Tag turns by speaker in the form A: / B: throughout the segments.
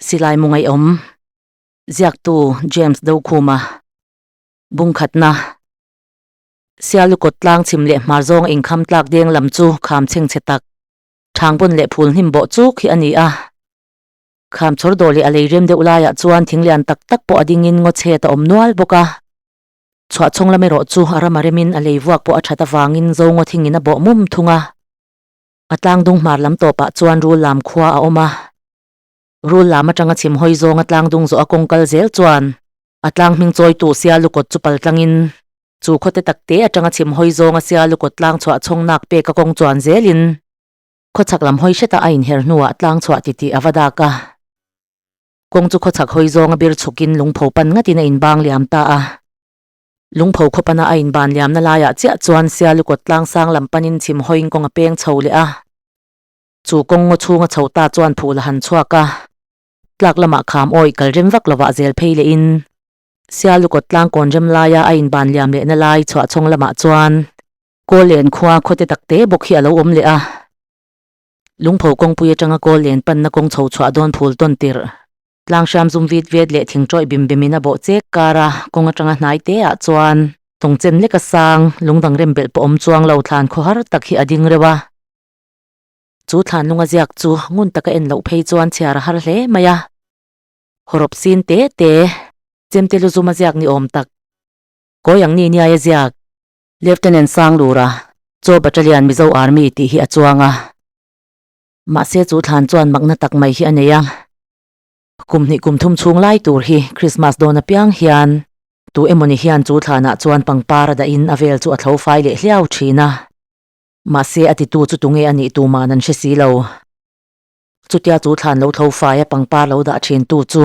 A: Silai mu ngaihawm, Ziaktu James Dokhuma, Bungkhatna, Sialukawt tlang chhim leh hmar zawng inkham tlak deng lam chu kham chhengchhe tak, Thangbawn leh phul hnim bawh chuk hi a ni a. Kham chhawr dawh leh a lei rem deuh laiah chuan thing lian tak tak pawh a dingin ngaw chhet a awm nual bawk a. Chhuah chhawng lam erawh chu a ram a remin a lei vuak pawh a that avangin zo ngaw thingin a bawh mum thung a. A tlang dung hmar lam tawpah chuan rul lam khua a awm a. Rul lam atanga chhim hawi zawnga tlang dung zawh a kawng kal zel chuan a tlang hming chawitu sia lukawt chu pal tlangin chu khawte takte atanga chhim hawi zawnga sia lukawt tlang chhuah chhawng nak pek a kawng chuan zelin khawchhak lam hawi hretah a inher hnuah tlang chhuah titih a va dak a. Kawng chu khawchhak hawi zawnga bir chhukin lungpho pan ngatin a inbang liam ta a. Lungpho khawpana a inban liamna laiah chiah chuan sia lukawt tlang sang lam panin chhim hawiin kawng a peng chho leh a. Chu kawng ngaw chhunga chho ta chuan phul a han chhuak a, tlak lamah kham awih kal rem vak lovah zel phei leh in Sialukawt tlang kawn rem laia a inban liam lehna lai chhuah chhawng lamah chuan Kawllen khua khawte takte bawk hi a lo awm leh a. Lungpho kawngpui atanga Kawllen panna kawng chho chhuah dawn phul tawn tirh tlang hriam zum vit vet leh thing tawih bim bimin a bawh chek kar a, kawng atanga hnai te ah chuan tawngchen leka sang lungdang rem belh pawh awm chuang lo thlan khawhar tak hi a ding reuh a. Chu thlanlunga ziak chu ngun taka en loh phei chuan chhiar a har hle mai a. Hawrawp sin te te, chemte lu zuma ziak ni awm tak. Kawi ang ni niai a ziak. Lieutenant Sanglura, Chaw Battalion Mizo Army tih hi a chuang a. Mahse chu thlan chuan makna tak mai hi a nei a. Kum hnih kum thum chhung lai tur hi Christmas dawn apiang hian tu emawni hian chu thlanah chuan pangpar a dahin a vel chu a thlo fai leh hliau thin a. Mahse a titu chu tunge a nih tuman an hre si lo. Chutia chu thlan lo tho faia pangpar lo dah thin tu chu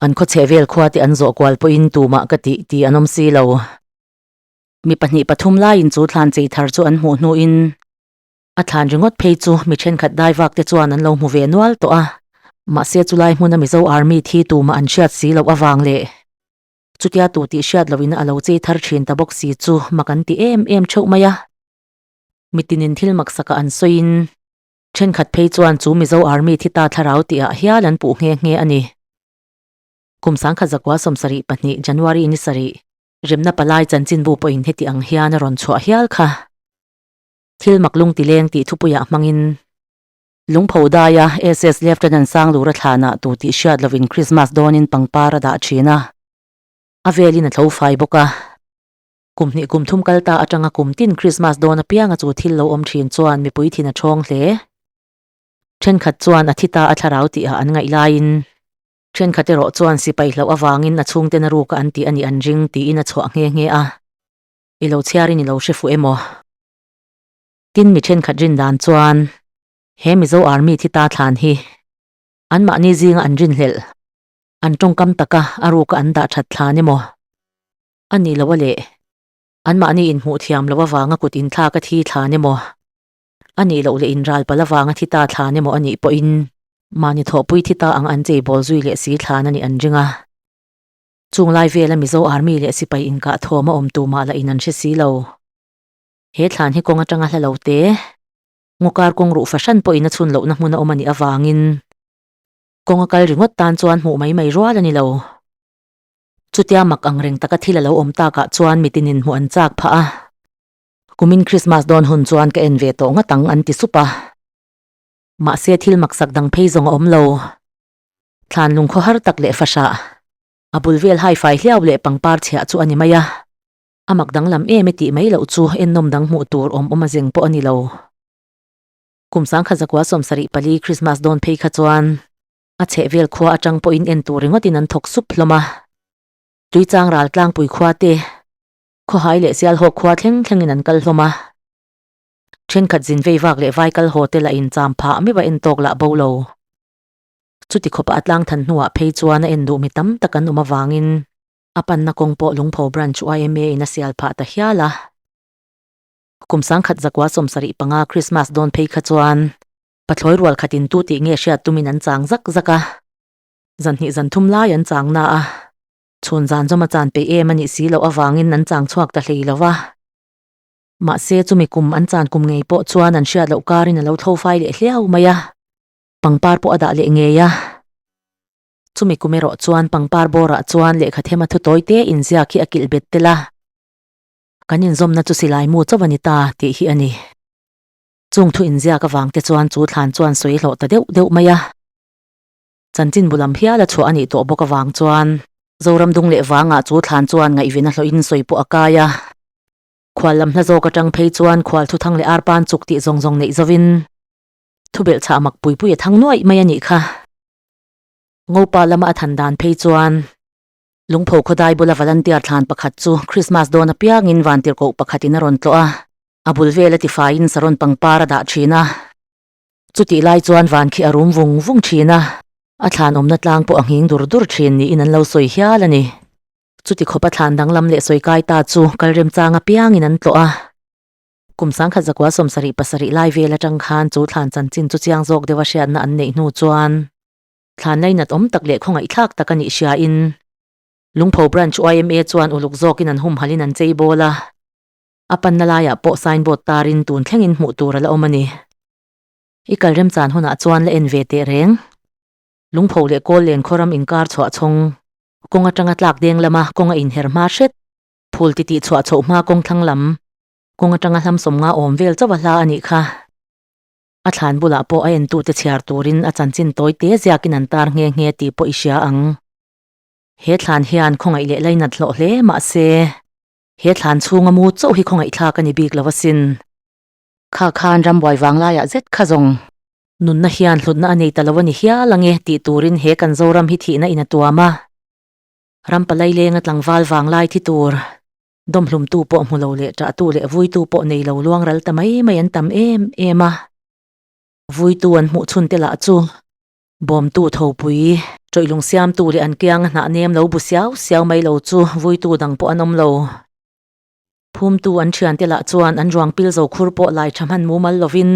A: an khawchheh vel khua te an zawh kual pawhin tumah ka tih ti an awm si lo. Mi pahnih pathum laiin chu thlan chei thar chu an hmuh hnuin a thlan ringawt phei chu mi thenkhat dai vak te chuan an lo hmu ve nual tawh a. Mahse chulai hmuna Mizo Army thi tumah an hriat si loh avang leh Chutia tu tih hriat lohin a lo chei thar thin ta bawk si chu mak an ti em em theuh mai a. Mitinin thil maksaka an sawiin thenkhat phei chuan chu Mizo Army thi ta thlarau tihah hial an puh nghe nghe a ni. Kum sangkhat zakua 72 January ni sarih remna palai chanchinbu pawhin heti ang hian a rawn chhuah hial kha. Thil mak lung tileng tih thupuiah hmangin Lungpho daia SS Lieutenant Sanglura thlanah tu tih hriat lovin Christmas dawnin pangpar a dah thin a, a velin a tlo fai bawk a. Kum hnih kum thum kal ta atanga kum tin Christmas dawn apianga chu thil lo awm thin chuan mipui thin a thawng hle. Thenkhat chuan a thi ta a thlarau tihah an ngaih laiin thenkhat erawh chuan sipai hlauh avangin a chhungten a ruka an tih a nih an ring tiin a chhuah nghe nghe a. I lo chhiarin i lo hre fuh emaw? Tin mi thenkhat rin dan chuan he Mizo Army thi ta thlan hi anmahni zinga an rinhlelh, an tawngkam taka a ruka an dah that thlan emaw a nih loh a leh anmahni inhmuh thiam loh avanga kut inthlak a thi thlan emaw a nih loh leh inral palh avanga thi ta thlan emaw a nih pawhin mahni thawhpui thi ta ang an cheibawl zui leh si thlan a nih an ring a. Chung lai vela Mizo Army leh sipai inkah thawm a awm tumah lah in an hre si lo. He thlan hi kawng atanga hla lo te, ngawkar kawng ruh fahran pawhin a chhun lohna hmun a awm a nih avangin kawng a kal ringawt tan chuan hmuh mai mai rual a ni lo. Chutia mak ang reng taka thil a lo awm takah chuan mitin in hmuh an chak phah a. Kumin Christmas dawn hun chuan ka en ve tawh ngat ang an ti sup a. Mahse thil maksak dang phei zawng a awm lo. Thlan lungkhaw har tak leh fahrah, a bul vel hai fai hliau leh pangpar chhiah chu a ni mai a. A mak danglam em e tih mai loh chu ennawm dang hmuh tur awm awm a zeng pawh a ni lo. Kum sangkhat zakua 74 Christmas dawn phei kha chuan a chheh vel khua atang pawhin en tur ringawtin an thawk sup hlawm a. Tuichang ral tlangpui khua te, khawhai leh sialhawk khua thleng thlengin an kal hlawm a. Thenkhat zin vei vak leh vai kal haw te lah in cham phah meuh a en tawk lah bo lo. Chuti khawpa a tlang than hnuah phei chuan a en duh mi tam tak an awm avangin A panna kawng pawh Lungpho Branch yma in a sial phah ta hial a. Kum sangkhat zakua 75 Christmas dawn phei kha chuan pathlawi rual khatin tu tih nge hriat tumin an chang zak zak a. Zan hnih zan thum lai an chang na a. Chhun zan zawm a chan peih em a nih si loh avangin an chang chhuak ta hlei lo va. Mahse chumi kum an chan kum ngei pawh chuan an hriat loh karin a lo tho fai leh hliau mai a. Pangpar pawh a dah leh ngei a. Chumi kum erawh chuan pangpar bawrah chuan lehkha thema thu tawi te inziak hi a kilh bet tel a. Kan inzawmna chu silai mu chauh a ni ta tih hi a ni. Chung thu inziak avang te chuan chu thlan chuan sawi hlawh ta deuh deuh mai a. Chanchin bu lam hial a chhuah a nih tawh bawk avang chuan Zoram dung leh vangah chu thlan chuan ngaihven a hlawhin sawi pawh a kai a. Khual lam hla zawk atang phei chuan khual thuthang leh arpan chuk tih zawng zawng neih zovin thubelh chhah mak pui pui a thang nuaih mai a nih kha. Ngopa lama a than dan phei chuan Lungpho khawdai bula volunteer thlan pakhat chu Christmas dawn apiangin vantirhkoh pakhatin a rawn tlawh a, a bul vel a tifaiin saron pangpar a dah thin a. Chutih lai chuan van khi a rum vung vung thin a, a thlan awmna tlang pawh a nghing dur dur thin niin an lo sawi hial a ni. Chuti khawpa thlan danglam leh sawi kai ta chu kal remchang apiangin an tlawh a. Kum sangkhat zakua 77 lai vel atang khan chu thlan chanchin chu chiang zawk deuha hriatna an neih hnu chuan thlan lainat awm tak leh khawngaihthlak tak a nih hriain Lungpho Branch yma chuan uluk zawkin an humhalhin an chei bawl a. A panna laiah pawh signboard tarin tun thlengin hmuh tur a la awm a ni. I kal remchan hunah chuan la en ve teh reng. Lungpho leh kawl len khawram inkar chhuah chhawng kawng atanga tlak deng lama kawng a inher hma hret. Phul titih chhuah chhoh hma kawng thlang lam kawng atanga hlam sawmnga awm vel chauh a hla a nih kha. A thlan bulah pawh a entute chhiar turin a chanchin tawi te ziakin an tar nghe nghe tih pawh i hria ang. He thlan hian khawngaih leh lainat hlawh hle mah se he thlan chhunga mu chauh hi khawngaihthlak a ni bik lo asin. Kha khan rambuai vanglaiah zet kha zawng. Nunna hian hlutna a nei ta lo a ni hial ange tih turin he kan Zoram hi thihna in a tuam a. Ram palai lenga tlangval vanglai thi tur, dawmhlumtu pawh hmu lo leh ṭahtu leh vuitu pawh nei lo luang ral ta mai mai an tam em em a. Vuitu an hmuh chhun te lah chu bawmtu thopui, ṭawih siamtu leh an kianga hnah nem lo bu siau siau mai lo chu vuitu dang pawh an awm lo. Phumtu an ṭhiante lah chuan an ruang pil zo khur pawh lai ṭha hman mumal lovin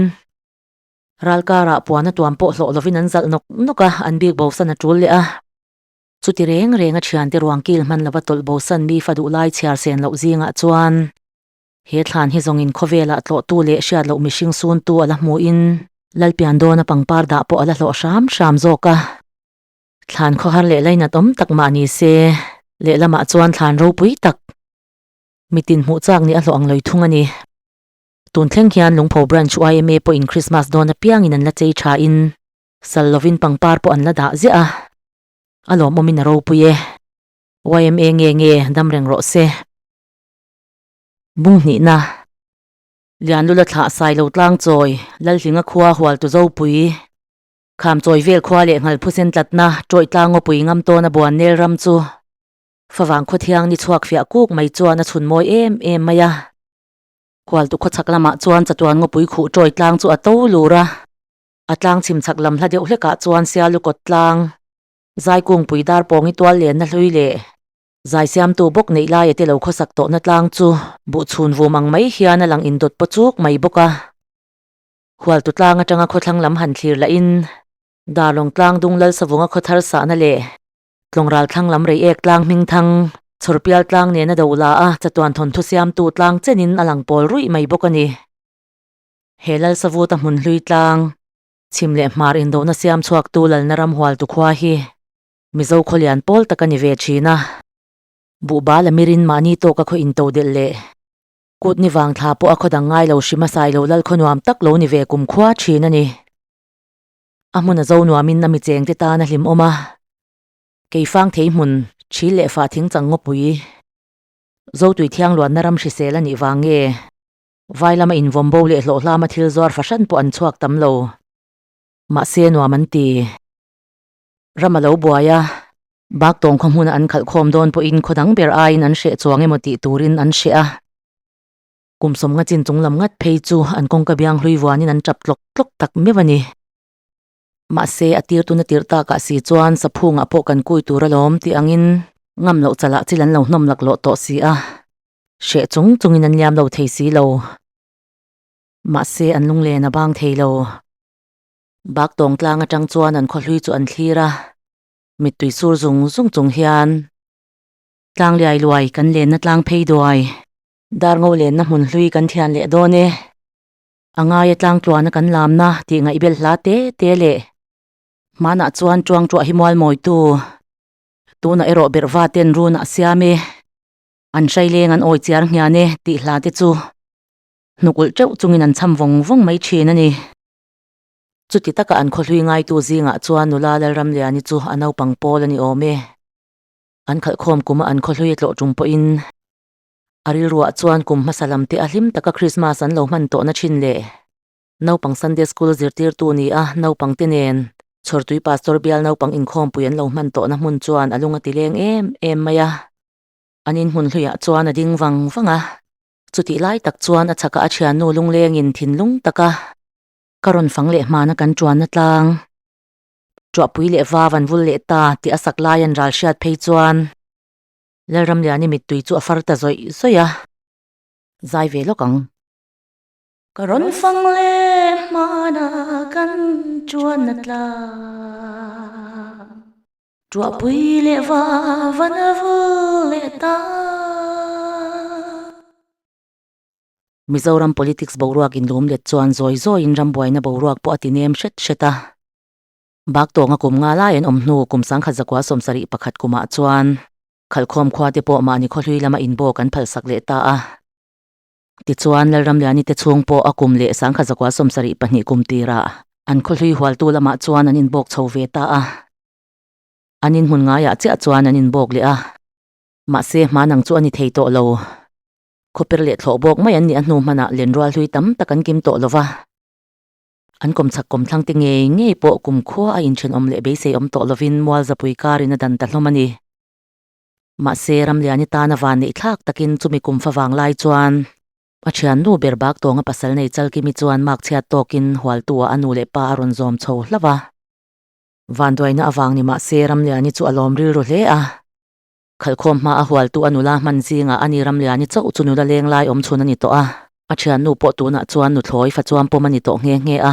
A: ralkarah puan a tuam pawh hlawh lovin an zalh nawk nawk a, an bik bosan a ṭul leh a. Chuti reng reng a ṭhiante ruang kil hman lova tawlh bosan mi fa duh lai chhiar sen loh zingah chuan he thlan hi zawngin khawvelah tlawhtu leh hriat loh mihring suntu a la hmuhin Lalpian dawna pangpar dah pawh a la hlawh hram hram zawk a. Thlan khawhar leh lainat awm tak mah ni se, lehlamah chuan thlan ropui tak mitin hmuh chak nih a hlawh ang lawih thung a ni. Tun thleng hian Lungpho Branch yma pawhin Christmas dawn apiangin an la chei thain sal lovin pangpar pawh an la dah ziah a. A lawmawmin a ropui e. Yma nge nge dam reng rawh se. Bung hnihna. Lianlula thlah sai lo tlang chawi, Lalhlinga khua hual tu Zopui. Kham chawi vel khua leh nghal phusen tlatna, tawih tlang ngawpui ngam tawn a buan nel ram chu. Favang khawthiang ni chhuak fiah kuk mai chuan a chhun mawi em em mai a. Hualtu khawchhak lamah chuan chatuan ngawpui khuh tawi tlang chu a to lur a. A tlang chhim chhak lam hla deuh hlekah chuan Sialu kawt tlang, Zaikungpui dar pawngi tual lenna hlui leh zai siamtu bawk neih laia te lo khawsak tawhna tlang chu buh chhun vum ang mai hian a lang indawt paw chuk mai bawk a. Hualtu tlang atanga khawthlang lam han thlir lahin Darlawng tlang dung Lalsavunga khawthar sahna leh Tlawngral thlang lam rei ek tlang hming thang, chhawrpial tlang nena do la a chatuan thawnthu siamtu tlang chenin a lang pawl ruih mai bawk a ni. He Lalsavuta hmun hlui tlang, chhim leh hmar indona siam chhuaktu Lalna ram hualtu khua hi Mizo khawlian pawl tak a ni ve thin a. Buhbal a mirin mahni tawka khaw into delh leh kut ni vang thla pawh a khaw dang ngai lo hrim a sai lo lal khaw nuam tak lo ni ve kum khua thin a ni. A hmun a zo nuamin a mi chengte tan a hlimawm a, keifang thei hmun thil leh fah thing chang ngawpui Zotui thiangluanna ram hrisel a nih vang nge vai lama invawm bo leh hlawh hlama thil zuar fahran pawh an chhuak tam lo. Mahse nuam an ti. Ram a lo buai a, bak tawng khaw hmuna an khalh khawm dawn pawhin khaw dang ber aiin an hreh chuang emaw tih turin an hreh a. Kum sawmnga chin chung lam ngat phei chu an kawngka biang hlui vuanin an tap tlawk tlawk tak meuh a ni. Mahse, a tir tuna tirh takah si chuan saphungah pawh kan kui tur alawm tih angin ngam loh chalah chil an lo hnawm laklawh tawh si a, hreh chung chungin an liam lo thei si lo. Mahse, an lunglen a bang thei lo. Bak tawng tlang atang chuan an khawhlui chu an thlir a, mittui sur zung zung chung hian tlang liai luai kan lenna tlang phei duai. Dar ngo lenna hmun hlui kan thian leh dawn e. A ngaia tlang tluana kan lamna tih ngaihbel hla te te leh. Hmanah chuan Tuangtuah hi mual mawitu, tunah erawh Berhva ten run a siam e, an hraileng an awi chiar nghian e tih hla te chu hnukulh teuh chungin an cham vawng vawng mai thin a ni. Chuti taka an khawhlui ngaitu zingah chuan nula Lalramliani chu a naupang pawl a ni awm e. An khalhkhawm kuma an khawhlui a tlawh tum pawhin a rilruah chuan kum hmasa lam te a hlim taka Krismas an lo hman tawhna thin leh naupang Sunday School zirtirtu ni a naupang te nen Chhawrtui Pastor bial naupang inkhawmpui an lo hman tawhna hmun chuan a lung a ti leng em em mai a. An inhmun hluiah chuan a ding vang vang a. Chutih lai tak chuan a chhakah a thiannu lunglengin thinlung taka ka rawn fang leh hmana kan tuanna tlang. Tuahpui leh va van vul leh ta tih a sak lai an ral hriat phei chuan Lalramliani mittui chu a far ta zawih zawih a, zai ve lawk ang. Ka rawn fang leh hmana kan tuanna tlang. Tuahpui leh va van vul leh ta. Mizoram politics boruak inlum let chuan zawi zawiin rambuaina boruak pawh a ti nem hret hret a. Bak tawnga kum nga lai an awm hnu kum sangkhat zakua 71 kumah chuan Khalhkhawm khua te pawh mahni khawhlui lama inbawk an phalsak leh ta a. Tichuan Lalramliani te chhung pawh a kum leh sangkhat zakua 72 kum tirah an khawhlui hualtu lamah chuan an inbawk chho ve ta a. An inhmun ngaiah chiah chuan an inbawk leh a. Mahse hmanang chu a ni thei tawh lo. Khawper leh thlawh bawk mai an nih a hnu hmanah lenrual hlui tam tak an kim tawh lo va. An kawmchhak kawmthlang te ngei ngei pawh kumkhua a inthenawm leh beisei awm tawh lovin Mualzapui karin a dan ta hlawm a ni. Mahse, Ramliani tana van neih thlak takin chumi kum fa vang lai chuan a thiannu ber bak tawnga pasal nei Chalkimi chuan mak chhiat tawkin hualtu-ah a nu leh pa a rawn zawm chho hlauh a. Vanduaina avang ni mahse Ramliani chu a lawm rilru hle a. Khalhkhawm hma a hualtu a nula hman zingah a ni Ramliani chauh chu nula leng lai awm chhun a ni tawh a, a thiannu pawh tunah chuan nuthlawi fa chuan pawm a ni tawh nghe nghe a.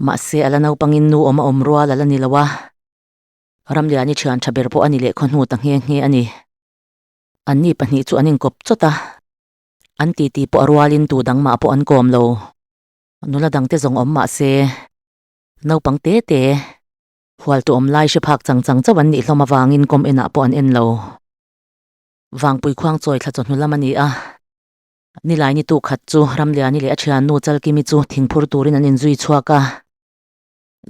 A: Mahse a la naupangin nu awm a awm rual a la ni lo a, Ramliani thian tha ber pawh a ni leh khawhnu ta nghe nghe a ni. Anni pahnih chu an inkawp chawt a, an titi pawh a rualin tu dang mah pawh an kawm lo. Nula dangte zawng awm mahse naupang te te. Hualtu awm lai hre phak chang chang chauh an nih hlawm avangin kawm enah pawh an en lo. Vangpui khuang chawi thla chawhnu lam a ni a. Nilai ni tuk khat chu Ramliani leh a thiannu Chalkimi chu thingphur turin an inzui chhuak a.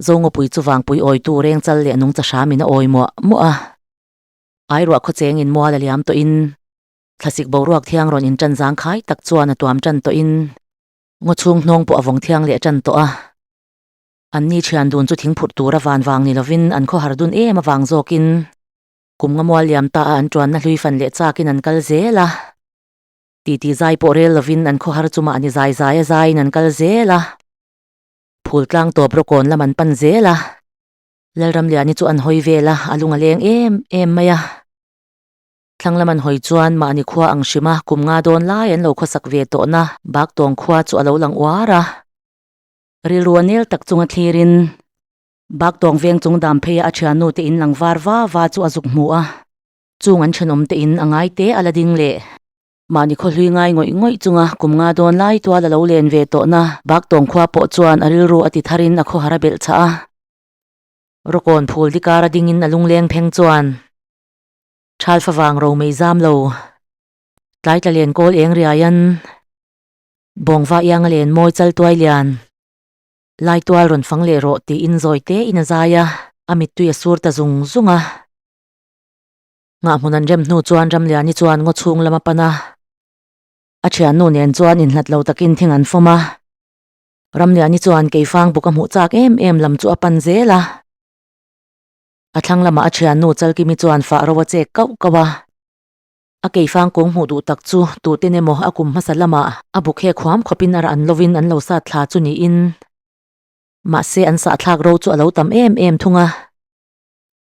A: Zongawpui chu Vangpui awitu reng chal leh nungcha hramin a awi muah muah a. Airuah khawchengin mual a liam tawhin thlasik boruak thiang rawn inṭan zangkhai tak chuan a tuam ṭan tawhin ngaw chhung hnawng pawh a vawng thiang leh ṭan tawh a. Anni thian dun chu thingphurh tura van vang ni lovin an khawhar dun em avang zawkin kum nga mual liam ta a an tuanna hlui fan leh chakin an kal zel a. Titi zai pawh rel lovin an khawhar chu mahni zai zai a zaiin an kal zel a. Phul tlang tawp rawkawn lam an pan zel a. Lalramliani chu an hawi vel a, a lung a leng em em mai a. Thlang lam an hawi chuan mahni khua ang hrim a kum nga dawn lai an lo khawsak ve tawhna Baktawng khua chu a lo lang uar a. Rilru a nel tak chunga thlirin Baktawng veng chung dam pheia a thiannu te in lang var va va chu a zuk hmu a, chung an thenawm te in a ngai te a la ding leh. Mahni khawhlui ngai ngawih ngawih chunga kum nga dawn lai tual a lo len ve tawhna Baktawng khua pawh chuan a rilru a ti tharin a khawhar a belh chah a. Rawkawn phul dikar a dingin a lungleng pheng chuan Thal favang romei zam lo tlaitla len kawl eng riaian Bawngva iang a len mawi chal tuai lian. Lai tual rawn fang leh rawh tiin zawi te in a zai a, a mittui a sur ta zung zung a. Nghahhmun an rem hnu chuan Ramliani chuan ngaw chhung lam a pan a. A thiannu nen chuan inhlat lo takin thing an fawm a. Ramliani chuan keifang buk a hmuh chak em em lam chu a pan zel a. A thlang lamah a thiannu Chalkimi chuan fah ro a chek kauh kauh a. A keifang kawng hmuh duh tak chu tuten emaw a kum hmasa lamah a buk he khuam khawpin a rah an lovin an lo sat thla chu niin mahse an sahthlak ro chu a lo tam em em thung a.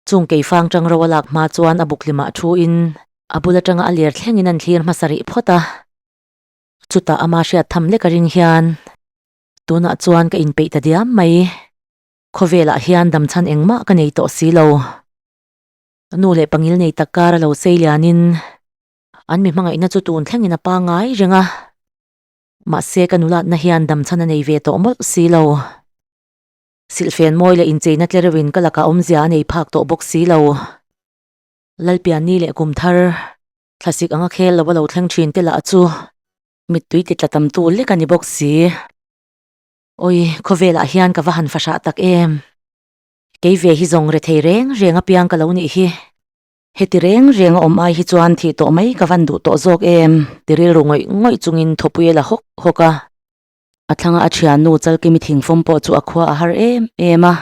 A: Chung keifang tang ro a lak hma chuan a buk hlimah thu in a bul atanga a ler thlengin an thlir hmasa rih phawt a. Chutah ama hriat tham lek a ring hian tunah chuan ka inpeih ta diam mai. Khawvelah hian damchhan engmah ka nei tawh si lo. Nu leh pangil nei tak kar a lo sei lianin an mi hmangaihna chu tun thlengin a pangngai reng a, mahse ka nulatna hian damchhan a nei ve tawh mawlh si lo. Silhfen mawi leh incheina tle reuhin ka lakah awmzia a nei phak tawh bawk si lo. Lalpianni leh kum thar, thlasik anga khel lo a lo thleng thin te lah chu mittui ti tla tam tu lek a ni bawk si. Awi, khawvelah hian ka va han fahrah tak em. Kei ve hi zawng rethei reng reng apiang ka lo nih hi. Heti reng reng a awm ai hi chuan thih tawh mai ka van duh tawh zawk em? Ti rilru ngawih ngawih chungin thawpui a la hawk hawk a. A thlanga a thiannu Chalkimi thingfawm pawh chu a khua a har em em a.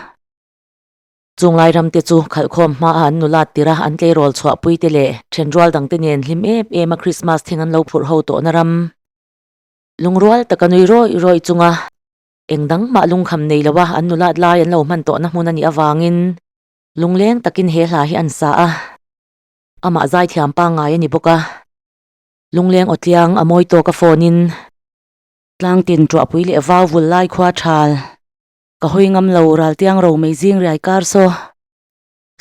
A: Chung lai ram te chu khalhkhawm hma a an nulat tirh a an tleirawl chhuahpui te leh thenrual dang te nen hlim em em a Krismas thing an lo phurh ho tawhna ram. Lungrual taka nui rawih rawih chunga eng dang mah lungkham nei lo a an nulat lai an lo hman tawhna hmun a nih avangin Lungleng takin he hla hi an sa a, amah zaithiam pangngai a ni bawk a, lungleng awtliang a mawi tawk a phone in tlangtin tuahpui leh vau vul lai khua thal ka hawi ngam lo raltiang ro mei zing riai kar saw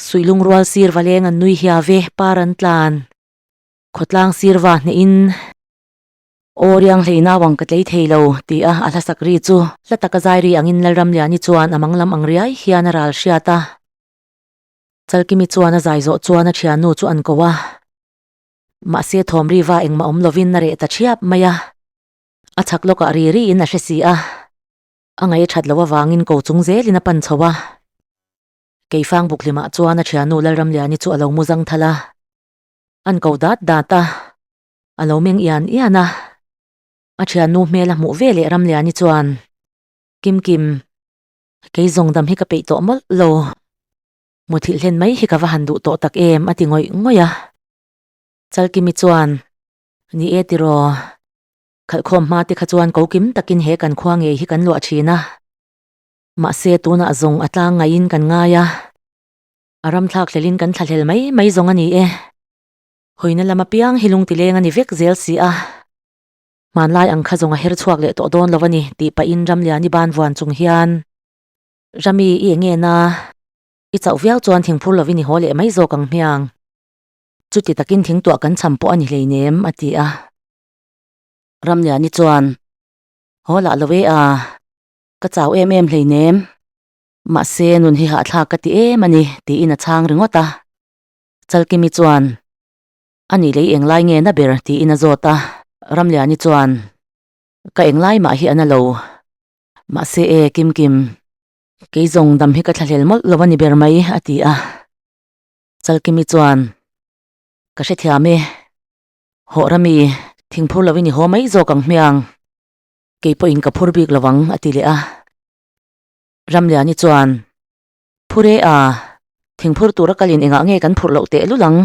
A: suih lungrual sir va leng an nui hia ve par an tlan khawtlang sir va hneh in Aw riang hlei nau ang ka tlei thei lo, ti a a hlasak ri chu. Hla taka zai ri angin Lalramliani chuan a mang lam ang riai hian a ral hriat a. Chalkimi chuan a zai zawh chuan a thiannu chu an ko a. Mahse thawm ri va engmah awm lovin a reh ta thiap mai a. A chhak lawkah ri riin a hre si a. A ngaih a that loh avangin ko chung zelin a pan chho a. Keifang buklimah chuan a thiannu Lalramliani chu a lo mu zang thal a. An ko dat dat a. A lo meng ian ian a, a thiannu hmel a hmuh ve leh Ramliani chuan, Kim Kim, kei zawng dam hi ka peih tawh mawlh lo, muthilh hlen mai hi ka va han duh tawh tak em a ti ngawih ngawih a. Chalkimi chuan, Ni e tiraw, khalhkhawm hma te kha chuan ko kim takin he kan khua ngei hi kan luah thin a, mahse tunah zawng a tlang ngaihin kan ngai a, a ramthlak hlelin kan thlahlel mai mai zawng a ni e. Hawina lam apiang hi lungtileng a ni vek zel si a, hmanlai ang kha zawng a her chhuak leh tawh dawn lo a ni tih pahin Ramliani ban vuan chung hian Rami i eng nge na, i chauh viau chuan thingphur lovin i haw leh mai zawk ang hmiang. Chuti takin thingtuah kan cham pawh a ni hleinem a ti a. Ramliani chuan Haw lah lo e a, ka chau em em hleinem, mahse nun hi hahthlak ka ti em a ni tiin a chhang ringawt a. Chalkimi chuan, A nih lei englai nge na ber? tiin a zawt a. Ramliani chuan, Ka englai mah hi a na lo. Mahse e, Kimkim, kei zawng dam hi ka thlahlel mawlh lo a ni ber mai, a ti a. Chalkimi chuan, Ka hrethiam e, hawh Rami, thingphur lovin i haw mai zawk ang hmiang. Kei pawhin ka phur bik lovang, a ti leh a. Ramliani chuan, Phur e a, thingphur tura kalin engah nge kan phurh loh teh lul ang?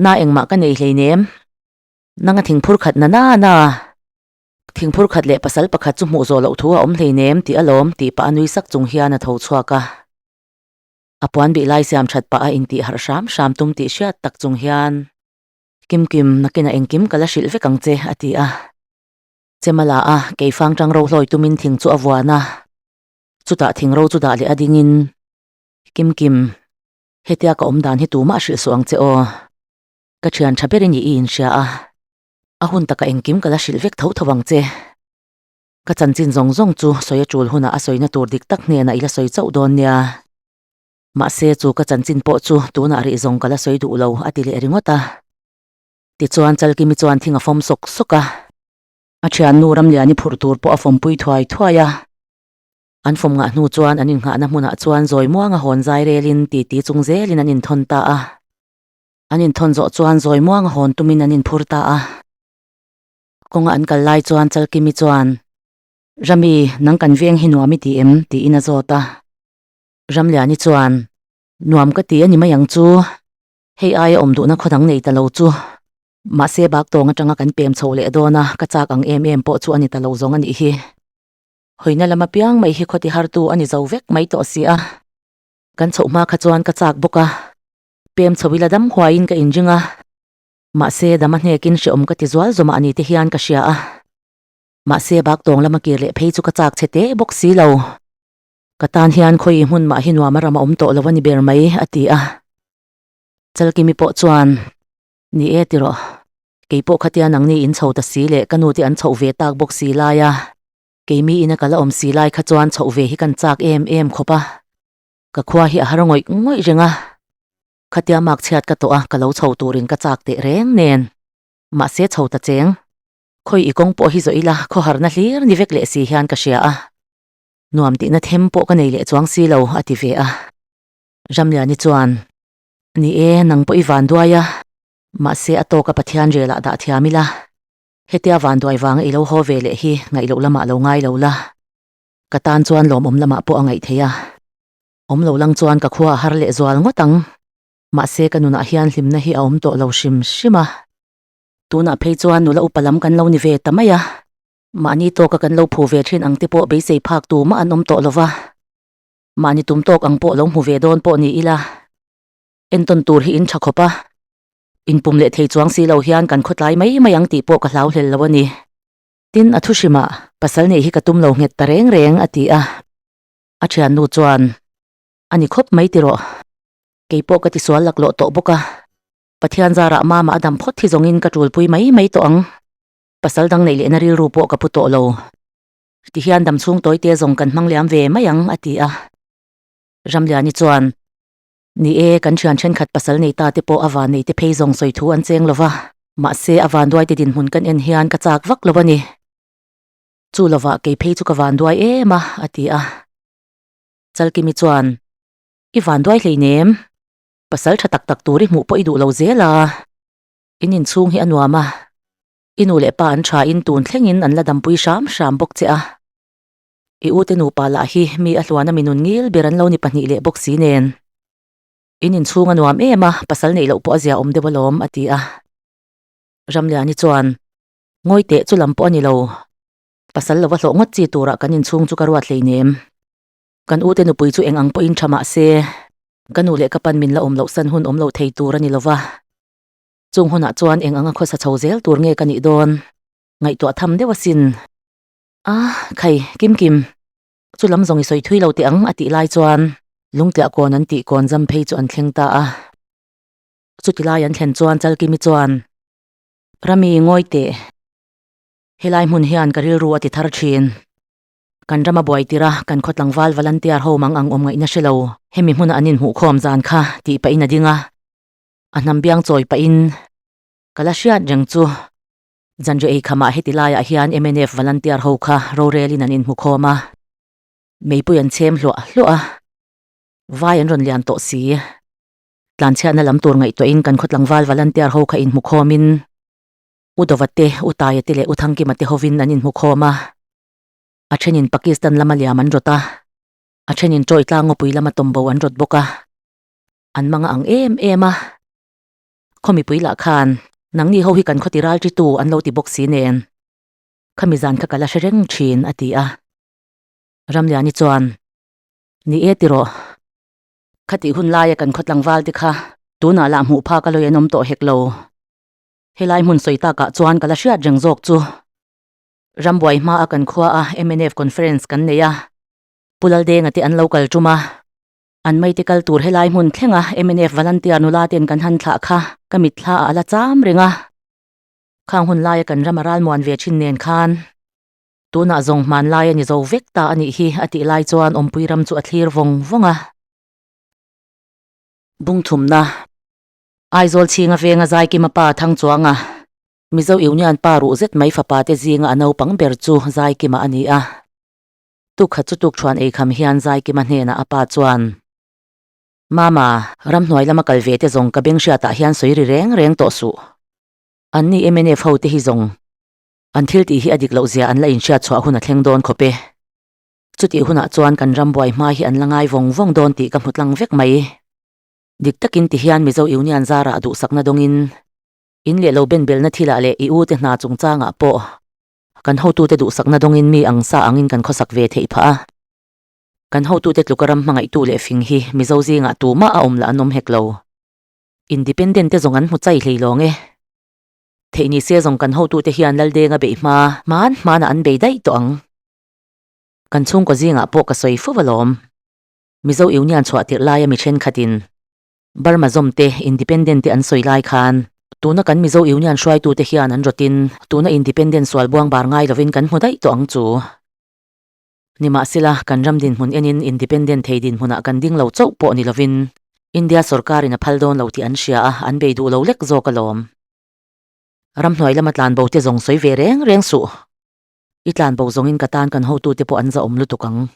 A: Na engmah ka nei hleinem. Nanga thingphur khat na na na. Thingphur khat leh pasal pakhat chu hmuh zawh loh thu a awm hleinem tih alawm tih pah a nui sak chung hian a tho chhuak a. A puan bih lai siam that pah a intih harh hram hram tum tih hriat tak chung hian, Kim Kim, nakinah engkim ka la hrilh vek ang che, a ti a. Chemala a, keifang tang ro hlawi tumin thing chu a vuan a. Chutah thingro chu dah leh a dingin, Kim Kim, hetia ka awm dan hi tumah hrilh suh ang che aw. Ka thian tha ber i nih i inhria a, a hun taka engkim ka la hrilh vek tho tho ang che. Ka chanchin zawng zawng chu sawi a tul hunah a sawina tur dik tak hnenah i la sawi chauh dawn nia. Mahse chu ka chanchin pawh chu tunah rih zawng ka la sawi duh lo a ti leh ringawt a. Tichuan Chalkimi chuan thing a fawm sawk sawk a. A thiannu Ramliani phurh tur pawh a fawmpui thuai thuai a. An fawm ngah hnu chuan an innghahna hmunah chuan zawi muanga hawn zai relin titi chung zelin an inthawn ta a. An inthawn zawh chuan zawi muanga hawn tumin an inphur ta a. Kawnga an kal lai chuan Chalkimi chuan, Rami, nang kan veng hi nuam i ti em? tiin a zawt a. Ramliani chuan, Nuam ka ti a ni mai ang chu. Hei aia awm duhna khaw dang nei ta lo chu. Mahse bak tawng atanga kan pem chho leh dawn a, ka chak ang em em pawh chu a ni ta lo zawng a nih hi. Hawina lam apiang mai hi khawti hartu a ni zo vek mai tawh si a. Kan chhoh hma kha chuan ka chak bawk a, pem chho ila dam huaiin ka inring a. Mahse dam a hnekin hrehawm ka ti zual zawmah ni te hian ka hria a. Mahse bak tawng lama kir leh phei chu ka chak chhe teh bawk si lo. Ka tan hian khawi hmun mah hi nuam a ram a awm tawh lo a ni ber mai, a ti a. Chalkimi pawh chuan, Ni e tiraw, keipawh khatia nangni in chho ta si leh ka nu te an chhoh ve tak bawk si lai a. Keimi ina ka la awm si lai kha chuan chhoh ve hi kan chak em em khawp a, ka khua hi a har ngawih ngawih reng a. Khatia mak chhiat ka tawh a, ka lo chho turin ka chak teh reng nen. Mahse chho ta cheng. Khawi i kawng pawh hi zawh ila khawharna hlir ni vek leh si hian ka hria a. Nuam tihna them pawh ka nei leh chuang si lo, a ti ve a. Ramliani chuan, Ni e, nang pawh i van duai a, mahse a tawka Pathian relah dah thiam ila. Hetia van duai vanga i lo haw ve leh hi ngaih loh lamah lo ngai lo la. Ka tan chuan lawmawm lamah pawh a ngaih theih a. Awm lo lang chuan ka khua a har leh zual ngawt ang. Mahse ka nunah hian hlimna hi a awm tawh lo hrim hrim a. Tunah phei chuan nula upa lam kan lo ni ve ta mai a. Mahni tawka kan lo phu ve thin ang te pawh beisei phak tu mah an awm tawh lo va. Mahni tum tawk ang pawh lo hmu ve dawn pawh ni ila. Entawn tur hi in tha khawp a. Inpum leh thei chuang si lo hian kan khawtlai mai mai ang tih pawh ka hlau hlel lo a ni. Tin, a thu hrimah pasal neih hi ka tum lo nghet ta reng reng, a ti a. A thiannu chuan, A ni khawp mai tiraw. Kei pawh ka tisual laklawh tawh bawk a. Pathian zarah mama a dam phawt hi zawngin ka tulpui mai mai tawh ang. Pasal dang neih lehna rilru pawh ka pu tawh lo. Tihian dam chhung tawite zawng kan hmang liam ve mai ang, a ti a. Ramliani chuan, Ni e, kan thian thenkhat pasal nei ta te pawh a van nei te phei zawng sawi thu an cheng lo va, mahse a vanduai te dinhmun kan en hian ka chak vak lo a ni. Chu lovah kei phei chu ka vanduai em a, a ti a. Chalkimi chuan, I vanduai hleinem, pasal tha tak tak tur i hmuh pawh i duh lo zel a, in inchhung hi a nuam a, i nu leh pa an tha in tun thlengin an la dampui hram hram bawk che a. I ute nupa lah hi mi a hluana mi nun ngil ber an lo ni pahnih leh bawk si nen. In inchhung a nuam em a, pasal neih loh pawh a zia awm deuh alawm, a ti a. Ramliani chuan, Ngawi teh chu lam pawh a ni lo. Pasal lova hlawh ngawt chi turah kan inchhung chu ka ruat hleinem. Kan ute nupui chu eng ang pawhin tha mah se, ka nu leh ka pan min la awm loh san hun awm lo thei tur a ni lova. Chung hunah chuan eng anga khawsa chho zel tur nge ka nih dawn? Ngaihtuah tham deuh asin. A, khai, Kim Kim, chu lam zawng i sawi thui lo teh ang a tih lai chuan lungtliah kawn an tih kawn zam phei chu an thleng ta a. Chuti lai an thlen chuan Chalkimi chuan, Rami, ngawi teh. Helai hmun hian ka rilru a ti thar thin. Kan rama buai tir a, kan khaw tlangval volunteer ho mang ang awm ngaihna hre lo, hemi hmuna an inhmuhkhawm zan kha tih pahin a ding a. A hnam biang chawi pahin ka la hriat reng chu. Zanri ei khamah heti laiah hian mnf volunteer ho kha rorelin an inhmukhawm a, meipui an chhem hluah hluah a, vai an rawn lian tawh si. Tlanchhiatna lam tur ngaihtuahin kan khaw tlangval volunteer ho kha inhmukhawmin U Dova te, U Taia te leh U Thangkima te hovin an inhmukhawm a, a thenin Pakistan lama liam an rawt a, a thenin Troy tlangawpui lama tawmbo an rawt bawk a, an manga ang em em a. Khaw mipui lah khan nangni ho hi kan khaw ti ral ṭi tu an lo ti bawk si nen khami zan kha ka la hre reng ṭhin a ti a. Ramliani chuan, Ni e tiraw, khatih hun laia kan khaw tlangval te kha tunah lah hmuh phak a lawi an awm tawh hek lo. Helai hmun sawi takah chuan ka la hriat reng zawk chu. Rambuai hmaa kan khua a mnf conference kan nei a, Pu Laldenga te an lo kal ṭum a. An maite kal tur helai hmun thlenga mnf volunteer nula ten kan han thlah kha ka mitthla ah a la cham reng a. Khang hun laia kan ram a ralmuan ve thin nen khan tunah zawng hman lai a ni zo vek ta a nih hi a tih lai chuan awmpui ram chu a thlir vawng vawng a. Bungthumna, Aizawl chhinga venga Zaikima pa Thangchuanga, Mizo Union pa ruh zet mai fapa te zinga a naupang ber chu Zaikima a ni a. Tukhat chu tukṭhuan eikham hian Zaikima hnenah a pa chuan, Mama, ramhnuai lama kal ve te zawng ka beng hriatah hian sawi ri reng reng tawh suh. Anni mnf ho te hi zawng an thil tih hi a dik loh zia an la inhriat chhuah hun a thleng dawn khawp e. Chutih hunah chuan kan ram buai hma hi an la ngai vawng vawng dawn tih ka hmu tlang vek mai. Dik takin ti hian Mizo Union zarah duhsakna dawngin in leh lo benbelna thilah leh i u te hna chungchangah pawh Kan hotute duhsakna dawngin mi ang sa angin kan khawsak ve theih phah a. Kan hotute tluka ram hmangaihtu leh fing hi Mizo zingah tumah a awm lah an awm hek lo. Independent te zawng an hmu chai hlei lawng e. Theih ni se zawng kan hotute hian Laldenga beih hma hman hmanah an bei daih tawh ang. Kan chhungkaw zingah pawh ka sawi fo alawm. Mizo Union chhuah tirh laia mi thenkhatin Burma zawm te, Independent te an sawi lai khan tuna kan Mizo Union hruaitute hian an rawtin tuna Independent sual buang bar ngai lovin kan hmu daih tawh ang chu. Nimahsela, kan ram dinhmun enin independent thei dinhmunah kan ding lo chauh pawh ni lovin India sorkarin a phal dawn lo tih an hria a, an bei duh lo lek zawk alawm. Ramhnuai lama tlanbo te zawng sawi ve reng reng suh. I tlanbo zawngin ka tan kan hotute pawh an zahawm lutuk ang.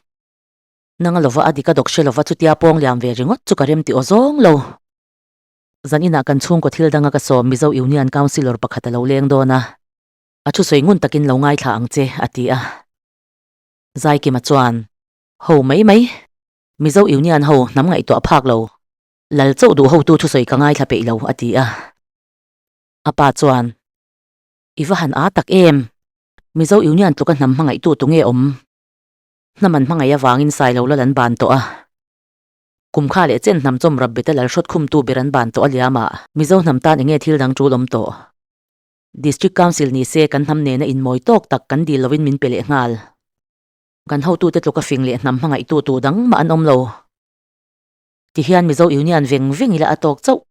A: Nanga lova a dik a dawk hre lova chutia pawng liam ve ringawt chu ka rem tih aw zawng lo. Zan inah kan chhungkaw thil danga ka sawm Mizo Union Councillor pakhat a lo leng dawn a, a thusawi ngun takin lo ngaithla ang che, a ti a. Zaikima chuan, Ho mai mai, Mizo Union ho hnam ngaihtuah phak lo, lal chauh duh hotu thusawi ka ngaithla peih lo, a ti a. A pa chuan, I va han â tak em? Mizo Union tluka hnam hmangaihtu tu nge awm? Hnam an hmangaih avangin Sailo lal an ban tawh a. Kum kha leh chen hnam chawm rap beta lal hrawt khumtu ber an ban tawh a liam a, Mizo hnam tan enge thil dang tul awm tawh? District Council ni se kan hnam nena inmawi tawk tak kan dil lovin min pe leh nghal. Kan hotute tluka fing leh hnam hmangaihtu tu dang mah an awm lo. Tihian Mizo Union veng veng ila a tawk chauh.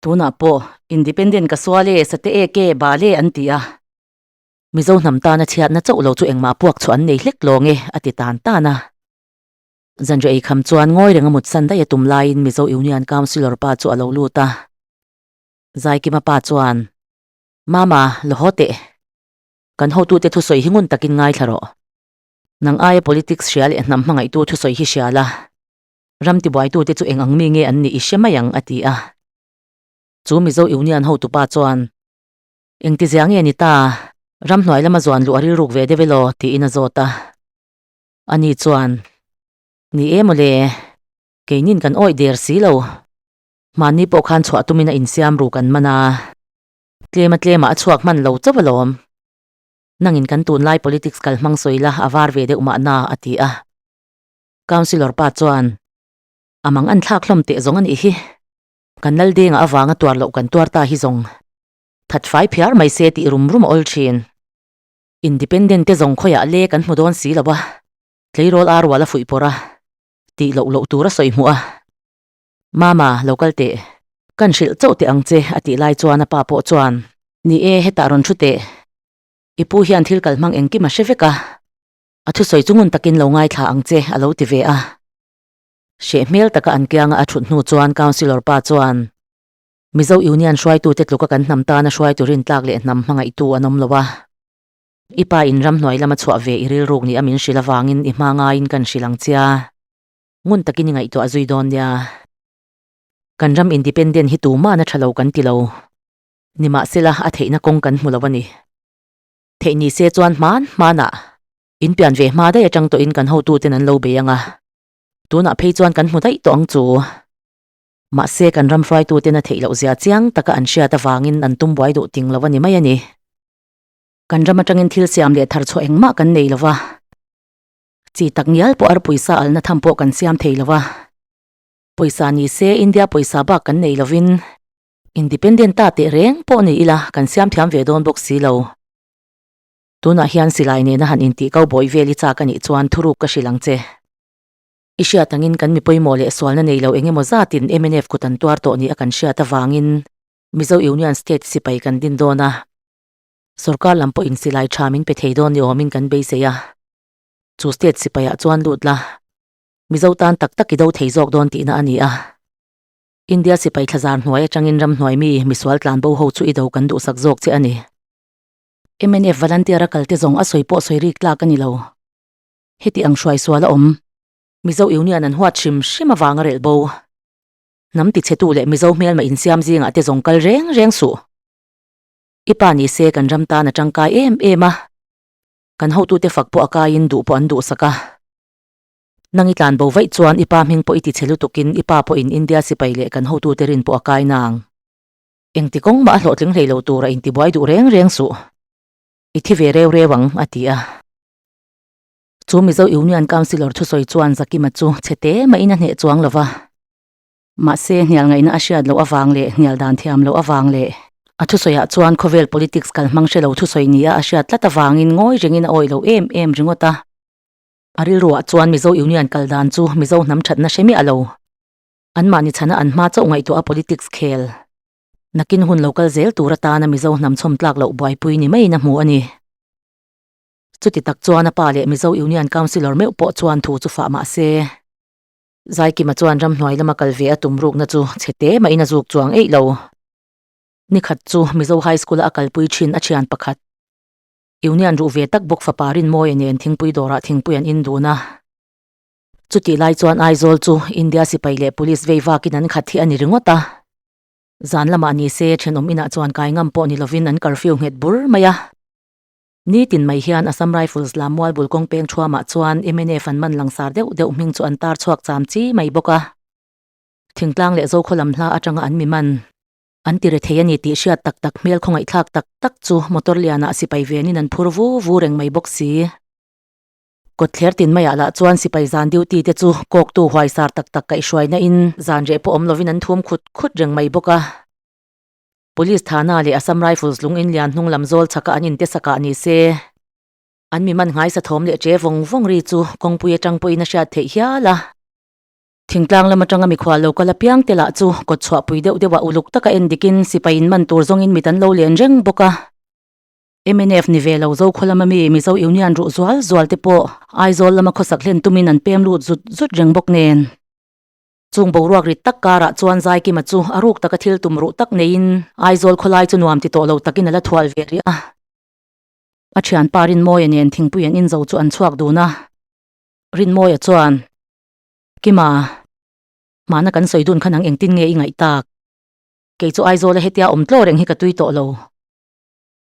A: Tunah pawh Independent ka sual e, sate ek e, bal e an ti a. Mizo hnam tana chhiatna chauh lo chu engmah puak chhuah an nei hlek lawng e, a ti tan tan a. Zanriah ei kham chuan ngawi reng a mutsan daih a tum laiin Mizo Union Councillor pa chu a lo lut a. Zaikima pa chuan, Mama, la haw teh. Kan hotute thusawi hi ngun takin ngaithla rawh. Nang aia politics hria leh hnam hmangaihtu thusawi hi hria la. Ram tibuaitute chu eng ang mi nge an nih i hre mai ang, a ti a. Chu Mizo Union hotupa chuan, Engtizia nge ni ta? Ramhnuai lama zuan luh a rilruk ve deuh elaw? tiin a zawt a. Ani chuan, Ni e mawle, keinin kan awih der si lo. Mahni pawh khan chhuah tumin a insiam ru kan man a. Tlema tlemah a chhuak hman lo chauh alawm. Nangin kan tunlai politics kal hmang sawi la a var ve deuh mahna, a ti a. Councillor pa chuan, A mang an thlak hlawm teh zawng a nih hi. Kan Laldenga avanga tuar loh kan tuar ta hi zawng. That fai phiar mai se tih rum rum a awl thin. Independent te zawng khawiah le kan hmu dawn si lo a, tleirawl ar rual a fuih pawrh a, tih loh loh tur a sawi hmuh a. Mama, lo kal teh. Kan hrilh chauh teh ang che, a tih lai chuan a pa pawh chuan, Ni e, hetah rawn thu teh. I pu hian thil kal hmang engkim a hre vek a. A thusawi chu ngun takin lo ngaithla ang che, a lo ti ve a. Hreh hmel taka an kianga a thut hnu chuan Councillor pa chuan, Mizo Union hruaitute tluka kan hnam tana hruaitu rintlak leh hnam hmangaihtu an awm lo a. I pa in ramhnuai lama chhuah ve i rilruk nih a min hrilh avangin i hma ngaiin kan hrilh ang che a. Ngun takin i ngaihtuah zui dawn nia. Kan ram independent hi tumahna tha lo kan ti lo. Nimahsela a theihna kawng kan hmu lo a ni. Theih ni se chuan hman hmanah in pian ve hma daih atang tawhin kan hotuten an lo bei ang a, tunah phei chuan kan hmu daih tawh ang chu. Mahse kan ram hruaituten a theih loh zia chiang taka an hriat avangin an tum buai duh ting lo a ni mai a ni. Kan ram atangin thil siam leh thar chhuah engmah kan nei lo va, chi tak ngial pawh ar pawisa alna tham pawh kan siam thei lo va, pawisa ni se India pawisa bak kan nei lovin Independent ta teh reng pawh ni ila kan siam thiam ve dawn bawk si lo. Tunah hian silai nena han intih kau bawi vel i chak a nih chuan thuruk ka hrilh ang che. I hriat angin kan mi pawimawh leh sualna nei lo eng emaw zatin mnf kut an tuar tawh ni a kan hriat avangin Mizo Union State sipai kan din dawn a. Sorkar lam pawhin silai tha min pe thei dawn ni awmin kan beisei a. Chu state sipaiah chuan lut la, Mizo tan tak tak i do thei zawk dawn tihna a ni a. India sipai thlazar hnuai atangin ramhnuai mi misual tlanbo ho chu i do kan duhsak zawk che a ni. Mnf volunteer a kalte zawng a sawi pawh sawi rik tlak a ni lo. Heti ang hruai sual a awm. Mizo Union an huat hrim hrim avanga relh bo. Hnam tichhetu leh Mizo hmelma insiam zingah te zawng kal reng reng suh. I pa ni se kan ram tan a tangkai em em a. Kan hotute fak pawh a kaiin duh pawh an duhsak a. Nang i tlan bo vaih chuan i pa hming pawh i ti chhe lutukin i pa pawhin India sipai leh kan hotute rin pawh a kai nang. Engti kawng mah a hlawhtling hlei lo tura intibuai duh reng reng suh. I thi ve reu reu ang, a ti a. Chu Mizo Union Councillor thusawi chuan Zakima chu chhe te mahin a hneh chuang lo va. Mahse, hnial ngaihna a hriat loh avang leh hnial dan thiam loh avang leh a thusawiah chuan khawvel politics kalhmang hre lo thusawi nia a hriat tlat avangin ngawi rengin a awih lo em em ringawt a. A rilruah chuan Mizo Union kal dan chu Mizo hnam thatna hre miah lo. Anmahni chhana an hma chauh ngaihtuah a politics khel. Nakin hun lo kal zel tur atana Mizo hnam chhawm tlak loh buaipui ni maiin a hmu a ni. Chuti tak chuan a pa leh Mizo Union Councillor meuh pawh chuan thu chu fah mah se. Zaikima chuan ramhnuai lama kal ve a tum rukna chu chhe te mahin a zuk chuang eih lo. Nikhat chu Mizo High School-a a kalpui thin a thian pakhat. Union ruh ve tak bawk fapa Rinmawia nen thingpui dawrah thingpui an in dun a. Chutih lai chuan Aizawl chu India sipai leh Police vei vakin an khat hi a ni ringawt a. Zan lamah ni se thenawm inah chuan kai ngam pawh ni lovin an curfew nghet bur mai a. Nitin mai hian Assam Rifles lam mualbul kawng peng thuamah chuan mnf an man langsar deuh deuh hming chu an tar chhuak cham chi mai bawk a. Thingtlang leh Zokhaw lam hla atanga an mi man an ti rethei a ni tih hriat tak tak hmel khawngaihthlak tak tak chu motor lianah sipai venin an phur vu vu reng mai bawk si. Kawtthler tin maiah lah chuan sipai zan duty te chu kawktu huaisar tak tak kaihhruaina in zan reh pawh awm lovin an thum khut khut reng mai bawk a. Police thana leh Assam Rifles lung in lian hnung lam zawl chhaka an inte sakah ni se, an mi man nghaisa thawm leh che vawng vawng ri chu kawngpui atang pawhin a hriat theih hial a. Thingtlang lam atanga mikhual lo kal apiang te lah chu kawt chhuahpui deuh deuhah uluk taka en dikin sipai in man tur zawngin mit an lo len reng bawk a. Mnf ni ve lo Zokhaw lama mi Mizo Union ruh zual zual te pawh Aizawl lama khawsak hlen tumin an pem lut zut zut reng bawk nen. Chung boruak rit tak karah chuan Zaikima chu a ruk taka thil tum ruh tak neiin Aizawl khawlai chu nuam ti tawh lo takin a la thual ve rih a. A thianpa Rinmawia nen thingpui an inzo chu an chhuak dun a. Rinmawia chuan, Kima, hmana kan sawi dun kha nang engtin nge i ngaih tak? Kei chu Aizawla hetia awm tlaw reng hi ka tui tawh lo.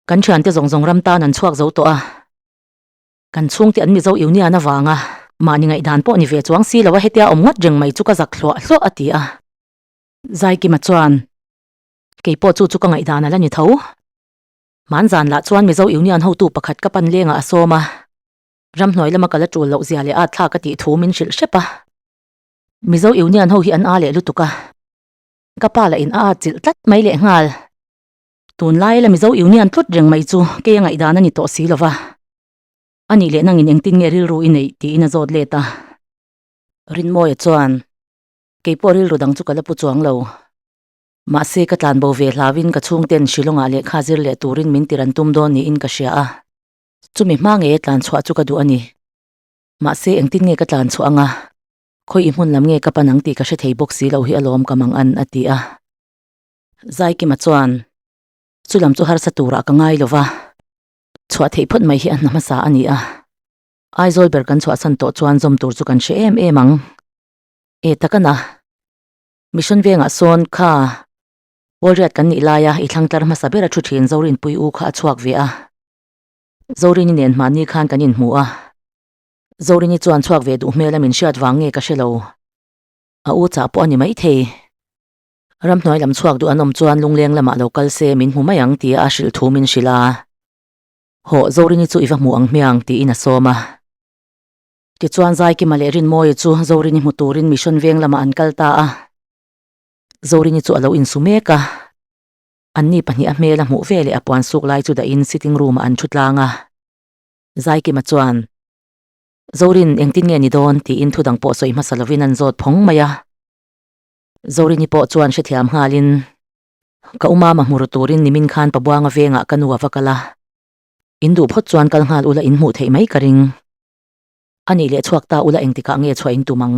A: Kan thiante zawng zawng ram tan an chhuak zo tawh a. Kan chhungte an Mizo Union avanga mahni ngaihdan pawh ni ve chuang si lo a hetia awm ngawt reng mai chu ka zak hluah hluah a ti a. Zaikima chuan, Kei pawh chu chu ka ngaihdan a la ni tho. Hmanzan lah chuan Mizo Union hotu pakhat ka pan lengah a sawm a, ramhnuai lama ka la tul loh zia leh at thlak a tih thu min hrilh hrep a. Mizo Union ho hi an a leh lutuk a, ka pa lah in a at chilh tlat mai lehnghal. Tunlai la Mizo Union tlut reng mai chu kei a ngaihdan a ni tawh si lova. A nih leh nangin engtin nge rilru i neih tiin a zawt let a. Rinmawia chuan, Kei pawh rilru dang chu ka la pu chuang lo. Mahse ka tlanbo ve hlauin ka chhungten Shillongah lehkha zir leh turin min tir an tum dawn niin ka hria a. Chumi hma nge tlan chhuah chu ka duh a ni. Mahse engtin nge ka tlan chhuah anga? Khawi i hmun lam nge ka pan ang tih ka hre thei bawk si lo hi alawm ka mang an a ti a. Zaikima chuan, Chu lam chu harsa turah ka ngai lo va, chhuah theih phawt mai hi a hna hmasa a ni a. Aizawl ber kan chhuahsan tawh chuan zawm tur chu kan hre em em ang. E tak a na, Mission vengah sawn kha Pawlriat kan nih laia i thlangtlar hmasa bera thu thin Zorinpui u kha a chhuak ve a. Zorini nen hmanni khan kan inhmu a. Zorini chuan chhuak ve duh hmel a min hriat vang nge ka hre lo. A u chah pawh a ni maithei. Ramhnuai lam chhuak duh an awm chuan lungleng lamah lo kal se min hmu mai ang tia a hrilh thu min hrilh a. Hawh, Zorini chu i va hmu ang hmiang tiin a sawm a. Tichuan Zaikima leh Rinmawia chu Zorini hmu turin Mission veng lamah an kal ta a. Zorini chu a lo insu mek a. Anni pahnih a hmel a hmuh veleh a puan suk lai chu dahin sitting room ah an thu tlang a. Zaikima chuan, Zorin, engtin nge ni dawn? tiin thu dang pawh sawi hmasa lovin an zawt phawng mai a. Zorini pawh chuan hrethiam nghalin, Ka u mama hmu ru turin nimin khan Pabuanga vengah ka nu a va kal a, in duh phawt chuan kal nghal ula in hmuh theih mai ka ring. A nih leh chhuak ta ula engtikah nge chhuah in tum ang?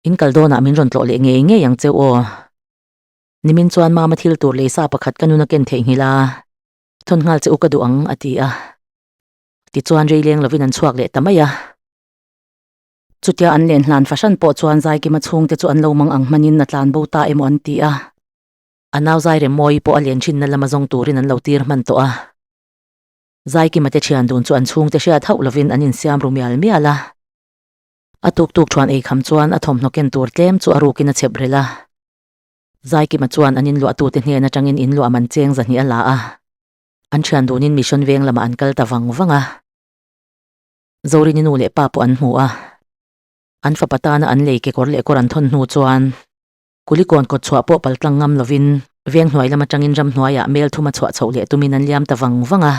A: In kal dawnah min rawn tlawh leh ngei ngei ang cheu aw. Nimin chuan mama thil tur leisa pakhat ka nun a ken theihnghilh a, thawn nghal che u ka duh ang, a ti a. Tichuan reileng lovin an chhuak leh ta mai a. Chutia an len hlan fahran pawh chuan Zaikima chhungte chu an lo mang ang hmanin a tlan bo ta emaw an ti a. A nau Zairemmawi pawh a len thinna lama zawng turin an lo tir hman tawh a. Zaikima te thian dun chu an chhungte hriat hauh lovin an insiam ru mial mial a. A tuk tuk thuan ei kham chuan a thawmhnaw ken tur tlem chu a rukin a chep rel a. Zaikima chuan an inluahtute hnen atangin inluah man cheng zahnih a la a. An thian dunin Mission veng lamah an kal ta vang vang a. Zorini nu leh pa pawh an hmu a, an fapa tana an lei kekawr leh kawr an thawn hnu chuan Kulikawn kawt chhuah pawh pal tlang ngam lovin veng hnuai lam atangin ramhnuaiah mel thuma chhuah chhoh leh tumin an liam ta vang vang a.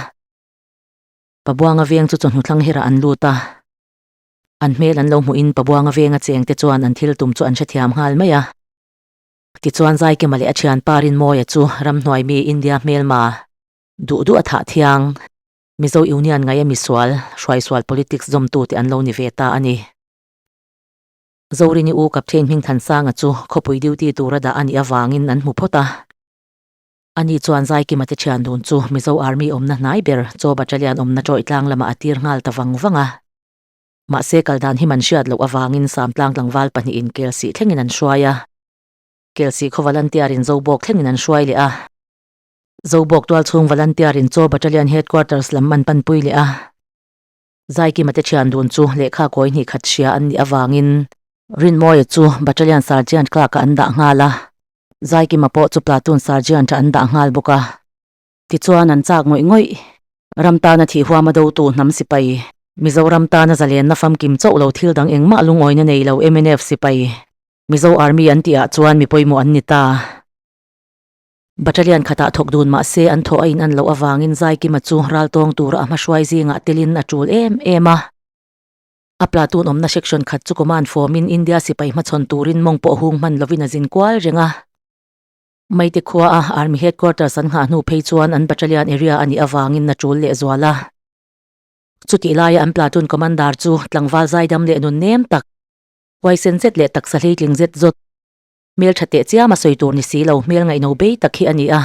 A: Pabuanga veng chu chawhnu thlang herah an lut a, an hmel an lo hmuhin Pabuanga venga chengte chuan an thil tum chu an hrethiam nghal mai a. Tichuan Zaikima leh a thianpa Rinmawia chu ramhnuai mi India hmelma duh duh a thah thiang. Mizo Union ngaia misual, hruaisual politics zawmtute an lo ni ve ta a ni. Zorini u Captain Hmingthansanga chu khawpui duty tura dah a nih avangin an hmu phawt a. Ani chuan Zaikima te thian dun chu Mizo Army awmna hnai ber Chaw Battalion awmna tawih tlang lamah a tir nghal ta vang vang a. Mahse kal dan hi man hriat loh avangin Samtlang tlangval pahnihin Kelsih thlengin an hruai a. Kelsih khaw volunteer in Zobawk thlengin an hruai leh a. Zobawk tual chhung volunteer in Chaw Battalion Headquarters lam an panpui leh a. Zaikima te thian dun chu lehkha kawi hnih khat hria an nih avangin Rinmawia chu Battalion Sergeant Clerk-ah an dah nghal a, Zaikima pawh chu Platoon Sergeant-ah an dah nghal bawk a. Tichuan an chak ngawih ngawih. Ram tana thih huama dotu hnam sipai, Mizoram tana zalenna famkim chauh lo thil dang engmah lungawina nei lo mnf sipai, Mizo Army an tihah chuan mi pawimawh an ni ta. Battalion khatah thawk dun mah se an thaw a in an loh avangin Zaikima chu ral tawng tura a hmahruai zingah telin a tul em em a. A platoon awmna section khat chu command form-in India sipai hmachhawn turin mawng pawh hung hman lovin a zin kual reng a. Maite khua a Army headquarters an nghah hnu phei chuan an battalion area a nih avangin a tul lehzual a. Chutih laia an platoon commander chu tlangval zaidam leh nun nem tak, huaisen zet leh taksa hleitling zet zawt, Hmel tha teh chiam a sawi tur ni si lo, hmel ngaihno bei tak hi a ni a.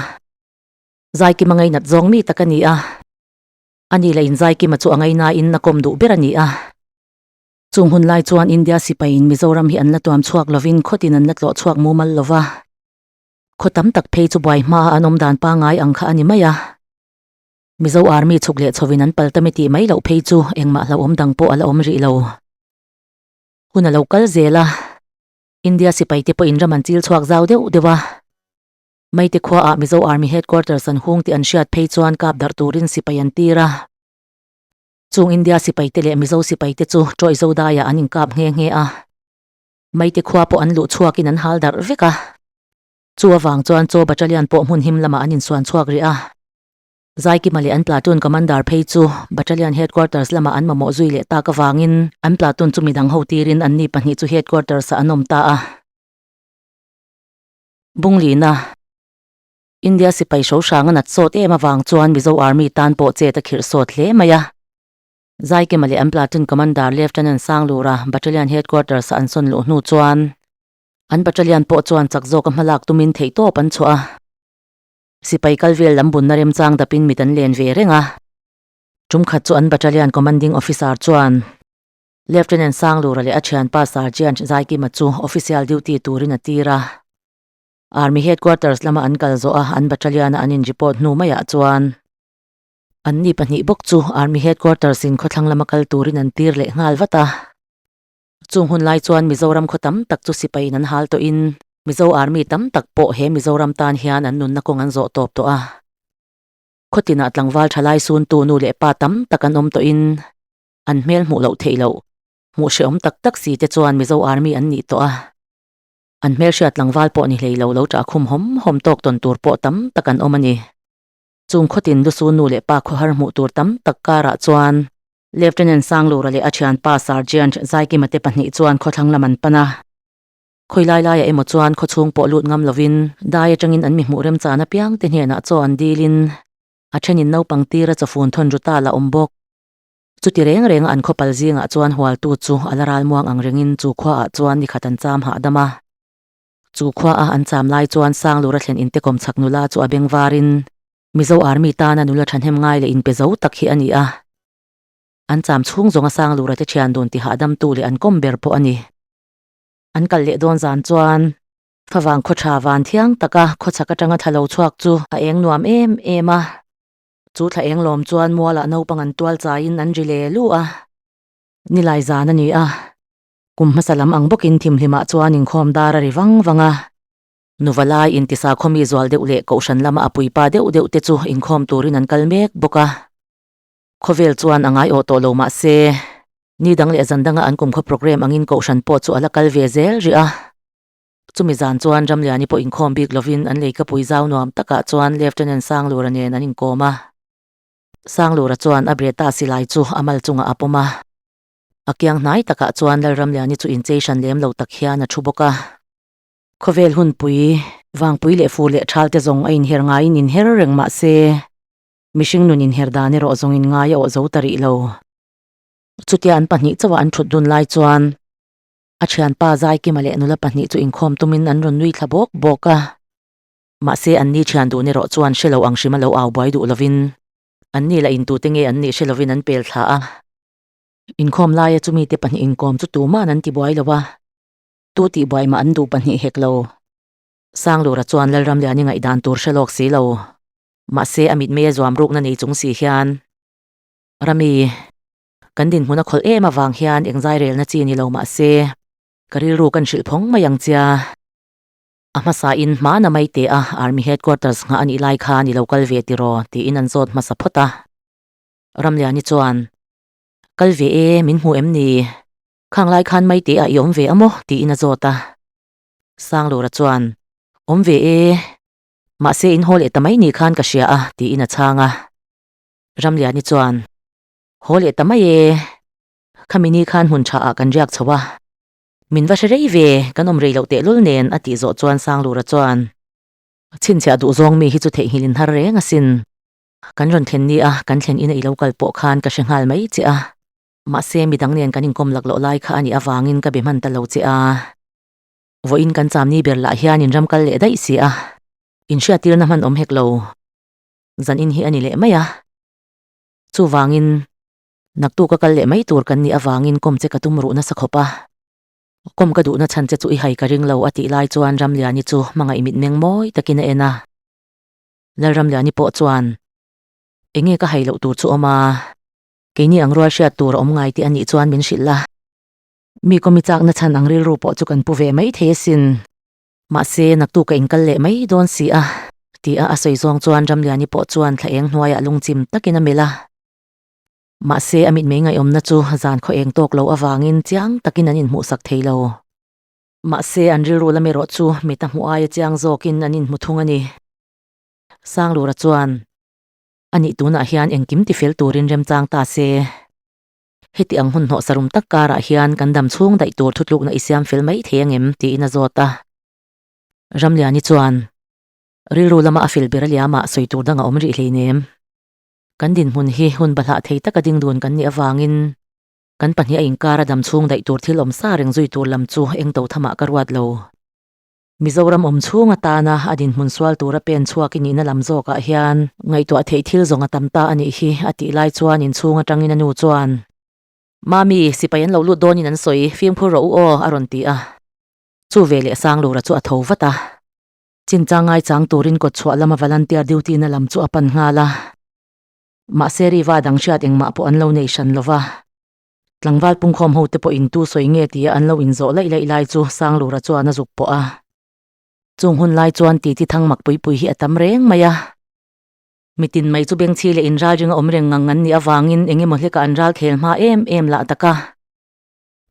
A: Zaikima ngainat zawng mi tak a ni a. Ani la in Zaikima chu a ngainain a kawm duh ber a ni a. Chung hun lai chuan India sipaiin Mizoram hi an la tuam chhuak lovin khawtin an la tlawh chhuak mumal lo va. Khaw tam tak phei chu buai hmaa an awm dan pangngai ang kha a ni mai a. Mizo Army chhuk leh chhovin an pal ta mi tih mai loh phei chu engmah hlauhawm dang pawh a la awm rih lo. Hun a lo kal zel a. India sipaite pawhin ram an chil chhuak zau deuh deuh a. Maite khuaah Mizo Army Headquarters an hung tih an hriat phei chuan kap darh turin sipai an tir a. Chung India sipaite leh Mizo sipaite chu Ṭawih Zodaiah an inkap nghe nghe a. Maite khua pawh an luh chhuakin an hal darh vek a. Chu avang chuan Chaw Battalion pawh hmun him lamah an insuan chhuak rih a. Zaikima leh an platoon commander phei chu Battalion Headquarters lamah an mamawh zui leh tak avangin an platoon chu midang ho tirin anni pahnih chu Headquarters ah an awm ta a. Bunglina, India sipai hro hrang a nat sawt em avang chuan Mizo Army tan pawh chet a khirh sawt hle mai a. Zaikima leh an platoon commander Lieutenant Sanglura Battalion Headquarters ah an sawn luh hnu chuan an battalion pawh chuan chak zawka hmalak tumin theihtawp an chhuah a. Sipai kal vel lam bunna remchang dapin mit an len ve reng a. Tum khat chu an battalion commanding officer chuan Lieutenant Sanglura leh a thianpa Sergeant Zaikima chu official duty turin a tir a. Army headquarters lama an kal zawh a, an battalion a an in report hnu maiah chuan anni pahnih bawk chu Army headquarters in khawthlang lama kal turin an tir leh nghal vat a. Chung hun lai chuan Mizoram khaw tam tak chu sipaiin an hal tawhin Mizo Army tam tak pawh he Mizoram tan hian an nunna kawng an zawh tawp tawh a. Khaw tinah tlangval thalai suntu nu leh pa tam tak an awm tawhin an hmel hmuh loh theih loh, hmuh hrehawm tak tak si te chuan Mizo Army an nih tawh a. An hmelhriat tlangval pawh ni hlei lo lo ṭah khum hawm hawm tawk tawn tur pawh tam tak an awm a ni. Chung khaw tin lusu nu leh pa khawhar hmuh tur tam tak karah chuan Lieutenant Sanglura leh a thianpa Sergeant Zaikima te pahnih chuan khawthlang lam an pan a. Khawi lai laiah emaw chuan khawchhung pawh lut ngam lovin dai atangin an mi hmuh remchan apiang te hnenah chaw an dilin a thenin naupang tira chawfun thawn ru ta la awm bawk. Chuti reng renga an khawpal zingah chuan hualtu chu a la ralmuang ang rengin chu khuaah chuan nikhat an cham hahdam a. Chu khua a an cham lai chuan Sanglura thlen inte kawm chhak nula chu a beng varin Mizo Army tana nula thahnem ngai leh inpe zo tak hi a ni a. An cham chhung zawnga Sanglura te thian dun ti hahdamtu leh an kawm ber pawh a ni. An kal leh dawn zan chuan favang khaw tha van thiang taka khaw chhak atanga thla lo chhuak chu a eng nuam em em a. Chu thla eng lawm chuan mualah naupang an tual chaiin an ri le lu a. Nilai zan a ni a. Kum hmasa lam ang bawkin thimhlimah chuan inkhawm dar a ri vang vang a. Nuva lai intisa khawmi zual deuh leh kohhran lama a puipa deuh deuh te chu inkhawm turin an kal mek bawk a. Khawvel chuan a ngai awh tawh lo mah se, ni dang leh zan danga an kumkhaw programme angin kohhran pawh chu a la kal ve zel rih a. Chumi zan chuan Ramliani pawh inkhawm bik lovin an leikapui zau nuam takah chuan Lieutenant Sanglura nen an inkawm a. Sanglura chuan a Breta silai chu a mal chungah a pawm a. A kiang hnai takah chuan Lalramliani chu inchei hran lem lo tak hian a thu bawk a. Khawvel hunpui, vangpui leh fu leh thal te zawng a inher ngaiin inher reng mah se, Mihring nun inher dan erawh zawng in ngai a awh zo ta rih lo. Chutia an pahnih chauha an thut dun lai chuan a thianpa Zaikima leh nula pahnih chu inkhawm tumin an rawn nui thla bawk bawk a. Mahse anni thian dun erawh chuan hre lo ang hrim a lo au buai duh lovin anni lah intute nge an nih hre lovin an pel thla a. Inkhawm laia chumi te pahnih inkawm chu tuma'n an ti buai lo a, tu tih buai mah an duh pahnih hek lo. Sanglura chuan Lalramliani ngaihdan tur hre lawk si lo. Mahse a mitmei a zuam rukna nei chung si hian Rami, kan dinhmun a khawlh em avang hian engzai relna chi ni lo mahse ka rilru kan hrilh phawng mai ang chia. A hmasa in hmana mai teh a Army Headquarters nghah a nih lai khan i lo kal ve tiraw tiin an zawt hmasa phawt a. Ramliani chuan, Kal ve e, min hmu em ni? Khang lai khan mai teh ah i awm ve a maw? tiin a zawt a. Sanglura chuan, Awm ve e, mahse in haw leh ta mai ni khan ka hria a tiin a chhang a. Ramliani chuan, Haw leh ta mai e, khami ni khan hmun tha ah kan riak chho a, min va hre rei ve, kan awm rei loh tehlul nen a tih zawh chuan Sanglura chuan, Chhinchhiah duh zawng mi hi chu theihnghilh in har reng asin, kan rawn thlen ni a, kan thlen ina i lo kal pawh khan ka hre nghal mai che a, mahse midang nen kan inkawm lak loh lai kha a nih avangin ka be hman ta lo che a, vawiin kan cham ni ber lah hian in ram kal leh daih si a, inhriattirna hman awm hek lo. Zan in hi a ni leh mai a. Chuvangin, naktuk a kal leh mai tur kan nih avangin kawm che ka tum ruh nasa khawp a. Kawm ka duhna chhan che chu i hai ka ring lo a tih lai chuan Ramliani chu hmangaih mitmeng mawi takin a en a. Lalramliani pawh chuan, Enge ka hai loh tur chu awm a, keini ang rual hriat tur a awm ngai tih a nih chuan min hrilh la. Mi kawmi chakna chhan ang rilru pawh chu kan pu ve mai thei asin. Mahse, naktuk a inkal leh mai dawn si a, ti a a sawi zawng chuan Ramliani pawh chuan thla eng hnuaiah lungchim takin a melh a. Mahse, a mitmei ngaihawmna chu zan khaw eng tawk lo avangin chiang takin an inhmuhsak thei lo. Mahse, an rilru lam erawh chu mit a hmuh aia chiang zawkin an inhmu thung a ni. Sanglura chuan, Anih tunah hian engkim tifel turin remchang ta se. Heti ang hun hnawh sarum tak karah hian kan dam chhung daih tur thutlukna i siam fel mai thei angem? tiin a zawt a. Ramliani chuan, Rilru lama a fel ber a liamah sawi tur dang a awm rih hleinem. Kan dinhmun hi hun bahlah thei taka ding dun kan nih avangin kan pahnih a inkar a dam chhung daih tur thil awm sa reng zui tur lam chu eng to thamah ka ruat lo. Mizoram awm chhung atana a dinhmun sual tura pen chhuak i nihna lam zawkah hian ngaihtuah theih thil zawng a tam ta a nih hi a tih lai chuan inchhung atangin a nu chuan, Mami, sipai an lo lut dawnin an sawi, fimkhur rawh u aw a rawn ti a. Chu ve leh Sanglura chu a tho vat a. Chinchang ngaichang turin kawtchhuah lama volunteer duty na lam chu a pan nghal a. Mahse Riva dang hriat engmah pawh an lo nei hran lova. Tlangval pungkhawm ho te pawh in tu sawi nge tia an lo inzawh laih laih lai chu Sanglura chuan a zuk pawh a. Chung hun lai chuan titi thang mak pui pui hi a tam reng mai a. Mitin mai chu bengchhi leh inral ringa awm reng ngang an nih avangin eng emaw hlekah an ral khel hma em em lah tak a.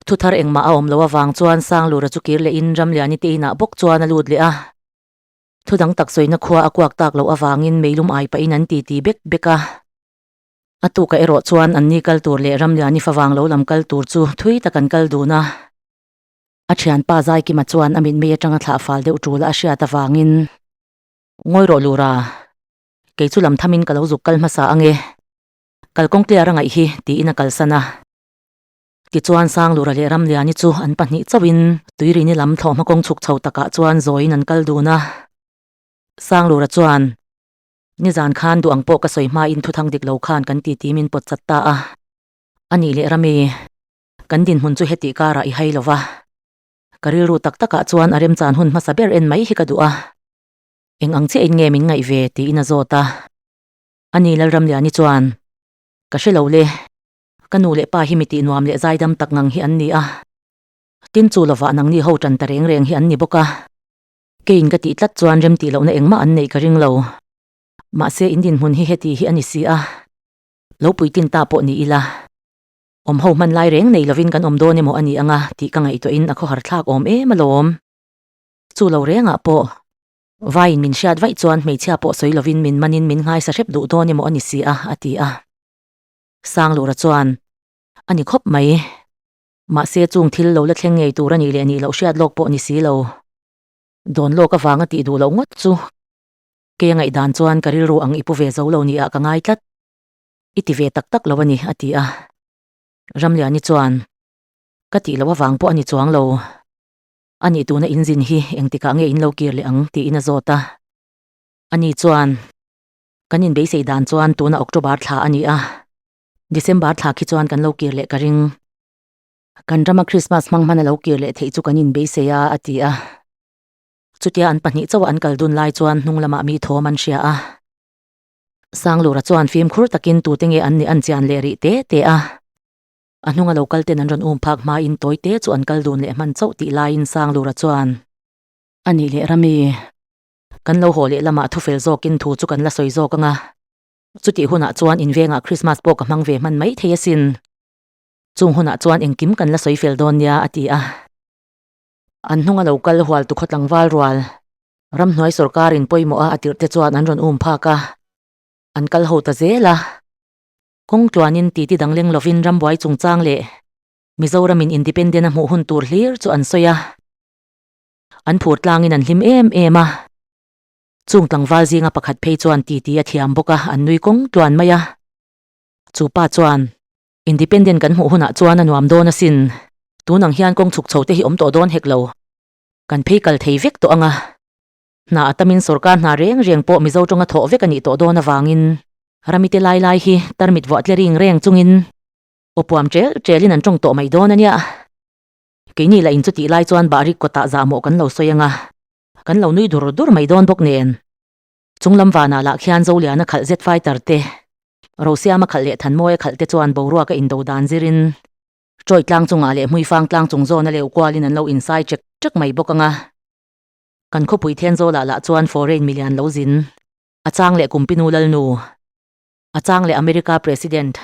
A: Thu thar engmah a awm loh avang chuan Sanglura chu kir lehin Ramliani te inah bawk chuan a lut leh a. Thu dang tak sawina khua a kuak tak loh avangin meilum ai pahin an titi bek bek a. A tukah erawh chuan anni kal tur leh Ramliani favang lo lam kal tur chu thui tak an kal dun a. A thianpa Zaikima chuan a mitmei atanga thlah fal deuh tul a hriat avangin, Ngawi rawh Lura, kei chu lam thamin ka lo zuk kal hmasa ange, kalkawng clear a ngaih hi, tiin a kalsan a. Tichuan Sanglura leh Ramliani chu an pahnih chauhin Tuirini lam thlawhhma kawng chhuk chho takah chuan zawiin an kal dun a. Sanglura chuan, Nizan khan duh ang pawh ka sawi hmain thuthang dik lo khan kan titi min pawt chat ta a. A nih leh Rami, kan dinhmun chu heti karah i hai lo va. Ka rilru tak takah chuan a remchan hun hmasa ber en mai hi ka duh a. Eng ang chiahin nge min ngaih ve tiin a zawt a. A ni Lalramliani chuan, Ka hre lo le, ka nu leh pa hi mi tih nuam leh zaidam tak ngang hi an ni a. Tin chu lovah nangni ho tan ta reng reng hi an ni bawk a. Keiin ka tih tlat chuan rem tih lohna engmah an neih ka ring lo. Mahse in dinhmun hi heti hi a ni si a, lo puitlin ta pawh ni ila, awm ho hman lai reng nei lovin kan awm dawn emaw a ni anga tih ka ngaihtuahin a khawhar thlak awm em alawm. Chu lo rengah pawh vaiin min hriat vaih chuan hmeichhia pawh sawi lovin min manin min nghaisa hrep duh dawn emaw a ni si a, a ti a. Sanglura chuan, A ni khawp mai. Mahse chung thil lo la thleng ngei tur a nih leh nih loh hriat lawk pawh ni si lo. Dawn lawk avanga tih duh loh ngawt chu. Kei a ngaihdan chuan ka rilru ang i pu ve zo lo ni ah ka ngai tlat. I ti ve tak tak lo a ni, a ti a. Ramliani chuan, Ka tih loh avang pawh a ni chuang lo. A nih tuna in zin hi engtikah nge in lo kir leh ang? tiin a zawt a. Ani chuan, Kan inbeisei dan chuan tuna October thla a ni a, December thla khi chuan kan lo kir leh ka ring. Kan rama Christmas hmang hman a lo kir leh theih chu kan inbeisei a, a ti a. Chutia an pahnih chauh a an kal dun lai chuan hnung lamah mi thawm an hria a. Sanglura chuan fimkhur takin tute nge an nih an chian leh rih te te a. A hnunga lo kal ten an rawn um phak hmain tawi te chu an kal dun leh hman chauh tih laiin Sanglura chuan, A nih leh Rami, kan lo haw leh lamah thufel zawkin thu chu kan la sawi zawk ang a. Chutih hunah chuan invengah Christmas pawh ka hmang ve hman mai thei asin. Chung hunah chuan engkim kan la sawi fel dawn nia, a ti a. An hnunga lo kal hual tu khaw tlangval rual, ramhnuai sawrkarin pawimawh a a tirh te chuan an rawn um phak a, an kal ho ta zel a. Kawng tluanin titi dang leng lovin rambuai chungchang leh Mizoramin independent a hmuh hun tur hlir chu an sawi a. An phur tlangin an hlim em em a. Chung tlangval zinga pakhat phei chuan titi a thiam bawk a, an nui kawng tluan mai a. Chu pa chuan, Independent kan hmuh hunah chuan a nuam dawn asin. Tun ang hian kawng chhuk chho te hi awm tawh dawn hek lo. Kan phei kal thei vek tawh ang a. Hna a tamin sawrkar hna reng reng pawh Mizo tawnga thawh vek a nih tawh dawn avangin ramite lai lai hi tarmit vuah tle ring reng chungin aw puam ṭel ṭelin an ṭawng tawh mai dawn a nia. Keini lah in chutih lai chuan bahrik kawtah zahmawh kan lo sawi ang a, kan lo nui dur dur mai dawn bawk nen. Chunglam vanah lah khian Zoliana khalh zet fighter te, Rosiama khalh leh Thanmawia khalh te chuan boruaka indo dan zirin Ṭawih tlang chungah leh Hmuifang tlang chung zawna leu kualin an lo insai ṭek ṭek mai bawk ang a. Kan khawpui Thenzawl-ah lah chuan foreign milian lo zin, a chang leh Kumpinu Lalnu, a chang leh America President,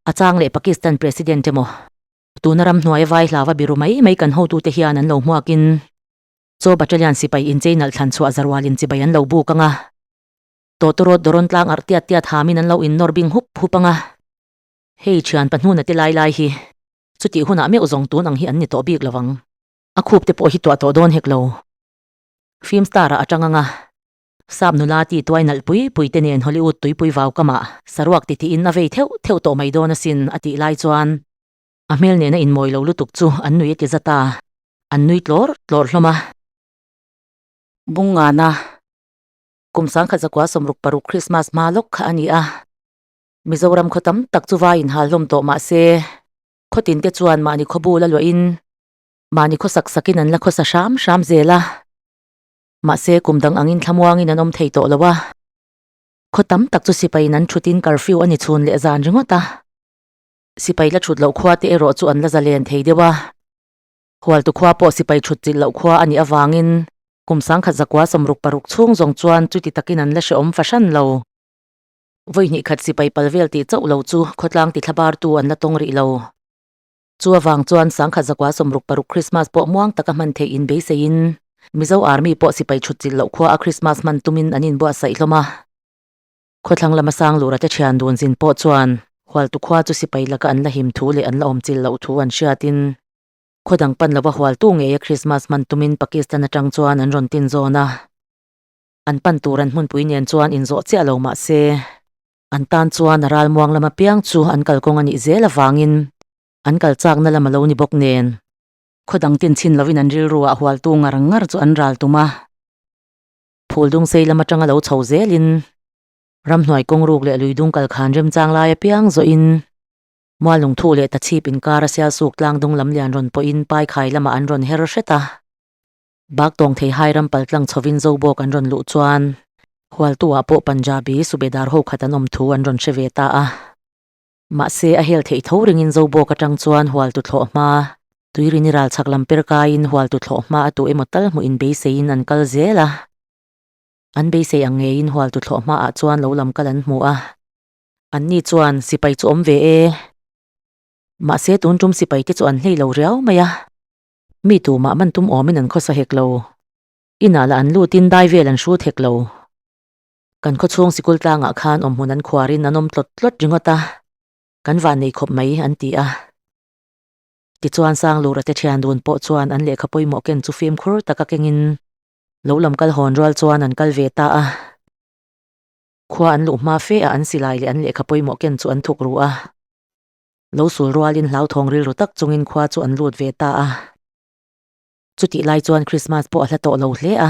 A: a chang leh Pakistan President emaw, tuna ramhnuaia vai hlava biru mai mai kan hotute hian an lo hmuakin Chaw Battalion sipai inchei nalh thlan chhuah zarualin chibai an lo buk ang a, tawtawrawt dawrawn tlang arh tiat tiat hamin an lo innawr bing hup hup ang a. Hei thian pahnuna te lai lai hi chutih hunah meuh zawng tun ang hi an ni tawh bik lo ang. A khup te pawh hi tuah tawh dawn hek lo. Film star ah a tang ang a, sap nula ti tuai nalh pui pui te nen Hollywood tuipui vau kamah saruak ti tiin a vei theuh theuh tawh mai dawn asin a tih lai chuan a hmel nena inmawi lo lutuk chu an nui a ti zat a, an nui tlawr tlawr hlawm a. Bungngana kum sangkhat zakua 66 Christmas hma lawk kha a ni a, Mizoram khaw tam tak chu vai inhal hlawm tawh mah se khaw tin te chuan mahni khaw bul a luahin Mahni khawsak sakin an la khawsa hram hram zel a, mahse kum dang angin thlamuangin an awm thei tawh lo a. Khaw tam tak chu sipaiin an thutin curfew a ni chhun leh zan ringawt a. Sipai la thut loh khua te erawh chu an la zalen thei deuh a. Hualtu khua pawh sipai thut chilh loh khua a nih avangin kum 1966 chhung zawng chuan chuti takin an la hrehawm fahran lo. Vawi hnih khat sipai pal vel tih chauh lo chu khawtlang ti thlabartu an la tawng rih lo. Chu avang chuan 1966 Christmas pawh muang taka hman theih in beiseiin Mizo Army pawh sipai chhut chilh loh khua a Christmas hman tumin an inbuatsaih hlawm a. Khawthlang lama Sanglura te thian dun zin pawh chuan Hualtu khua chu sipai laka an la him thu leh an la awm chilh loh thu an hriatin khaw dang pan lova Hualtu ngeia Christmas hman tumin Pakistan atang chuan an rawn tin zawn a. An pan tur an hmunpui nen chuan inzawh chiah lo mah se An tan chuan a ralmuang lama piang chu an kalkawng a nih zel avangin an kal chakna lam a lo ni bawk nen. Khaw dang tin chhin lovin an rilru ah hualtu ngar ngar chu an ral tum a. Phul dung sei lam atanga lo chho zelin ramhnuai kawng ruk leh lui dung kal khan remchang lai apiang zawhin Mualnungthu leh Tachhip inkar a sialsuk tlang dung lam lian rawn pawhin Paikhai lamah an rawn her hret a. Baktawng theihai ram paltlang chhovin Zobawk an rawn luh chuan Hualtu-ah pawh Punjabi Subedar ho khat an awm thu an rawn hre ve ta a. Mahse, a hel theih tho ringin Zobawk atang chuan Hualtu thlawh hma, Tuirini ral chhak lam per kaiin Hualtu thlawh hma a tu emaw tal hmuh inbeiseiin an kal zel a. An beisei ang ngeiin Hualtu thlawh hmaah chuan lo lam kal an hmu a. Anni chuan, Sipai chu awm ve e. Mahse, tun tum sipai te chu an hlei lo riau mai a. Mi tumah man tum awmin an khawsa hek lo. Inah lah an lutin dai vel an hrut hek lo. Kan khawchhung sikul tlangah khan awmhmun an khuarin an awm tlawt tlawt ringawt a, kan van nei khawp mai an ti a. Tichuan Sanglura te thian dun pawh chuan an lehkha pawimawh ken chu fimkhur taka kengin lo lam kal hawn rual chuan an kal ve ta a. Khua an luh hma fe a an silai leh an lehkha pawimawh ken chu an thuk ru a. Lo sul rualin hlauthawng rilru tak chungin khua chu an lut ve ta a. Chutih lai chuan Krismas pawh a hla tawh lo hle a.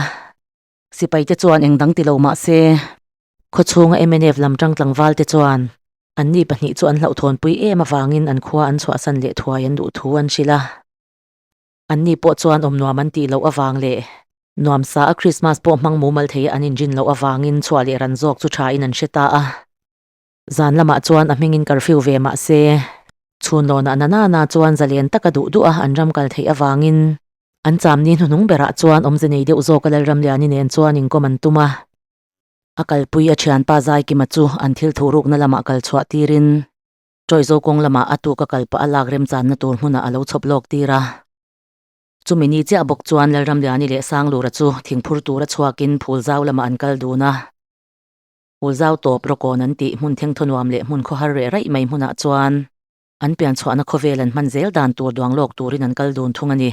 A: Sipaite chuan eng dang ti lo mah se, khawchhunga mnf lam tang tlangvalte chuan anni pahnih chu an hlauhthawnpui em avangin an khua an chhuahsan leh thuai an duh thu an hrilh a. Anni pawh chuan awm nuam an tih loh avang leh nuamsa a Krismas pawh hmang mumal thei an inrin loh avangin chhuah leh ran zawk chu tha in an hre ta a. Zan lamah chuan a hmingin curfew ve mah se, chhun lawnah na na na chuan zalen taka duh duh a an ram kal theih avangin an chamni hnuhnung berah chuan awmze nei deuh zawka Lalramliani nen chuan inkawm an tum a. A kalpui a thianpa Zaikima chu an thil thuhrukna lamah kal chhuah tirin Ṭawihzo kawng lamah a tuk a kal pah a lak remchanna tur hmunah a lo chhawp lawk tir a. Chumi ni chiah bawk chuan Lalramliani leh Sanglura chu thingphur tura chhuakin Phulzau lamah an kal dun a. Phulzau tawp rawkawn an tih hmun thengthaw nuam leh hmun khawhar reh raih mai hmunah chuan an pianchhuahna khawvel an hman zel dan tur duang lawk turin an kal dun thung a ni.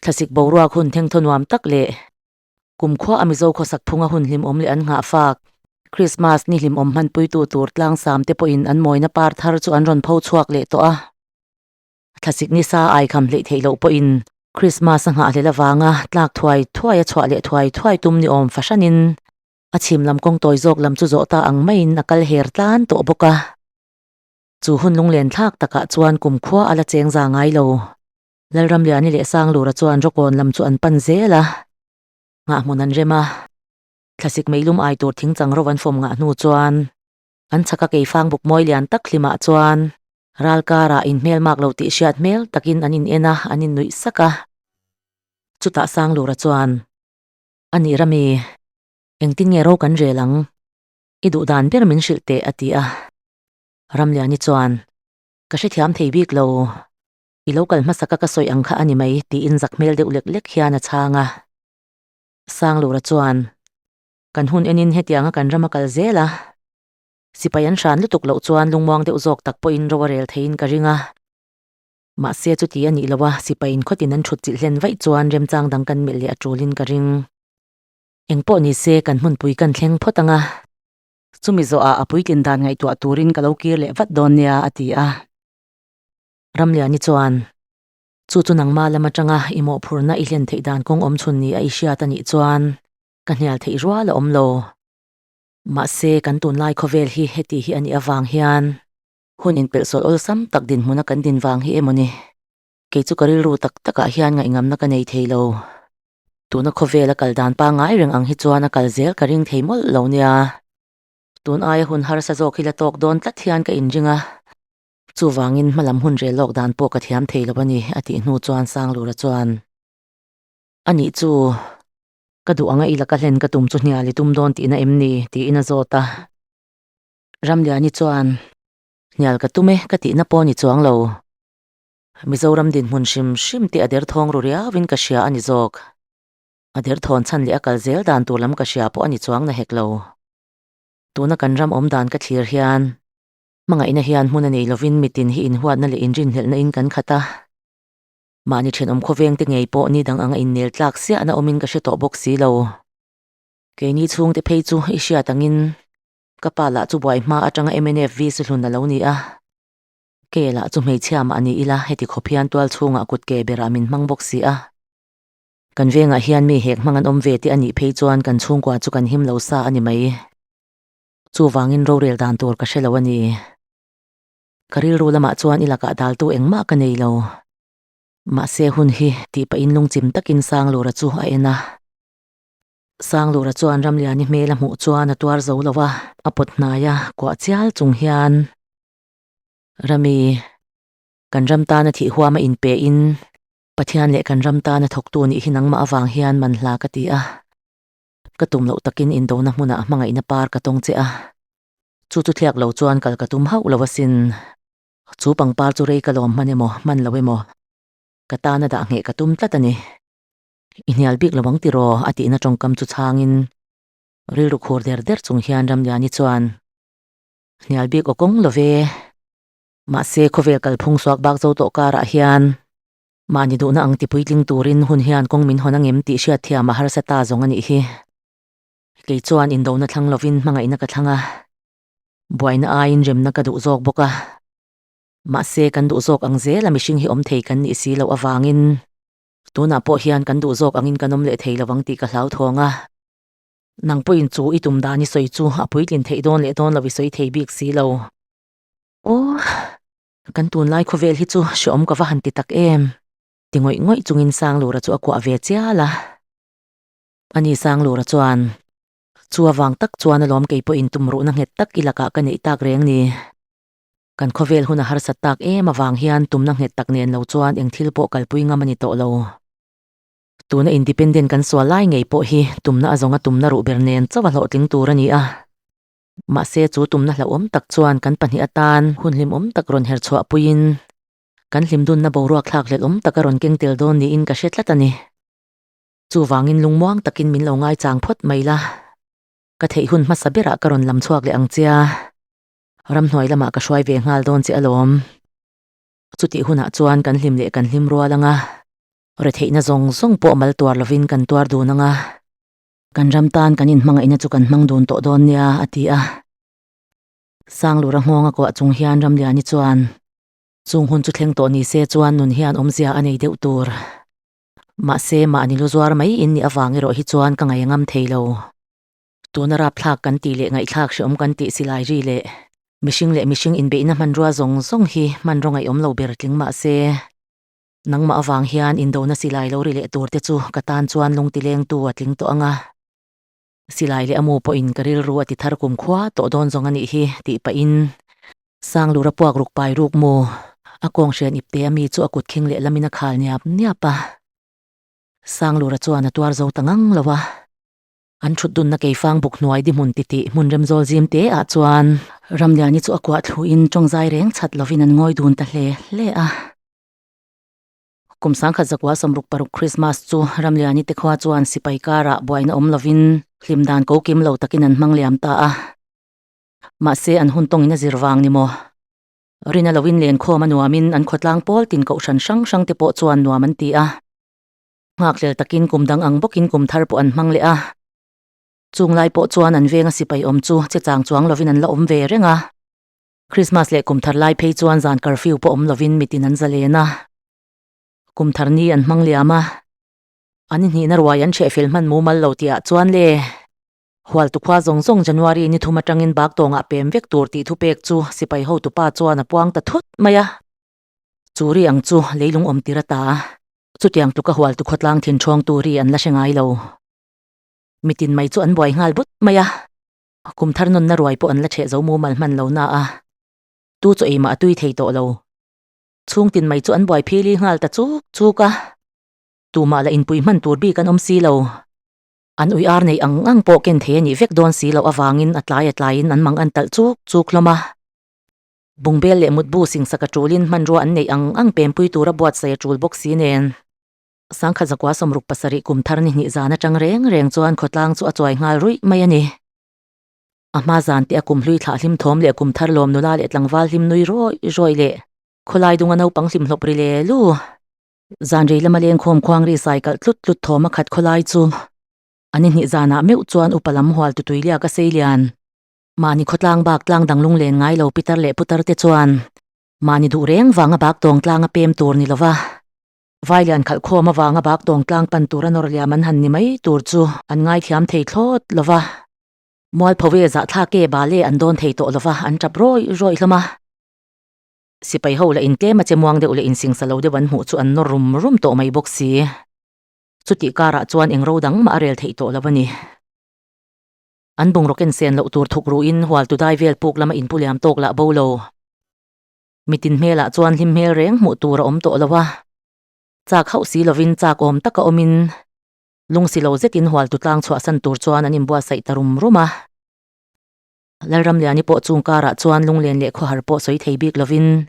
A: Thlasik boruak hun thengthaw nuam tak leh Kumkhua a Mizo khawsak phunga hun hlimawm leh an nghahfak. Krismas ni hlimawm hmanpuitu tur tlangsam te pawhin an mawina par thar chu an rawn pho chhuak leh tawh a. Thlasik ni sa aikham hleih theih loh pawhin Krismas a nghahhlel avanga tlak thuai thuai a chhuah leh thuai thuai tum ni awm fahranin a chhim lam kawng tawi zawk lam chu zawh ta ang maiin a kal her tlan tawh bawk a. Chu hun lunglen thlak takah chuan kumkhua a la cheng za ngai lo. Lalramliani leh Sanglura chuan Rawkawn lam chu an pan zel a, nghah hmun an rem a. Thlasik meilum ai tur thing chang ro an fawm ngah hnu chuan an chhak a keifang buk mawi lian tak hlimah chuan ral karah inhmel mak lo tih hriat hmel takin an in en a, an in nuih sak a. Chutah Sanglura chuan, A nih Rami, engtin nge ro kan rel ang? I duh dan ber min hrilh teh, a ti a. Ramliani chuan, Ka hrethiam thei bik lo. I lo kal hmasa ka ka sawi ang kha a ni mai, tiin zak hmel deuh lek lek hian a chhang a. Sanglura chuan, Kan hun enin hetianga kan ram a kal zel a, sipai an hran lutuk loh chuan lungmuang deuh zawk tak pawhin ro a rel theiin ka ring a. Mahse chuti a nih loh a, sipaiin khawtin an thut chilh hlen vaih chuan remchang dang kan melh leh a tulin ka ring. Engpawh ni se kan hmunpui kan thleng phawt ang a. Chumi zawhah a puitlin dan ngaihtuah turin ka lo kir leh vat dawn nia, a ti a. Ramliani chuan, Chu chu nangma lam atanga i mawhphurhna i hlen theih dan kawng awm chhun ni a i hriat a nih chuan ka hnial theih rual a awm lo. Mahse, kan tunlai khawvel hi heti hi a nih avang hian hun inpelhsawlh awlsam tak dinhmuna kan din vang hi emaw ni? Kei chu ka rilru tak takah hian ngaih-ngamna ka nei thei lo. Tuna khawvel a kal dan pangngai reng ang hi chuan a kal zel ka ring thei mawlh lo nia. Tun aia hun harsa zawk hi la tawk dawn tlat hian ka inring a. Chuvangin hmalam hun rel lawk dan pawh ka thiam thei lo a ni, a tih hnu chuan Sanglura chuan, A nih chu, ka duh anga i laka hlen ka tum chu hnial i tum dawn tihna em ni? tiin a zawt a. Ramliani chuan, Hnial ka tum e, ka tihna pawh ni chuang lo. Mizoram dinhmun hrim hrim te a derthawng ru riauin ka hria a ni zawk. A derthawn chhan leh a kal zel dan tur lam ka hria pawh a ni chuang na hek lo. Tuna kan ram awm dan ka thlir hian Hmangaihna hian hmun a nei lovin mitin hi inhuatna leh inrinhlelhna in kan khat a. Mahni thenawm khawveng te ngei pawh ni dang anga innel tlak siahna awmin ka hre tawh bawk si lo. Keini chhungte phei chu i hriat angin ka pa lah chu buai hma atanga mnf vi su hlun a lo ni a. Ke lah chu hmeichhia mah ni ila heti khawp hian tual chhungah kut ke berah min hmang bawk si a. Kan vengah hian mi hek hmang an awm ve te a nih phei chuan kan chhungkua chu kan him lo sa a ni mai. Chuvangin rorel dan tur ka hre lo a ni. Ka rilru lamah chuan i lakah daltu engmah ka nei lo. Mahse hun hi tih pahin lungchim takin Sanglura chu a en a. Sanglura chuan Ramliani hmel a hmuh chuan a tuar zo lo a, a pawt hnai a, kuah chial chung hian, Rami, kan ram tana thih huama inpe in Pathian leh kan ram tana thawktu nih hi nangmah avang hian man hla ka ti a. Ka tum loh takin indona hmunah hmangaihna par ka tawng che a, chu chu thliak lo chuan kal ka tum hauh lo asin. Chu pangpar chu rei ka lawm hman emaw, hman lo emaw, ka tana dah ngheh ka tum tlat a ni. I hnial bik lo ang tiraw? a tihna tawngkam chu chhangin rilru khur der der chung hian Ramliani chuan, Hnial bik aw kawng lo ve. Mahse khawvel kalphung suak bak zo tawh karah hian Mahni duhna ang ti puitling turin hun hian kawng min hawn angem tih hriat thiam a harsa ta zawng a nih hi. Kei chuan indona thlang lovin hmangaihna ka thlang a, buaina aiin remna ka duh zawk bawk a. Mahse, kan duh zawk ang zela mihring hi awm thei kan nih si loh avangin tunah pawh hian kan duh zawk angin kan awm leh thei lovang tih ka hlauthawng a. Nang pawhin chu i tum dan i sawi chu a puitlin theih dawn leh dawn lo i sawi thei bik si lo. Aw, kan tunlai khawvel hi chu hreawm ka va han ti tak em! Ti ngawih ngawih chungin Sanglura chu a kuah ve chial a. Ani Sanglura chuan, Chu avang tak chuan alawm kei pawhin tumruhna nghet tak i lakah ka neih tak reng ni. Kan khawvel hun a harsat tak em avang hian tumna nghet tak nen lo chuan eng thil pawh kalpui ngam a ni tawh lo. Tuna independent kan sual lai ngei pawh hi tumna a zawnga tumna ruh ber nen chauh a hlawhtling tur a ni a. Mahse chu tumna hlauhawm tak chuan kan pahnih atan hun hlimawm tak rawn her chhuah puiin kan hlimdunna boruak thlak hlelh awm tak a rawn keng tel dawn niin ka hre tlat a ni. Chuvangin lungmuang takin min lo ngaichang phawt mai la, ka theih hun hmasa berah ka rawn lam chhuak leh ang che a, ramhnuai lamah ka hruai ve nghal dawn che alawm. Chutih hunah chuan kan hlim leh kan hlim rual ang a. Retheihna zawng zawng pawh mal tuar lovin kan tuar dun ang a, kan ram tan kan inhmangaihna chu kan hmang dun tawh dawn nia, a ti a. Sanglura nghawnga kuah chung hian Ramliani chuan, Chung hun chu thleng tawh ni se chuan nun hian awmzia a nei deuh tur. Mahse, mahni lu zuar mai in nih avang erawh hi chuan ka ngaih a ngam thei lo. Tuna rapthlak kan tih leh ngaihthlak hreawm kan tih silai ri leh mihring leh mihring inbeihna hmanrua zawng zawng hi hmanraw ngaihawm lo ber tling mahse, Nangmah avang hian indona silai lo ri leh tur te chu ka tan chuan lung ti lengtu a tling tawh ang a. Silai leh a mu pawhin ka rilru a ti thar kum khua tawh dawn zawng a nih hi tih pahin Sanglura puak ruk pai ruk mu a kawng hrian ipte a mi chu a kut khing leh lamin a khal niap niap a. Sanglura chuan a tuar zo ta ngang lo a. An thut dunna keifang buk hnuai di hmun titih hmun remzawl zim te ah chuan Ramliani chu a kuah thluin tawngzai reng chhat lovin an ngawi dun ta hle hle a. Kum sangkhat zakua 66 Krismas chu Ramliani te khua chuan sipai karah buaina awm lovin hlim dan ko kim lo takin an hmang liam ta a. Mahse an hun tawngin a zir vang ni maw? Rina loin lenkhawm a nuamin an khawtlang pawl tin kohhran hrang hrang te pawh chuan nuam an ti a. Nghakhlel takin kum dang ang bawkin kum thar pawh an hmang leh a. Chung lai pawh chuan an venga sipai awm chu che chang chuang lovin an la awm ve reng a. Krismas leh kum thar lai phei chuan zan curfew pawh awm lovin mitin an zalen a. Kum thar ni an hmang liam a. An inhnihna ruai an chhehfel hman mumal lo tihah chuan le Hualtu khua zawng zawng January ni thum atangin bak tawngah pem vek tur tih thupek chu sipai hotupa chuan a puang ta thut mai a. Chu ri ang chu leilung awm tir a ta a. Chutiang tluka hualtu khawtlang thin ṭhawngtu ri an la hre ngai lo. Mitin mai chu an buai nghal but mai a. Kum thar nawnna ruai pawh an la ṭheh zo mumal hman lo na a. Tu chaw ei mah a tui thei tawh lo. Chhungtin mai chu an buai phili nghal ta chuk chuk a. Tumah la inpui hman tur bik an awm si lo. An ui ar nei ang ang pawh ken thei a nih vek dawn si loh avangin a tlai a tlaiin an mang an talh chuk chuk hlawm a. Bungbel leh mutbu singsak a ṭulin hmanrua an neih ang ang pempui tura buatsaih a ṭul bawk si nen. Sangkhat zakua 67 kum thar ni hnih zan aṭang reng reng chuan khawtlang chu a chuai nghal ruih mai a ni. A hma zan te a kum hlui thlah hlim thawm leh kum thar lawm nula leh tlangval hlim nui rawi rawi leh khawlai dunga naupang hlim hlawp ri le lu. Zan rei lama lengkhawm khuang ri sai kalh tlut tlut thawm a khat khawlai chu a ni hnih zanah meuh chuan upa lam hual tutui liak a sei lian. Mahni khawtlang bak tlang dang lunglen ngai lo pitar leh putar te chuan mahni duh reng vanga bak tawng tlang a pem tur ni lova Vailian khalh khawm avanga bak tawng tlang pan tur a nawr liam an han ni mai tur chu an ngaithiam thei thlawt lova Mualpho e zahthlak e bale an dawn thei tawh lova an tap rawi rawi hlawm a. Sipai ho la intlem a che muang deuh leh insingsa lo deuh an hmuh chu an nawr rum rum tawh mai bawk si. Chutih karah chuan eng ro dang mah a rel theih tawh lo a ni. An bungraw ken sen loh tur thuk ruhin hualtu dai vel puk lama inpu liam tawk lah bo lo. Mitin hmelah chuan hlim hmel reng hmuh tur a awm tawh lo a. Chak hauh si lovin chak awm taka awmin lung si lo zetin hualtu tlang chhuahsan tur chuan an inbuatsaih ta rum rum a. Lalramliani pawh chung karah chuan lunglen leh khawhar pawh sawi thei bik lovin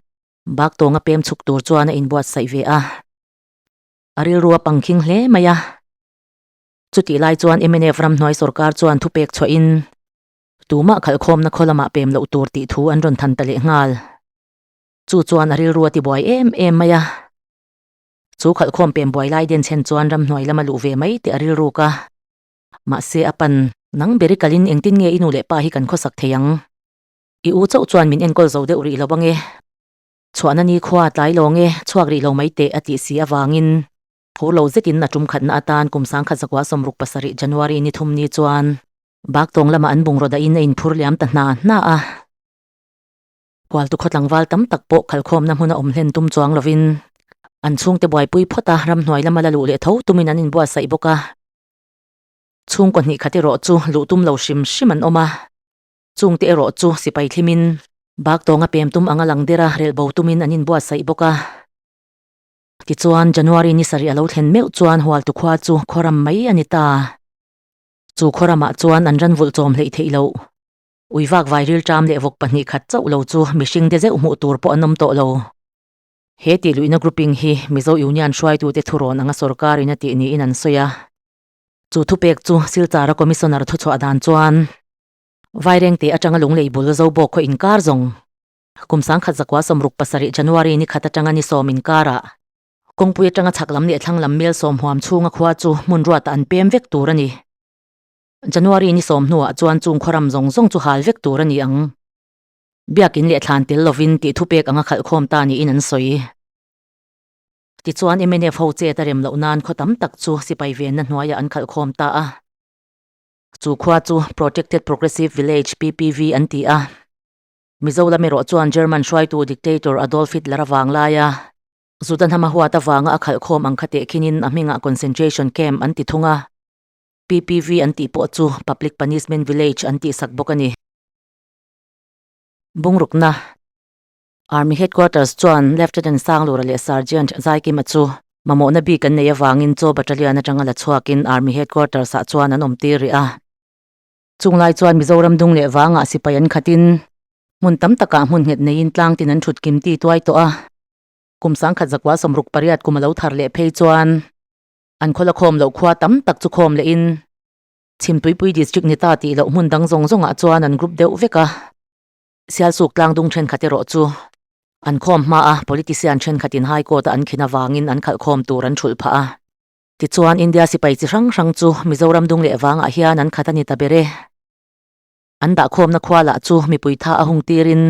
A: bak tawnga pem chhuk tur chuan a inbuatsaih ve a. A rilru a pangkhing hle mai a. Chutih lai chuan mnf ramhnuai sorkar chuan thupek chhuahin tumah khalhkhawmna khaw lamah pem loh tur tih thu an rawn than ta leh nghal. Chu chuan a rilru a tibuai em em mai a. Chu khalhkhawm pem buai lai den chhen chuan ramhnuai lama luh ve mai tih a rilruk a. Mahse a pan. Nang beri kalin engtin nge i nu leh pa hi kan khawsak thei ang? I u chauh chuan min enkawl zo deuh rih lo ange. Chhuahna ni khua tlai lo nge, chhuak rih lo mai teh a tih si avangin phur lo zetin a tum khatna atan kum 1967 January ni thum ni chuan Baktawng lamah an bungraw dahin a inphur liam ta hna hna a. Hualtu khaw tlangval tam tak pawh khalkhawmna hmuna awm hlen tum chuang lovin an chhungte buaipui phawt a, ramhnuai lama la luh leh tho tumin an inbuatsaih bawk a. Chhungkaw hnih khat erawh chu luh tum lo hrim hrim an awm a, chungte erawh chu sipai thlimin Baktawnga pem tum anga lang dera relh bo tumin an inbuatsaih bawk a. Tichuan, January ni sarih a lo thlen meuh chuan Hualtu khua chu khawram mai a ni ta. Chu khawramah chuan an ran vulh chawm hleih theih loh. Ui vak vai rilṭam leh vawk pahnih khat chauh lo chu mihring de zeuh hmuh tur pawh an awm tawh lo. He tih luihna grouping hi Mizo Union hruaitute thurawn anga sorkarin a tih niin an sawi a. Chu thupek chu Silchara Commissioner thuchhuah dan chuan Vairengte atanga Lunglei bul Zobawk khaw inkar zawng kum 1967 January ni khat atanga ni sawm inkarah kawngpui atanga chhak lam leh thlang lam mel sawm huam chhunga khua chu hmun ruatah an pem vek tur a ni. January ni sawm hnuah chuan chung khawram zawng zawng chu hal vek tur a ni ang. Biakin leh thlan tel lovin tih thupek anga khalh khawm ta niin an sawi. Tichuan mnf ho chet a rem loh nan khaw tam tak chu sipai venna hnuaiah an khalh khawm ta a. Chu khua chu Protected Progressive Village, PPV, an ti a. Mizo lam erawh chuan German hruaitu dictator Adolf Hitler avang laia Zuta hnama huat avanga a khalh khawm ang kha tehkhinin a hmingah concentration camp an ti thung a. PPV an tih pawh chu Public Punishment Village an tihsak bawk a ni. Bungrukna Army Headquarters chuan Lieutenant Sanglura leh Sergeant Zaikima chu mamawhna bik an neih avangin Chaw Battalion atanga la chhuakin Army Headquarters ah chuan an awm tir rih a. Chunglai chuan Mizoram dung leh vangah sipai an khatin hmun tam takah hmun nghet neiin tlang tin an thut kim ti tuai tawh a. Kum 1968 kum a lo thar leh phei chuan an khawla khawm loh khua tam tak chu khawm lehin Chhimtuipui District ni ta tih loh hmun dang zawng zawngah chuan an group deuh vek a. Sialsuk tlangdung thenkhat erawh chu an khawm hma a, politician thenkhatin High Court-a an khin avangin an khalh khawm tur an thulh phah a. Tichuan, India sipai chi hrang hrang chu Mizoram dung leh vangah hian an khat a ni ta ber e. An dahkhawmna khua lah chu mipui tha a hung tirin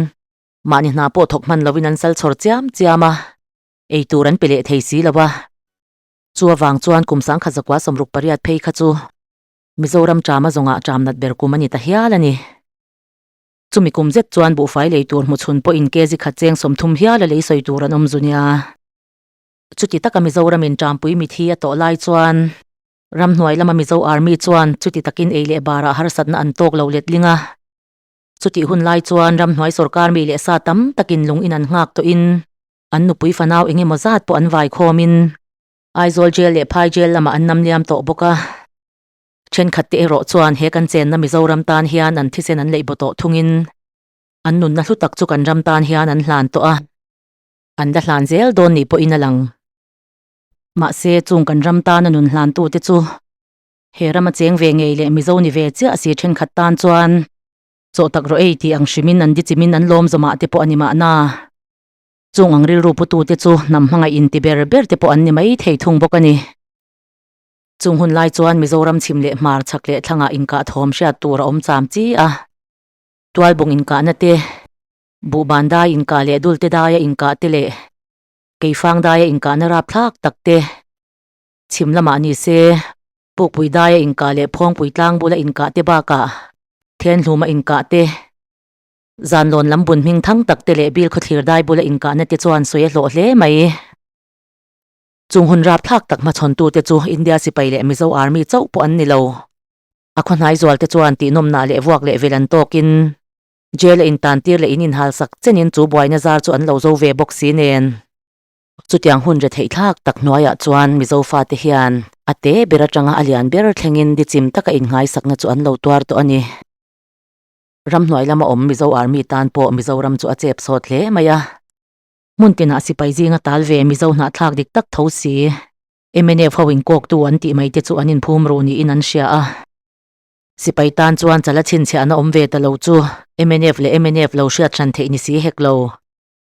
A: mahni hna pawh thawk hman lovin an sal chhawr chiam chiam a, ei tur an pe leh thei si lo a. Chu avang chuan kum 1968 phei kha chu Mizoram ṭama zawngah ṭam nat ber kum a ni ta hial a ni. Chumi kum zet chuan buhfai lei tur hmu chhun pawhin kg khat cheng 30 hial a lei sawi tur an awm zu nia. Chuti taka Mizoramin ṭampui mithi a tawh lai chuan ramhnuai lama Mizo Army chuan chuti takin ei leh barah harsatna an tawk lo letling a. Chutih hun lai chuan ramhnuai sorkar mi leh sa tam takin lung in an nghak tawhin an nupui fanau eng emaw zat pawh an vai khawmin Aizawl Jail leh Phai Jail lamah an nam liam tawh bawk a. Thenkhat te erawh chuan he kan chenna Mizoram tan hian an thisen an leih baw tawh thungin an nunna hlu tak chu kan ram tan hian an hlan tawh a, an la hlan zel dawn nih pawhin a lang. Mahse, chung kan ram tana nun hlantute chu he rama cheng ve ngei leh Mizo ni ve chiah si thenkhat tan chuan chaw tak rawh ei tih ang hrimin an dichimin an lawm zawmah te pawh a ni mahna. Chung ang rilru putute chu hnam hmangaih inti ber ber te pawh an ni mai thei thung bawk a ni. Chung hun lai chuan Mizoram chhim leh hmar chhak leh thlangah inkah thawm hriat tur a awm cham chi a. Tualbung inkahna te, Buhban dai inkah leh Dulte daia inkah te leh Keifang daia inkahna rapthlak tak te, chhim lamah ni se, Pukpui daia inkah leh Phawngpui tlang bula inkah te bakah Thenhluma inkah te, Zanlawn lam bun hming thang tak te leh Bil khawthlir dai bula inkahna te chuan sawi a hlawh hle mai. Chung hun rapthlak tak hmachhawntute chu India sipai leh Mizo Army chauh pawh an ni lo. A khawhnai zualte chuan tihnawmnah leh vuak leh vel an tawkin jail a intantir leh in inhalsak chenin chu buaina zar chu an lo zo ve bawk si nen. Chutiang hun retheih thlak tak hnuaiah chuan Mizo fate hian a te ber atanga a lian ber thlengin dichim taka innghaisakna chu an lo tuar tawh a ni. Ramhnuai lama awm Mizo Army tan pawh Mizoram chu a chep sawt hle mai a. Hmun tinah sipai zinga tal ve Mizo hnahthlak dik tak tho si. Mnf ho inkawktu an tih mai te chu an inphum ruh niin an hria a. Sipai tan chuan chala chhinchhiahna awm ve ta lo chu mnf leh mnf lo hriat hran theih ni si hek lo.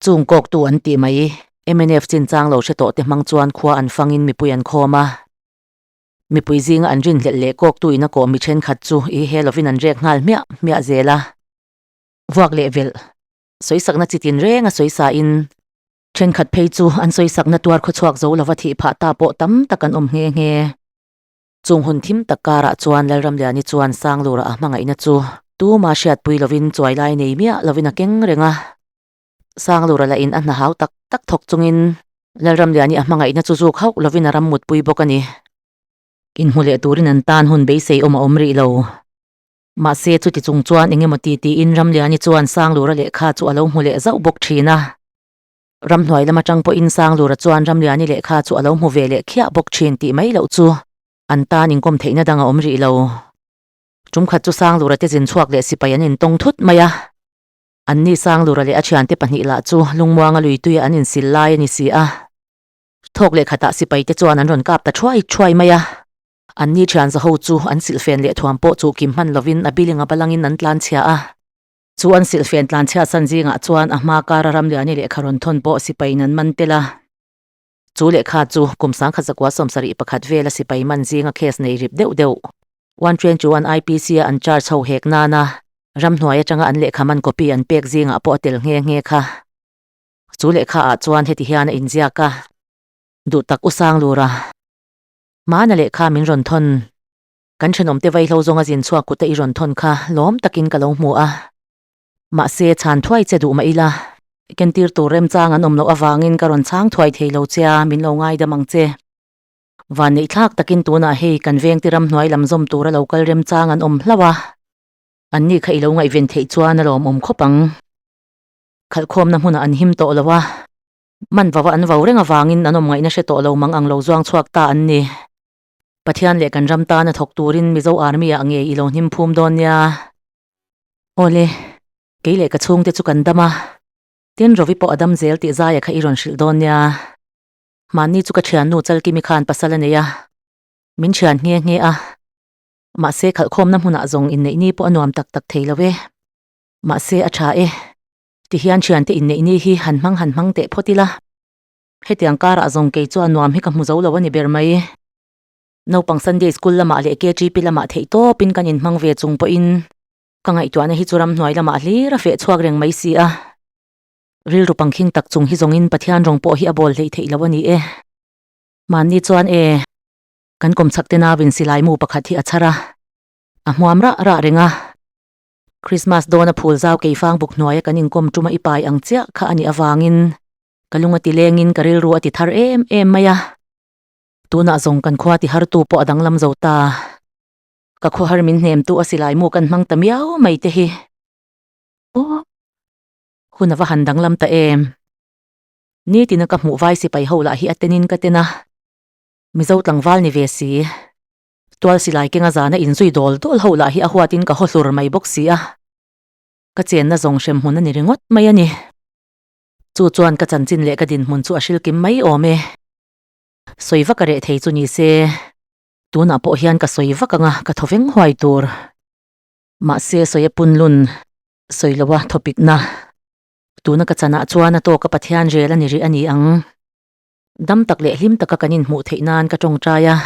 A: Chung kawktu an tih mai mnf chinchang lo hre tawh te hmang chuan khua an fangin mipui an khawm a. Mipui zinga an rinhlelh leh kawktu in a kawh mi thenkhat chu i he lovin an rek nghal hmiah hmiah zel a. Vuak leh velh sawisakna chi tin reng a sawisa in thenkhat phei chu an sawisakna tuar khawchhuak zo lova thih phah ta pawh tam tak an awm nghe nghe. Chung hun thim tak karah chuan Lalramliani chuan Sanglura a hmangaihna chu tuma hriatpui lovin chuai lai nei miah lovin a keng reng a. Sanglura lah in a hna hau tak tak thawk chungin Lalramliani a hmangaihna chu zuk hauh lovin a ram mutpui bawk a ni. Inhmu leh turin an tan hun beisei awm a awm rih lo. Mahse chuti chung chuan eng emaw ti tiin Ramliani chuan Sanglura lehkha chu a lo hmu leh zauh bawk thin a. Ramhnuai lam atang pawhin Sanglura chuan Ramliani lehkha chu a lo hmu ve leh khiah bawk thin tih mai loh chu an tan inkawm theihna dang a awm rih lo. Tumkhat chu Sanglura te zin chhuak leh sipai an intawng thut mai a. Anni Sanglura leh a thiante pahnih lah chu lungmuanga lui tuia an insil lai a ni si a. Thawk leh khatah sipai te chuan an rawn kap ta thuai thuai mai a. Anni thian zaho chu an silhfen leh thuam pawh chu kim hman lovin a biling a balangin an tlanchhia a. Chu an silhfen tlanchhia san zingah chuan a hma kara Ramliani lehkha rawn thawn pawh sipaiin an man tel a. Chu lehkha chu kum 1971 pakhat vela sipai man zinga case nei rip deuh deuh 121 IPC a an charge ho hek nana ramhnuai atanga an lehkha man copy an pek zingah pawh a tel nghe nghe kha. Chu lehkha ah chuan heti hian a inziak a, Duh tak u Sanglura, hmana lehkha min rawn thawn. Kan thenawmte vaihlo zawnga zin chhuak kuta i rawn thawn kha lawm takin ka lo hmu a. Mahse, chhan thuai che duh mah ila, kentir tur remchang an awm loh avangin ka rawn chhang thuai thei lo che a, min lo ngaidam ang che. Van neih thlak takin tunah hei kan vengte ramhnuai lam zawm tura lo kal remchang an awm hlauh a, anni kha i lo ngaihven theih chuan a lawmawm khawp ang. Khalhkhawmna hmunah an him tawh lo a, man vava an vo reng avangin an awm ngaihna hre tawh lo mang ang lo zuang chhuak ta an ni. Pathian leh kan ram tana thawk turin Mizo Army ah ngei i lo hnim phum dawn nia. Awle, kei leh ka chhungte chu kan dam a, tin Rovi pawh a dam zel tih zaia kha i rawn hrilh dawn nia. Mahni chu ka thiannu Chalkimi khan pasal a nei a, min thian nghe nghe a. Mahse khalhkhawmna hmunah zawng inneih ni pawh a nuam tak tak thei lo e. Mahse a tha e, tihian thiante inneih ni hi han hmang han hmang teh phawt ila. Hetiang karah zawng kei chuan nuam hi ka hmu zo lo a ni ber mai. Naupang Sunday School lamah leh KGP lamah theih tawpin kan inhmang ve chung pawhin ka ngaihtuahna hi chu ramhnuai lamah hlir a feh chhuak reng mai si a. Rilru pangkhing tak chung hi zawngin Pathian rawng pawh hi a bawl hleih theih lo a ni e. Mahni chuan e, kan kawmchhak te nauin silai mu pakhat hi a chhar a, a hmuam rah rah reng a. Christmas dawna phul zau keifang buk hnuaia kan inkawm tuma i pai ang chiah kha a nih avangin Ka lung a ti lengin ka rilru a ti thar em em mai a. Tunah zawng kan khua ti hartu pawh a danglam zo ta. Ka khawhar min hnemtu a silai mu kan hmang ta miau mai te hi. Aw. Hun a va han danglam ta em. Nitina ka hmuh vai sipai ho lah hi a tenin ka ten a. Mizo tlangval ni ve si. Tual silai kenga zana inzui dawl dawl ho lah hi a huatin ka haw hlur mai bawk si a. Ka chenna zawng hrem hmun a ni ringawt mai a ni. Chu chuan ka chanchin leh ka dinhmun chu a hrilkim mai awm e. Sawi vak a reh thei chu ni se, tunah pawh hian ka sawi vak anga ka thaw veng huai tur. Mahse sawi a punlun, sawi lo a thawpikna. Tuna ka chanah chuan a tawka Pathian rel a ni rih a ni ang. Dam tak leh hlim taka kan inhmuh theih nan ka tawngtai a,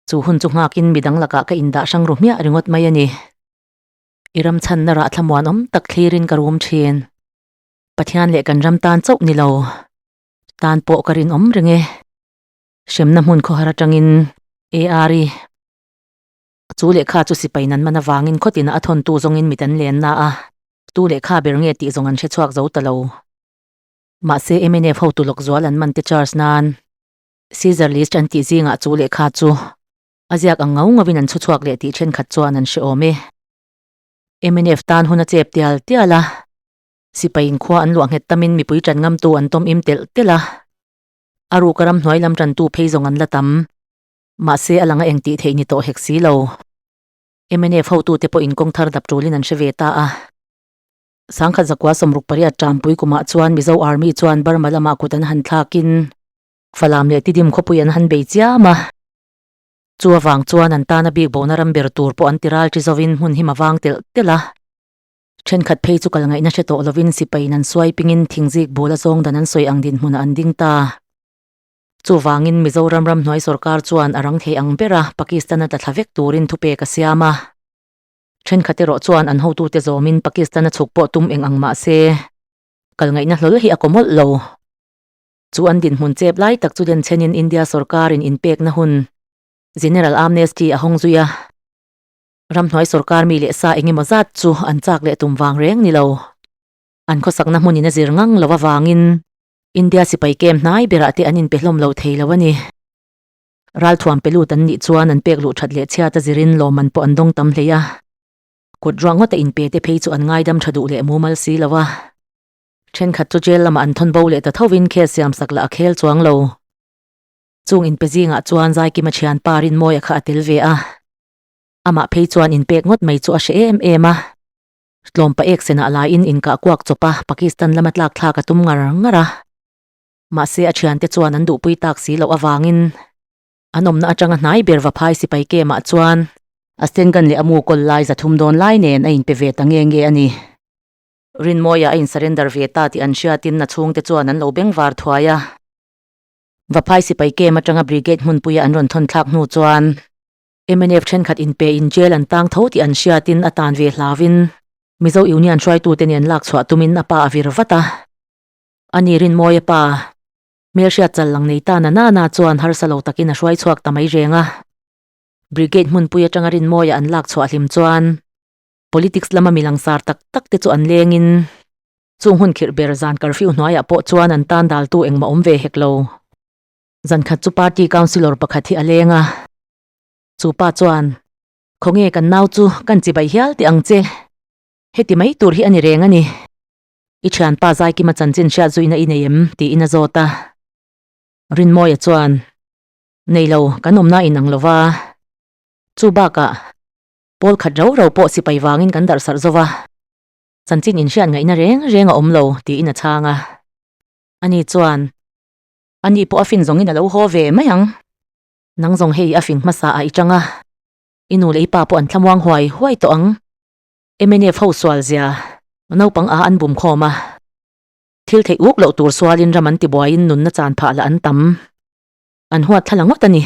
A: chu hun chu nghakin midang lakah ka indah hrang ru hmiah ringawt mai a ni. I ram chhanna rah thlamuanawm tak thlirin ka rum thin. Pathian leh kan ram tan chauh ni lo, tan pawh ka rinawm reng e. Hremna hmun khawhar atangin AR i chu lehkha chu sipai nan man avangin khawtina a thawntu zawngin mit an len na a, tu lehkha ber nge tih zawng an hre chhuak zo ta lo. Mahse mnf hotu lawk zual an man te charge nan Caesar list an tih zingah chu lehkha chu a ziak ang ngau ngauin an chhu chhuak leh tih thenkhat chuan an hre awm e. Mnf tan hun a chep tial tial a. Sipai in khua an luah nghet tamin mipui ṭan ngamtu an tawm im telh telh a. A ruka ramhnuai lam ṭantu phei zawng an la tam. Mahse a langa eng tih theih ni tawh hek si lo. Mnf hotute pawhin kawng thar dap ṭulin an hre ve ta a. Sangkhat zakua 68 ṭampui kumah chuan Mizo Army chuan Burma lamah kut an han thlakin Falam leh Tidim khawpui an han bei chiam a. Chu avang chuan an tana bik bona ram ber tur pawh an ti ral ṭi zovin hmun him a vang telh telh a. Thenkhat phei chu kal ngaihna hre tawh lovin sipaiin an suai pingin thingzik bul a zawng dan an sawi ang dinhmunah an ding ta. Chuvangin Mizoram ramhnuai sorkar chuan a rang thei ang bera Pakistan-a tla thla vek turin thupek a siam a. Thenkhat erawh chuan an hotute zawmin Pakistan-a chhuk pawh tum eng ang mah se, kal ngaihna hlawl hi a kaw mawlh lo. Chu an dinhmun chep lai tak chu denchhenin India sorkarin inpekna hun General Amnesty a hawng zui a. Ramhnuai sorkar mi leh sa eng emaw zat chu an chak leh tum vang reng ni lo. An khawsakna hmunin a zir ngang lo avangin India sipai kem hnai berah te an inpe hlawm lo thei lo a ni. Ralthuam pe lut an nih chuan an pek luh that leh chhiat a zirin lawmman pawh an dawng tam hlei a. Kut ruang ngawta inpe te phei chu an ngaidam tha duh leh mumal si lo a. Thenkhat chu jail lamah an thawn bo leh ta thovin case siam sak lah a khel chuang lo. Chung inpe zingah chuan Zaikima thianpa Rinmawia kha a tel ve a. Amah phei chuan inpek ngawt mai chu a hre em em a. Tlawmpa ek senah laiin inkah kuak chawp a Pakistan lama tlak thlak a tum ngar ngar a. Mahse a thiante chuan an duhpui tak si loh avangin an awmna atanga hnai ber va phai sipai kemah chuan a sten gun leh a mu kawl lai 300 dawn lai nen a inpe ve ta nge nge a ni. Rinmawia a insurrender ve ta tih an hriatin a chhungte chuan an lo bengvar thuai a. Vaphai sipai kem atanga brigade hmunpuia an rawn thawn thlak hnu chuan mnf thenkhat inpe in jail an tang tho tih an hriatin a tan ve hlauin Mizo Union hruaitute nen lak chhuah tumin a pa a vir vat a. Ani Rinmawia pa, hmelhriat chal lang nei ta na na chuan harsa lo takin a hruai chhuak ta mai reng a. Brigade hmunpui atanga Rinmawia an lak chhuah hlim chuan Politics lama mi langsar tak tak te chu an lengin chung hun khirh ber zan curfew hnuaiah pawh chuan an tan daltu engmah awm ve hek lo. Zan khat chu party councillor pakhat hi a leng a, chu pa chuan, Khawnge kan nau chu kan chibai hial tih ang che, heti mai tur hi a ni reng a ni. I thianpa Zaikima chanchin hriat zuina i nei em? tiin a zawt a. Rinmawia chuan, Nei lo, kan awmna inang lo va, chu bakah Pawl khat rau rau pawh sipai vangin kan darh sarh zo va, chanchin inhriat ngaihna reng reng a awm lo, tiin a chhang a. Ani chuan, Ani pawh a fin zawngin a lo haw ve mai ang. Nang zawng hei a fing hmasa ah i chang a, i nu leh i pa pawh an thlamuang huai huai tawh ang. Mnf ho sual zia, naupang a an bum khawm a. Thil theih uk loh tur sualin ram an tibuaiin nunna chan phah lah an tam. An huat thla la ngawt a ni.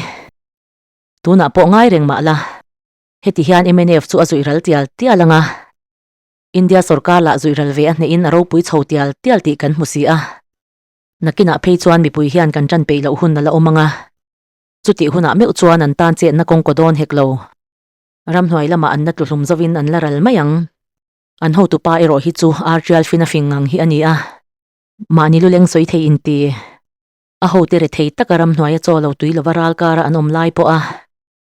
A: Tunah pawh ngai reng mah la. Heti hian mnf chu a zuih ral tial tial ang a, India sorkar lah zuih ral ve a hnehin a ropui chho tial tial tih kan hmu si a. Nakinah phei chuan mipui hian kan tan peih loh hun a la awm ang a, chutih hunah meuh chuan an tan chetna kawng kaw dawn hek lo. Ramhnuai lamah an la tluhlum zovin an la ral mai ang. An hotupa erawh hi chu Artial Fina fing ngang hi a ni a, mahni luleng sawi thei inti. A hote rethei taka ramhnuaia chaw lo tui lova ral kara an awm lai pawh a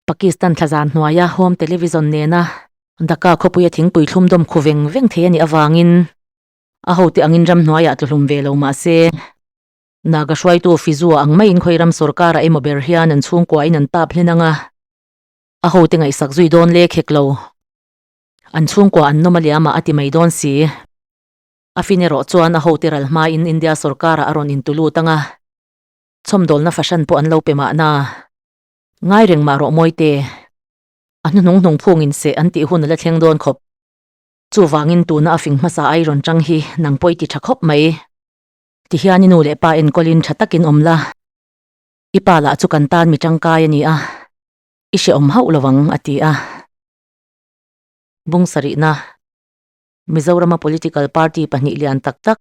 A: Pakistan thlazan hnuaia home television nena Dhaka khawpuia thingpui thlum dawm khu veng veng thei a nih avangin a hote angin ramhnuaiah tluhlum ve lo mah se, Naga hruaitu Fizua ang maiin khawi ram sorkara emaw ber hian an chhungkuain an tap hlen ang a, a hote ngaihsak zui dawn lek hek lo. An chhungkua an nawm a liamah a ti mai dawn si. A fin erawh chuan a hote ral hmain India sorkara a rawn intulut ang a, chhawmdawlna fahran pawh an lo pe mahna. Ngai reng mah rawh Mawite, a hnuhnung hnung phungin seh an tih hun a la thleng dawn khawp. Chuvangin tuna a fing hmasa ai rawn tang hi nang pawh i ti tha khawp mai. Tihian i nu leh pa enkawlin tha takin awm la, i pa lah chu kan tan mi tangkai a ni a, i hrehawm hauh lo ang, a ti a. Bung sarihna, Mizorama political party pahnih lian tak tak,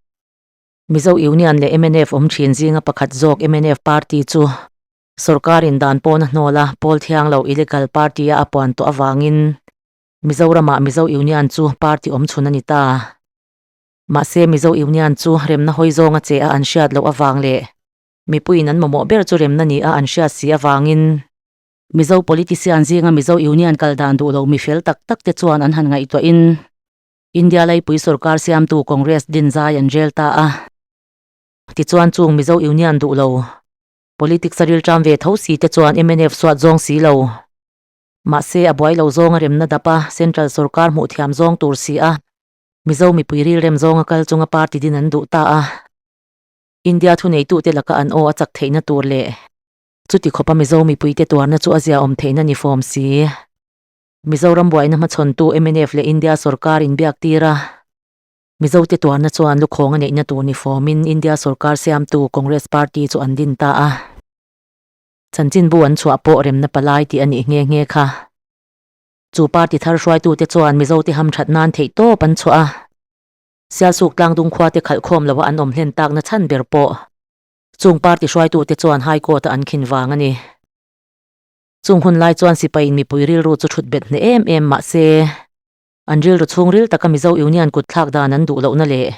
A: Mizo Union leh mnf awm thin zinga pakhat zawk mnf party chu Sorkarin dan pawn a hnawl a, pawl thiang lo illegal party-a a puan tawh avangin Mizoramah Mizo Union chu party awm chhun a ni ta. Mahse Mizo Union chu remna hawi zawnga che a an hriat loh avang leh mipuiin an mamawh ber chu remna ni a an hriat si avangin Mizo politician zinga Mizo Union kal dan duh lo mi fel tak tak te chuan an han ngaihtuahin India laipui sorkar siamtu Congress din zai an rel ta a. Tichuan chung Mizo Union duh lo Politics a rilṭam ve tho si te chuan mnf suat zawng si lo. Mahse a buai lo zawng a remna dap a, Central sorkar hmuh thiam zawng tur si a, Mizo mipui rilrem zawnga kal chunga party din an duh ta a. India thuneitute laka an aw a chak theihna tur leh chuti khawpa Mizo mipuite tuarna chu a ziaawm theihna ni fawm si. Mizoram buaina hmachhawntu mnf leh India sorkar inbiak tir a. Mizote tuarna chuan lukhawng a neihna tur ni fawmin India sorkar siamtu Congress party chu an din ta a. Chanchinbu an chhuah pawh remna palai tih a nih nghe nghe kha. Chu party thar hruaitute chuan Mizote hamthat nan theihtawp an chhuah a. Sialsuk tlangdung khuate khalhkhawm loa an awm hlen takna chhan ber pawh chung party hruaitute chuan High Court-a an khin vang a ni. Chung hun lai chuan sipaiin mipui rilru chu thut bet hneh em em mah se, an rilru chhungril taka Mizo Union kut thlak dan an duh lohna leh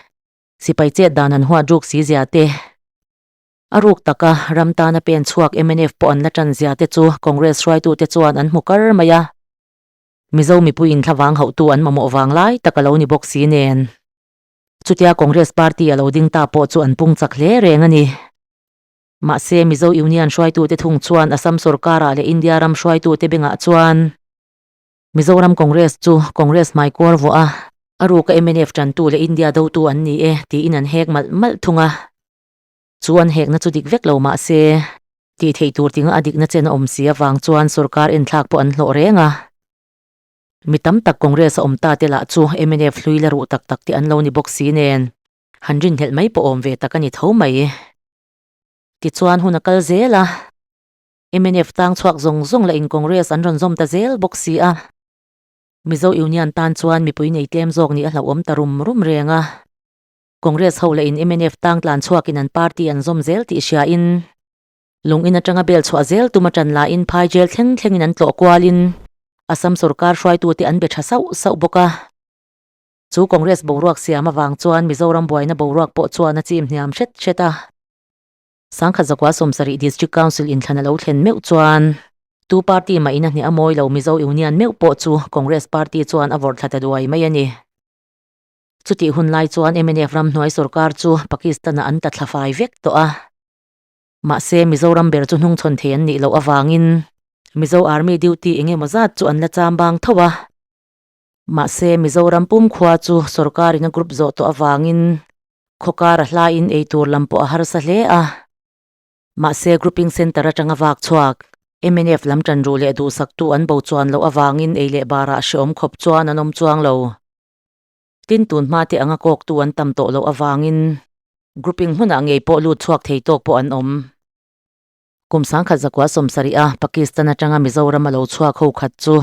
A: sipai chet dan an huat ruk si zia te, a ruk taka ram tana pen chhuak mnf pawh an la tan zia te chu Congress hruaitute chuan an hmu kar mai a. Mizo mipuiin thlavang hauhtu an mamawh vang lai tak a lo ni bawk si nen. Chutia Congress party a lo ding ta pawh chu an pung chak hle reng a ni. Mahse, Mizo Union hruaitute thung chuan Assam sorkarah leh India ram hruaitute bengah chuan Mizoram Congress chu Congress hmaikuar vuah a, a ruka mnf tantu leh India dotu an ni e tiin an hek malh malh thung a. Chu an hekna chu dik vek lo mahse, tih theih tur tinga a dikna chen a awm si avang chuan sorkar enthlak pawh an hlawh reng a. Mi tam tak Congress a awm ta te lah chu mnf hlui la ruh tak tak te an lo ni bawk si nen, han rinhlelh mai pawh awm ve tak a ni tho mai. Tichuan hun a kal zel a, mnf tang chhuak zawng zawng lah in Congress an rawn zawm ta zel bawk si a. Mizo Union tan chuan mipui nei tlem zawk nih a hlauhawm ta rum rum reng a. Congress ho lah in mnf tang tlan chhuak in an party an zawm zel tih hria in lung in atanga bel chhuah zel tum a tan lah in phai jail thleng thleng in an tlawh kual in Assam sorkar hruaitute an be tha sauh sauh bawk a. Chu Congress boruak siam avang chuan Mizoram buaina boruak pawh chuan a chim hniam hret hret a. Sangkhat Zakua 70 District Council inthlan a lo thlen meuh chuan tu party mah in a hneh a mawi lo Mizo Union meuh pawh chu Congress party chuan a vawrh thla ta duai mai a ni. Chutih hun lai chuan mnf ramhnuai sorkar chu Pakistan-ah an ta thla fai vek tawh a. Mahse Mizoram ber chu hnungchhawn thei an nih loh avangin Mizo Army duty eng emaw zat chu an la cham bang tho a. Mahse, Mizoram pum khua chu sorkarin a group zawh tawh avangin khawkar a hlaiin eitur lam pawh a harsa hle a. Mahse, grouping centre atanga vak chhuak mnf lam tan ruh leh duhsaktu an bo chuan loh avangin ei leh barah hreawm khawp chuan an awm chuang lo. Tin, tun hma te anga kawktu an tam tawh loh avangin grouping hmunah ngei pawh lut chhuak thei tawk pawh an awm. Kum 10,000 zakua 70 a Pakistan atanga Mizoram a lo chhuak ho khat chu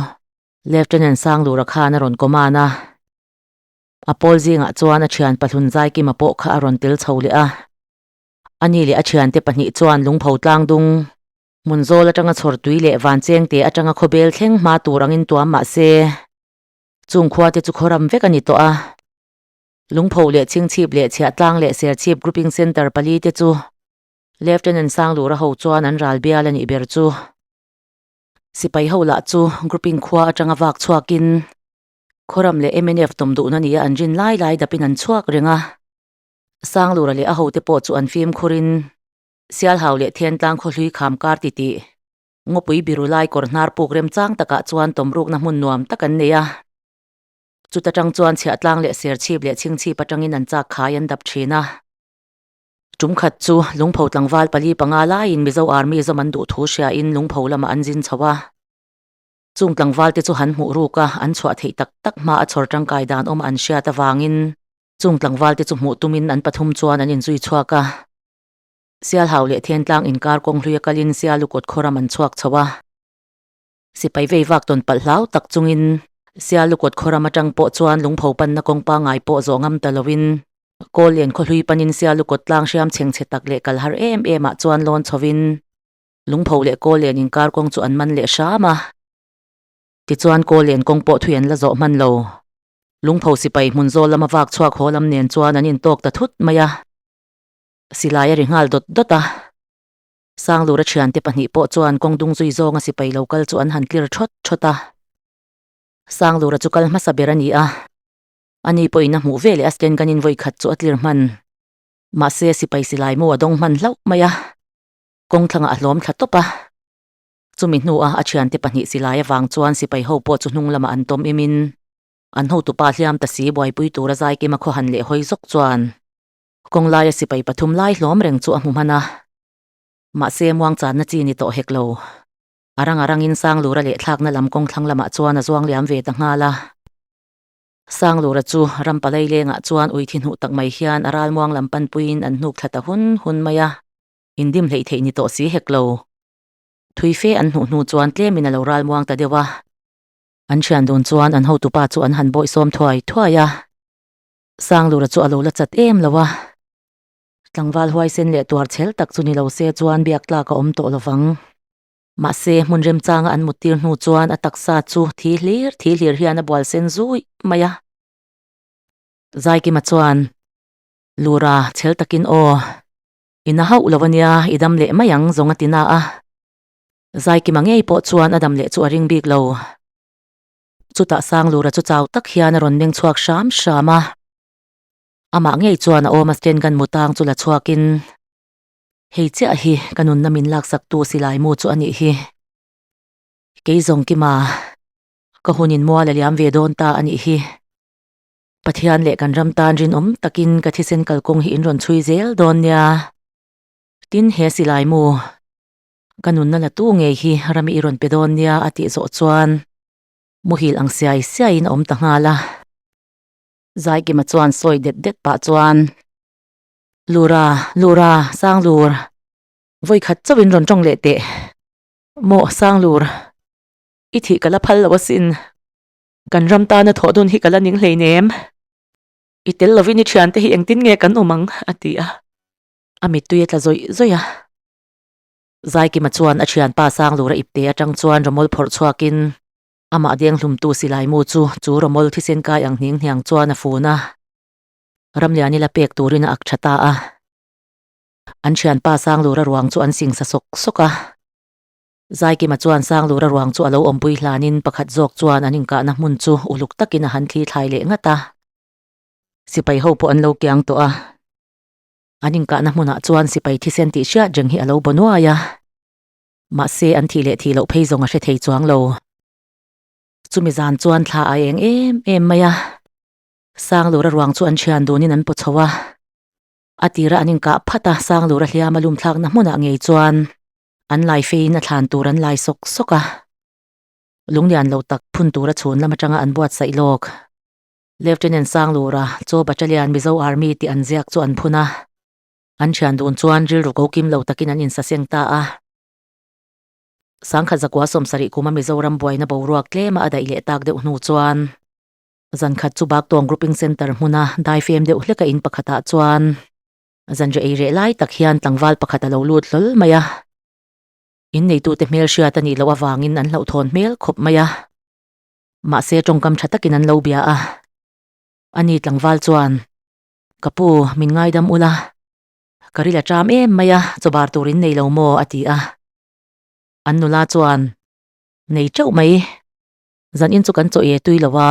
A: Lieutenant Sanglura khan a rawn command a. A pawl zingah chuan a thian pahlun Zaikima pawh kha a rawn tel chho leh a. Ani leh a thiante pahnih chuan lungpho tlang dung, hmun zawl atanga chhawr tui leh van chengte atanga khawbel thleng hma tur angin tuam mah se, chung khua te chu khawram vek a ni tawh a. Lungpho leh Chhingchhip leh Chhiahtlang leh Serchhip Grouping Centre pali te chu Lieutenant Sanglura ho chuan an ral bial a nih ber chu. Sipai ho lah chu grouping khua atanga vak chhuakin Khawram leh mnf tawm duhna nia an rin lai lai dapin an chhuak reng a. Sanglura leh a hote pawh chu an fimkhurin Sialhau leh Thentlang khawhlui kham kar titih ngawpui biru lai kawr hnar puk remchang takah chuan tawmrukna hmun nuam tak an nei a. Chuta tang chuan Chhiahtlang leh Serchhip leh Chhingchhip atangin an chak khai an dap thin a. Tum khat chu Lungpho tlangval pali panga laiin Mizo Army zawm an duh thu hriain Lungpho lamah an zin chho a. Chung tlangval te chu han hmuh ruk a, an chhuah theih tak tak hma a chhawr tangkai dan awm an hriat avangin chung tlangval te chu hmuh tumin an pathum chuan an inzui chhuak a. Sialhau leh Thentlang inkar kawng hlui a kalin Sialu kawt khawram an chhuak chho a. Sipai vei vak tawn palh hlau tak chungin Sialu kawt khawram atang pawh chuan Lungpho panna kawng pangngai pawh zawh ngam ta loin Kawl lian khawhlui panin Sialu kawt tlang hriam chheng chhe tak leh kal har em em ah chuan lawn chhovin Lungpho leh Kawl lian inkar kawng chu an man leh hram a. Tichuan Kawl lian kawng pawh thui an la zawh hman lo. Lungpho sipai hmun zawl lama vak chhuak haw lam nen chuan an intawk ta thut mai a. Silai a ri nghal dawt dawt a. Sanglura thiante pahnih pawh chuan kawng dung zui zawnga sipai lo kal chu an han tlir thawt thawt a. Sanglura chu kal hmasa ber a ni a. Ani pawhin a hmuh ve leh a stand gun in vawi khat chu a tlir hman. Mahse sipai silai mu a dawng hman hlauh mai a. Kawng thlangah a hlawm thla tawp a. Chumi hnua a thiante pahnih silai avang chuan sipai ho pawh chu hnung lamah an tawm im in an hotupa hliam ta si buaipui tura zaikima khawhan leh hawi zawk chuan kawng laia sipai pathum lai hlawm reng chu a hmu hman a. Mahse muang channa chi ni tawh hek lo. A rang a rangin Sanglura leh thlakna lam kawng thlang lamah chuan a zuang liam ve ta nghal a. Sanglura chu ram palai lengah chuan ui thi hnuh tak mai hian a ral muang lam panpuiin an hnuk thla ta hun hun mai a. Indim hleih theih ni tawh si hek lo. Thui fe an hnuh hnu chuan tlemin a lo ralmuang ta deuh a. An thian dun chuan an hotupa chu an han bawihsawm thuai thuai a. Sanglura chu a lo la chat em lo a. Tlangval huaisen leh tuar chhel tak chu ni lo se chuan biak tlak a awm tawh lo vang. Mahse, hmun remchanga an muttir hnu chuan a taksa chu thi hlir thi hlir hian a bual sen zui mai a. Zaikima chuan, Lura, chhel takin aw. I na hauh lo ania, i dam leh mai ang zawng a ti na a. Zaikima ngei pawh chuan a dam leh chu a ring bik lo. Chutah Sanglura chu chau tak hian a rawn meng chhuak hram hram a. Amah ngei chuan a awm a stand gun mutang chu la chhuakin, Hei chiah hi ka nunna min laksaktu silai mu chu a nih hi. Kei zawng kima, ka hun in mual a liam ve dawn ta a nih hi. Pathian leh kan ram tan rinawm takin ka thisen kalkawng hi in rawn chhui zel dawn nia. Tin, he silai mu, ka nunna la tu ngei hi rami i rawn pe dawn nia a tih zawh chuan muhil ang siai siaiin a awm ta nghal a. Zaikima chuan sawi det det pah chuan, Lura, Lura, Sanglur, vawi khat chauhin rawn tawng leh teh. Maw, Sanglur, i thih ka la phal lo asin. Kan ram tana thawh dun hi ka la ning hleinem. I tel lovin i thiante hi engtin nge kan awm ang? a ti a. A mittui a tla zawih zawih a. Zaikima chuan a thianpa Sanglura ipte atang chuan rawmawl phawrh chhuakin, Amah denghlumtu silai mu chu chu rawmawl thisen kai ang hning hniang chuan a fun a, Ramliani la pek turin a ak tha ta a. An thianpa Sanglura ruang chu an sing sa sawk sawk a. Zaikima chuan Sanglura ruang chu a lo awmpui hlanin pakhat zawk chuan an inkahna hmun chu uluk takin a han thli thlai leh ngat a. Sipai ho pawh an lo kiang tawh a. An inkahna hmunah chuan sipai thisen tih hriat reng hi a lo baw nuai a. Mahse an thih leh thih loh phei zawng a hre thei chuang lo. Chumi zan chuan thla a eng em em mai a. Sanglura ruang chu an thian dunin an paw chho a. A tira an inkah phat a, Sanglura hliam a lum thlakna hmunah ngei chuan an lai feiin a thlan tur an lai sawk sawk a. Lunglian lo tak phun tura chhun lam atanga an buatsaih lawk. Lieutenant Sanglura, Chaw Battalion Mizo Army tih an ziak chu an phun a. An thian dun chuan rilru ko kim lo takin an insaseng ta a. Sangkhat zakua sawmsarih kuma Mizoram buaina boruak tlema a daih leh tak deuh hnu chuan zan khat chu Baktawng Grouping Centre hmuna daifem deuh hleka in pakhatah chuan zanriah ei reh lai tak hian tlangval pakhat a lo lut hlawl mai a. Inneitute hmel hriat a nih loh avangin an hlauhthawn hmel khawp mai a. Mahse tawngkam tha takin an lo bia a. Ani tlangval chuan Ka pu, min ngaidam ula. Ka ril a ṭam em mai a, chawbar tur in nei lo maw? a ti a. An nula chuan, Nei ṭeuh mai. Zan in chu kan chaw e tui lo a.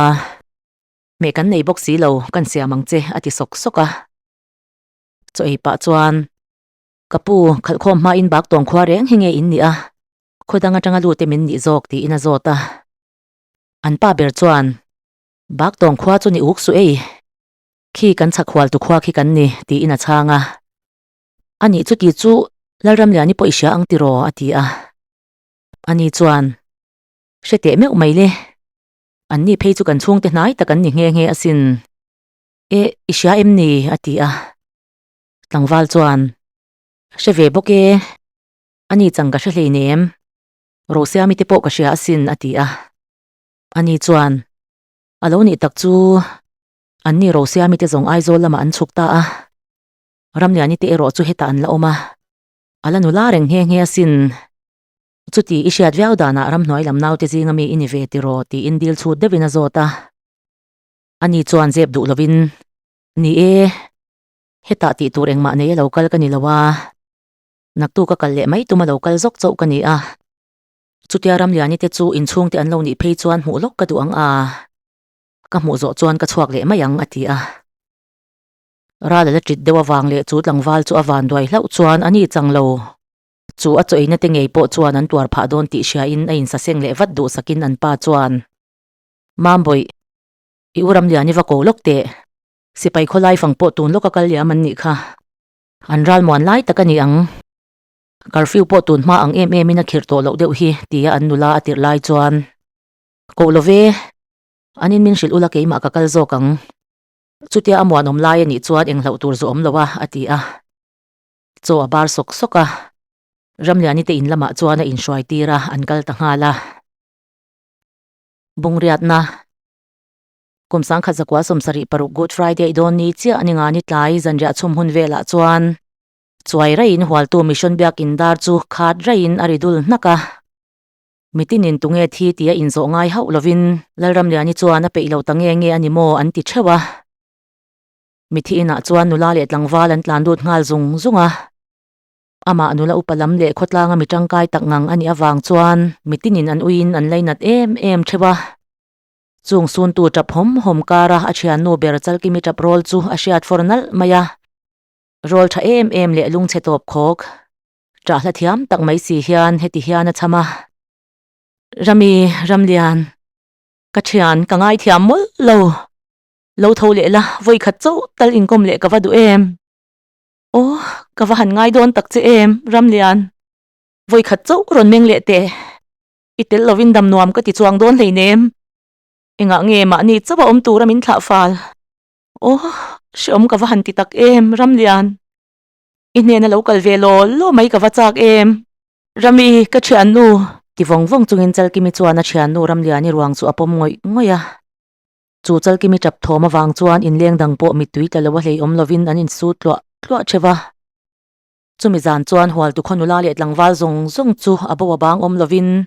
A: Meh kan nei bawk si lo, kan siam ang che, a ti sawk sawk a. Chaw ei pah chuan, Ka pu, khalhkhawm hmain bak tawng khua reng hi nge in nih a? Khaw dang aṭanga lute min nih zawk, tiin a zawt a. An pa ber chuan, Bak tawng khua chu ni uk suh ei. Khi kan chhak hual tu khua khi kan ni, tiin a chhang a. Anih chuti chu Lalramliani pawh i hria ang tiraw? a ti a. Ani chuan, Hre teh meuh mai le. Anni phei chu kan chhungte hnai tak an ni nghe nghe asin. E, i hria em ni? a ti a. Tlangval chuan, Hre ve bawk e. Ani chang ka hre hleinem. Rosiami te pawh ka hria asin, a ti a. Ani chuan, A lo nih tak chu Anni Rosiami te zawng Aizawl lamah an chhuk ta a, Ramliani te erawh chu hetah an la awm a, a la nula reng nghe nghe asin. Chuti i hriat viau danah ramhnuai lam naute zinga mi i ni ve tiraw tiin dil chhut deuhin a zawt a. Ani chuan zep duh lovin, Ni e, hetah tih tur engmah nei a lo kal ka ni lo a, naktuk a kal leh mai tum a lo kal zawk chauh ka ni a. Chutia Ramliani te chu inchhungte an lo nih phei chuan hmuh lawk ka duh ang a. Ka hmuh zawh chuan ka chhuak leh mai ang, a ti a. Ral a la ṭit deuh avang leh chu tlangval chu a van duai hlauh chuan a ni chang lo. Chu a chaw eina te ngei pawh chuan an tuar phah dawn tih hriain a insaseng leh vat duhsakin an pa chuan, Mambawih, i u Ramliani va ko lawk teh. Sipai khawlai fang pawh tun lawka kal liam an nih kha. An ralmuan lai tak a ni ang. Curfew pawh tun hma ang em emin a khirh tawh loh deuh hi, tia an nula a tirh lai chuan, Koh lo ve. An in min hrilh ula keimah ka kal zawk ang. Chutia a muanawm lai a nih chuan eng hlauh tur zu awm lo a, a ti a. Chaw a bar sawk sawk a. Ramliani te in lamah chuan a inhruai tir a, an kal ta nghal a. Bungriatna Kum 1976 Good Friday dawn ni chiah ni nga ni tlai zanriah chhum hun velah chuan chuai raiin hualtu Mission Biakin dar chu khat raiin a ri dul hnak a. Mitinin tunge thi tia inzawh ngai hauh lovin Lalramliani chuan a peih lo ta nge nge a ni maw an ti theuh a. Mithi inah chuan nula leh tlangval an tlan lut nghal zung zung a. Amah nula upa lam leh khawtlanga mi tangkai tak ngang a nih avang chuan mitinin an uiin an lainat em em theuh a. Chung suntu tap hawm hawm kara a thiannu ber Chalkimi tap rawl chu a hriat fawr nalh mai a. Rawl tha em em leh lungchhe tawp khawk ṭah hla thiam tak mai si hian heti hian a cham a. Rami, Ramlian, ka thian ka ngaithiam mawlh lo. Lo tho leh la, vawikhat chauh tal inkawm leh ka va duh em? Aw, ka va han ngai dawn tak che em, Ramlian. Vawikhat chauh rawn meng leh teh. I tel lovin dam nuam ka ti chuang dawn hleinem. Engah nge mahni chauh a awm tura min thlah fal? Aw, hreawm ka va han ti tak em, Ramlian. I hnena lo kal ve law law mai ka va chak em? Rami, ka thiannu! Ti vawng vawng chungin Chalkimi chuan a thiannu Ramliani ruang chu a pawm ngawih ngawih a. Chu Chalkimi tap thawm avang chuan inleng dang pawh mittui tla lo a hlei awm lovin an insu tluah tluah theuh a. Chumi zan chuan Hualtu khaw nula leh tlangval zawng zawng chu a bo a bang awm lovin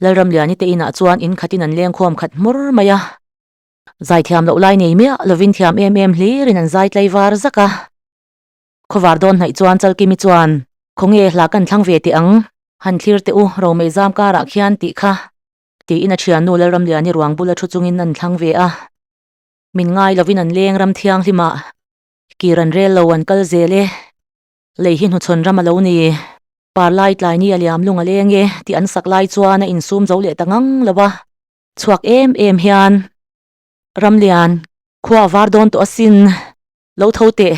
A: Lalramliani te inah chuan in khatin an lengkhawm khat hmur mai a. Zaithiam loh lai nei miah lovin thiam em em hlirin an zai tlai var zak a. Khawvar dawn hnaih chuan Chalkimi chuan, Khawnge hla kan thlang ve teh ang, han thlir teh u, Romei zam karah khian tih kha. Tiin a thiannu Lalramliani ruang bula thu chungin an thlang ve a. Min ngai lovin an leng ram thianghlimah kir an rel lo an kal zel e. Lei hi hnuchhawn ram a lo ni. Par lai tlai ni a liam lung a leng e tih an sak lai chuan a insum zo leh ta ngang lo a. Chhuak em em hian Ramlian khua a var dawn tawh asin. Lo tho teh.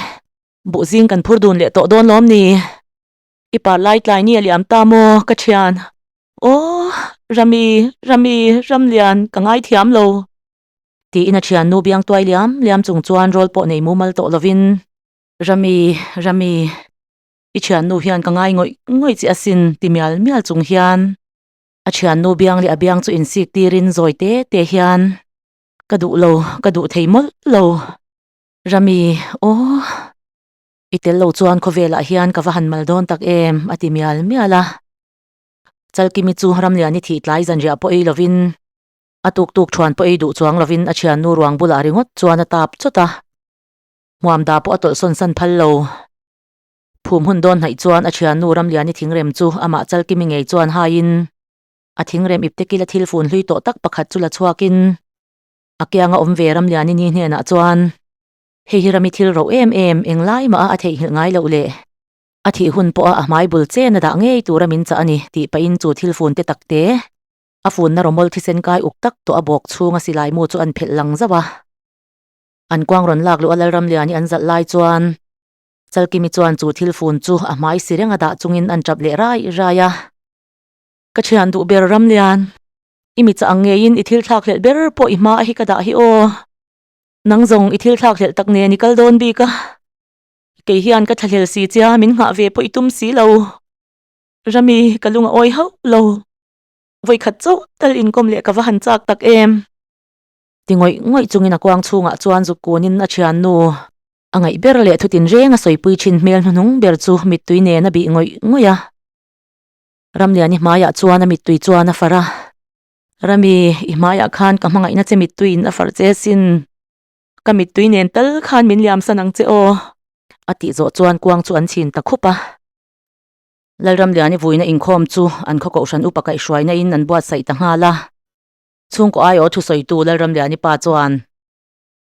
A: Buh zing kan phur dun leh tawh dawn lawm ni. I par lai tlai ni a liam ta maw ka thian? Aw, Rami, Rami, Ramlian, ka ngaithiam lo. Tiin a thiannu biang tuai liam liam chung chuan rawl pawh nei mumal tawh lovin, Rami, Rami, i thiannu hian ka ngai ngawih ngawih che asin ti mial mial chung hian a thiannu biang leh a biang chu insik tirin zawi te te hian, Ka duh lo, ka duh thei mawlh lo. Rami, aw. I tel lo chuan khawvelah hian ka va han mal dawn tak em? a ti mial mial a. Chalkimi chu Ramliani thih tlai zanriah pawh ei lovin, a tuk tuk thuan pawh ei duh chuang lovin a thiannu ruang bulah ringawt chuan a tap chawt a. Hmuamda pawh a tawlh sawn san phal lo. Phum hun dawn hnaih chuan a thiannu Ramliani thingrem chu amah Chalkimi ngei chuan haiin a thingrem ipte kila thil fun hlui tawh tak pakhat chu la chhuakin a kianga awm ve Ramliani ni hnenah chuan Hei hi rami thil roh em em, englai mah a a theihnghilh ngai loh le. A thih hun pawha a hmai bul chen a dah ngei tura min chah a ni tih pahin chu thil fun te tak te, a funna rawmawl thisen kai uk tak tawh a bawk chhunga silai mu chu an phelh lang zauh a. An kuang rawn lak luh a Lalramliani an zalh lai chuan Chalkimi chuan chu thil fun chu a hmai si reng a dah chungin an tap leh rai rai a. Ka thian duh ber Ramlian, i mi chah ang ngeiin i thil thlak hlelh ber pawh i hma a hi ka dah hi aw. Nang zawng i thil thlak hlelh tak nen i kal dawn bik a, kei hian ka thlahlel si chia min nghah ve pawh i tum si lo. Rami, ka lung a awi hauh lo. Vawikhat chauh tal inkawm leh ka va han chak tak em? Ti ngawih ngawih chungin a kuang chhungah chuan zuk kunin a thiannu a ngaih ber leh thutin reng a sawipui thin hmel hnuhnung ber chu mittui nen a bih ngawih ngawih a. Ramliani hmaiah chuan a mittui chuan a far a. Rami, i hmaiah khan ka hmangaihna che mittuiin a farh che sin. Ka mittui nen tal khan min liamsan ang che aw. A tih zawh chuan kuang chu an chhin ta khup a. Lalramliani vuina inkhawm chu an khaw kohhran upa kaihhruaina in an buatsaih ta nghal a. Chhungkaw aiawh thusawitu Lalramliani pa chuan,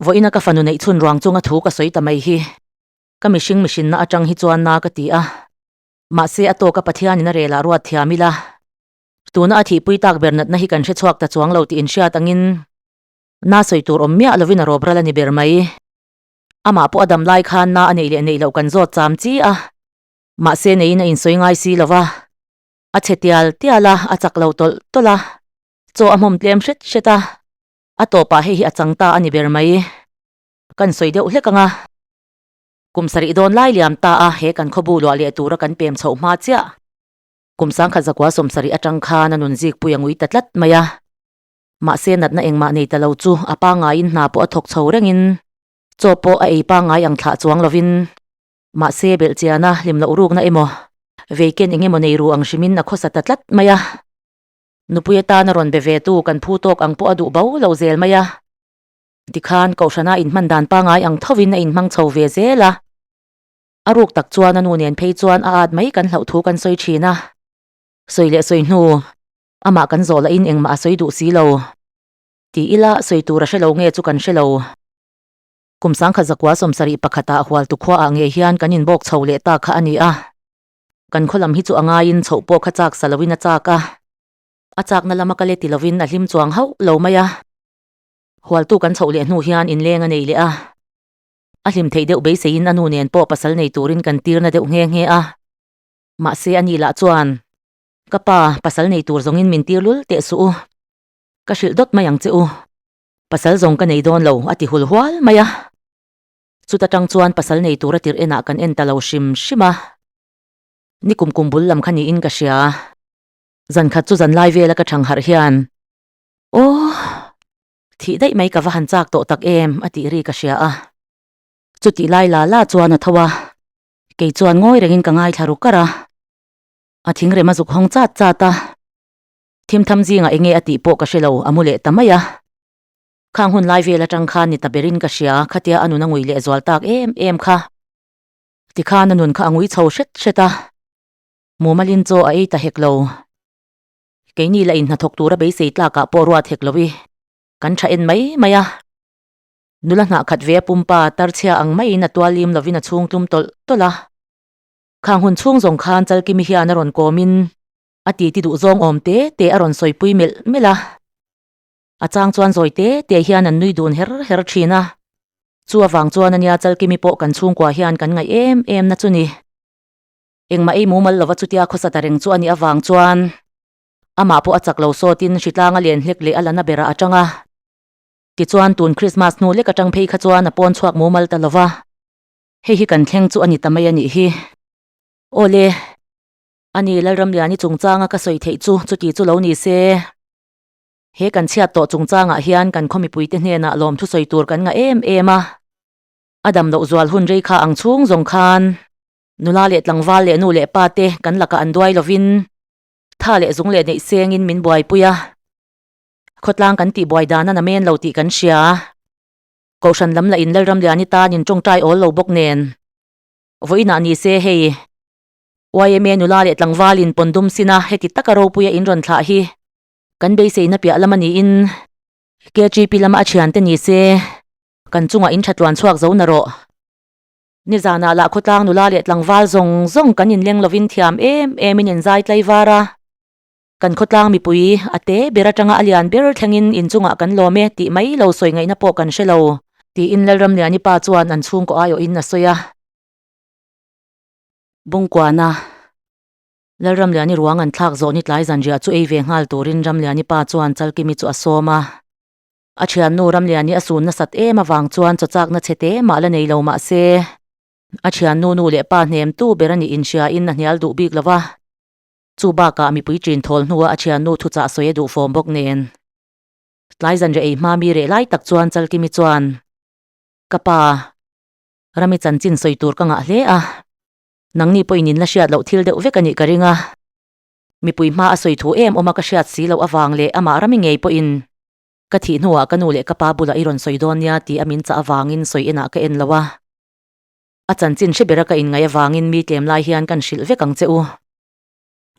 A: Vawiina ka fanu neih chhun ruang chunga thu ka sawi ta mai hi. Ka mihring mihrinna atang hi chuan na ka ti a. Mahse a tawka Pathianin a relah ruat thiam ila. Tuna a thihpui tak ber natna hi kan hre chhuak ta chuang lo tih inhriat angin na sawi tur awm miah lovin a rawp ral a ni ber mai. Amah pawh a dam lai khan na a neih leh neih loh kan zawt cham chi a, mahse neiin a insawi ngai si lo va, a chhe tial tial a, a chak lo tawlh tawlh a, chaw a hmawm tlem hret hret a, a tawpah hei hi a chang ta a ni ber mai. Kan sawi deuh hlek ang a, kum sarih dawn lai liam ta a, he kan khawbu luah leh tura kan pem chhoh hma chiah. Kum 1970 atang khan a nun zikpui a ngui ta tlat mai a. Mahse natna engmah nei ta lo chu a pangaiin hna pawh a thawk chho rengin chaw pawh a ei pangai ang thlah chuang lovin mahse belhchiana hlim loh rukna emaw veiken eng emaw nei ru ang hrimin a khawsa ta tlat mai a. Nupui atana rawn be ve tu kan phu tawk ang pawh a duh bo lo zel mai a. Tikhan Kohhrana inhman dan pangai ang thovin a inhmang chho ve zel a. A ruk tak chuan a nu nen phei chuan a at mai kan hlauh thu kan sawi thin a. Sawi leh sawi hnu, amah kan zawh lahin engmah a sawi duh si lo. Ti ila sawi tur a hre lo nge chu kan hre lo. Kum 1971 ah Hualtu khua ah ngei hian kan inbawk chho leh ta kha a ni a. Kan khaw lam hi chu a ngaiin chhoh pawh kha chak sa loin a chak a. A chakna lama ka let ti lovin a hlim chuang hauh lo mai a. Hualtu kan chhoh leh hnu hian inleng a nei leh a. A hlim theih deuh beiseiin a nu nen pawh pasal nei turin kan tirna deuh nghe nghe a. Mahse a ni lah chuan, Ka pa, pasal nei tur zawngin min tir lul teh suh u. Ka hrilh dawt mai ang che u. Pasal zawng ka nei dawn lo, a ti hul hual mai a. Chuta tang chuan pasal nei tura tirh enah kan en ta lo hrim hrim a. Ni kum kum bul lam kha niin ka hria. Zan khat chu zan lai vela ka thang harh hian, Aw! Thih daih mai ka va han chak tawh tak em a tih ri ka hria a. Chutih lai la la chuan a tho a, kei chuan ngawi rengin ka ngaithla ru kar a. A thingrem a zuk hawng chat chat a, thimtham zingah enge a tih pawh ka hre lo a mu leh ta mai a. Khang hun lai vel atang khan ni ta berin ka hria khatia a nun a ngui leh zual tak em em kha. Tikhan a nun kha a ngui chho hret hret a, mumalin chaw a ei ta hek lo. Keini la inhnathawk tura beisei tlakah pawh ruat hek lo i, kan tha en mai mai a. Nula hnah khat ve a pumpa tarchhia ang maiin a tual lim lovin a chhung tlum tawlh tawlh a. Khang hun chhung zawng khan Chalkimi hian a rawn kawmin a titi duh zawng awm te te a rawn sawipui melh melh a. A chang chuan zawi te te hian an nui dun her her thin a. Chu avang chuan ania Chalkimi pawh kan chhungkua hian kan ngaih em em na chu ni. Engmah ei mumal lova chutia khawsa ta reng chu a nih avang chuan amah pawh a chak lo sawtin hritlanga len hlek leh a la na berah a tang a. Tichuan tun Krismas hnu lek atang phei kha chuan a pawn chhuak mumal ta lova, hei hi kan thleng chu a ni ta mai a nih hi. Awle, ani Lalramliani chungchanga ka sawi theih chu chuti chu lo ni se. He kan chhiat tawh chungchangah hian kan khaw mipuite hnenah lawmthu sawi tur kan ngah em em a. A dam loh zual hun rei kha ang chhung zawng khan Nula leh tlangval leh nu leh pa te kan lakah an duai lovin tha leh zung leh neih sengin min buaipui a. Khawtlang kan tih buai dan a namen lo tih kan hria. Kohhran lam lah in Lalramliani tan in tawngtai awl lo bawk nen. Vawiinah ni se hei YMA nula leh tlangval in pawndum sin a heti taka ropuia in rawn thlah hi kan beiseina piah lam a niin KGP lama a thiante ni se kan chungah in thatluan chhuak zo na rawh. Nizanah lah khawtlang nula leh tlangval zawng zawng kan inleng lovin thiam em emin inzai tlai var a. Kan khawtlang mipui a te ber atanga a lian ber thlengin inchungah kan lawm e tih mai lo sawi ngaihna pawh kan hre lo, tiin Lalramliani pa chuan an chhungkaw aiawhin a sawi a. Bungkuana Lalramliani ruang an thlak zawh ni tlai zanriah chu ei ve nghal turin Ramliani pa chuan Chalkimi chu a sawm a. A thiannu Ramliani a sun nasat em avang chuan chaw chakna chhe te mah la nei lo mah se, a thiannu nu leh pa hnem tu ber a nih inhriain a hnial duh bik lo va. Chu bakah mipui ṭin thawl hnua a thiannu thuchah sawi a duh fawm bawk nen. Tlai zanriah ei hma mi reh lai tak chuan Chalkimi chuan, Ka pa, Rami chanchin sawi tur ka ngah hle a, nangni pawhin in la hriat loh thil deuh vek a nih ka ring a. Mipui hma a sawi thu em awm a ka hriat si loh avang leh amah Rami ngei pawhin Ka thih hnuah ka nu leh ka pa bulah i rawn sawi dawn nia tih a min chah avangin sawi enah ka en lo a. A chanchin hre bera ka inngaih avangin mi tlem lai hian kan hrilh vek ang che u.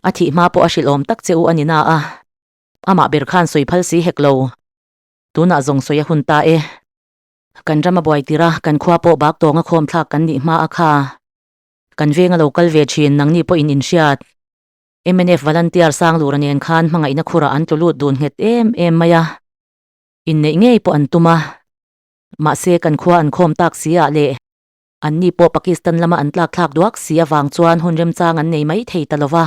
A: A thih hma pawh a hrilh awm tak che u a ni na a. Amah ber khan sawi phal si hek lo. Tunah zawng sawi a hun ta e. Kan ram a buai tir a, kan khua pawh bak tawnga khawm thlak kan nih hma a kha. Kan veng a lo kal ve thin, nangni pawhin inhriat. Mnf Volunteer Sanglura nen khan hmangaihna khurah an tlu lut dun nghet em em mai a, inneih ngei pawh an tum a. Mahse kan khua an khawm tak si ah leh anni pawh Pakistan lama an tlak thlak duak si avang chuan hun remchang an nei mai thei ta lo va.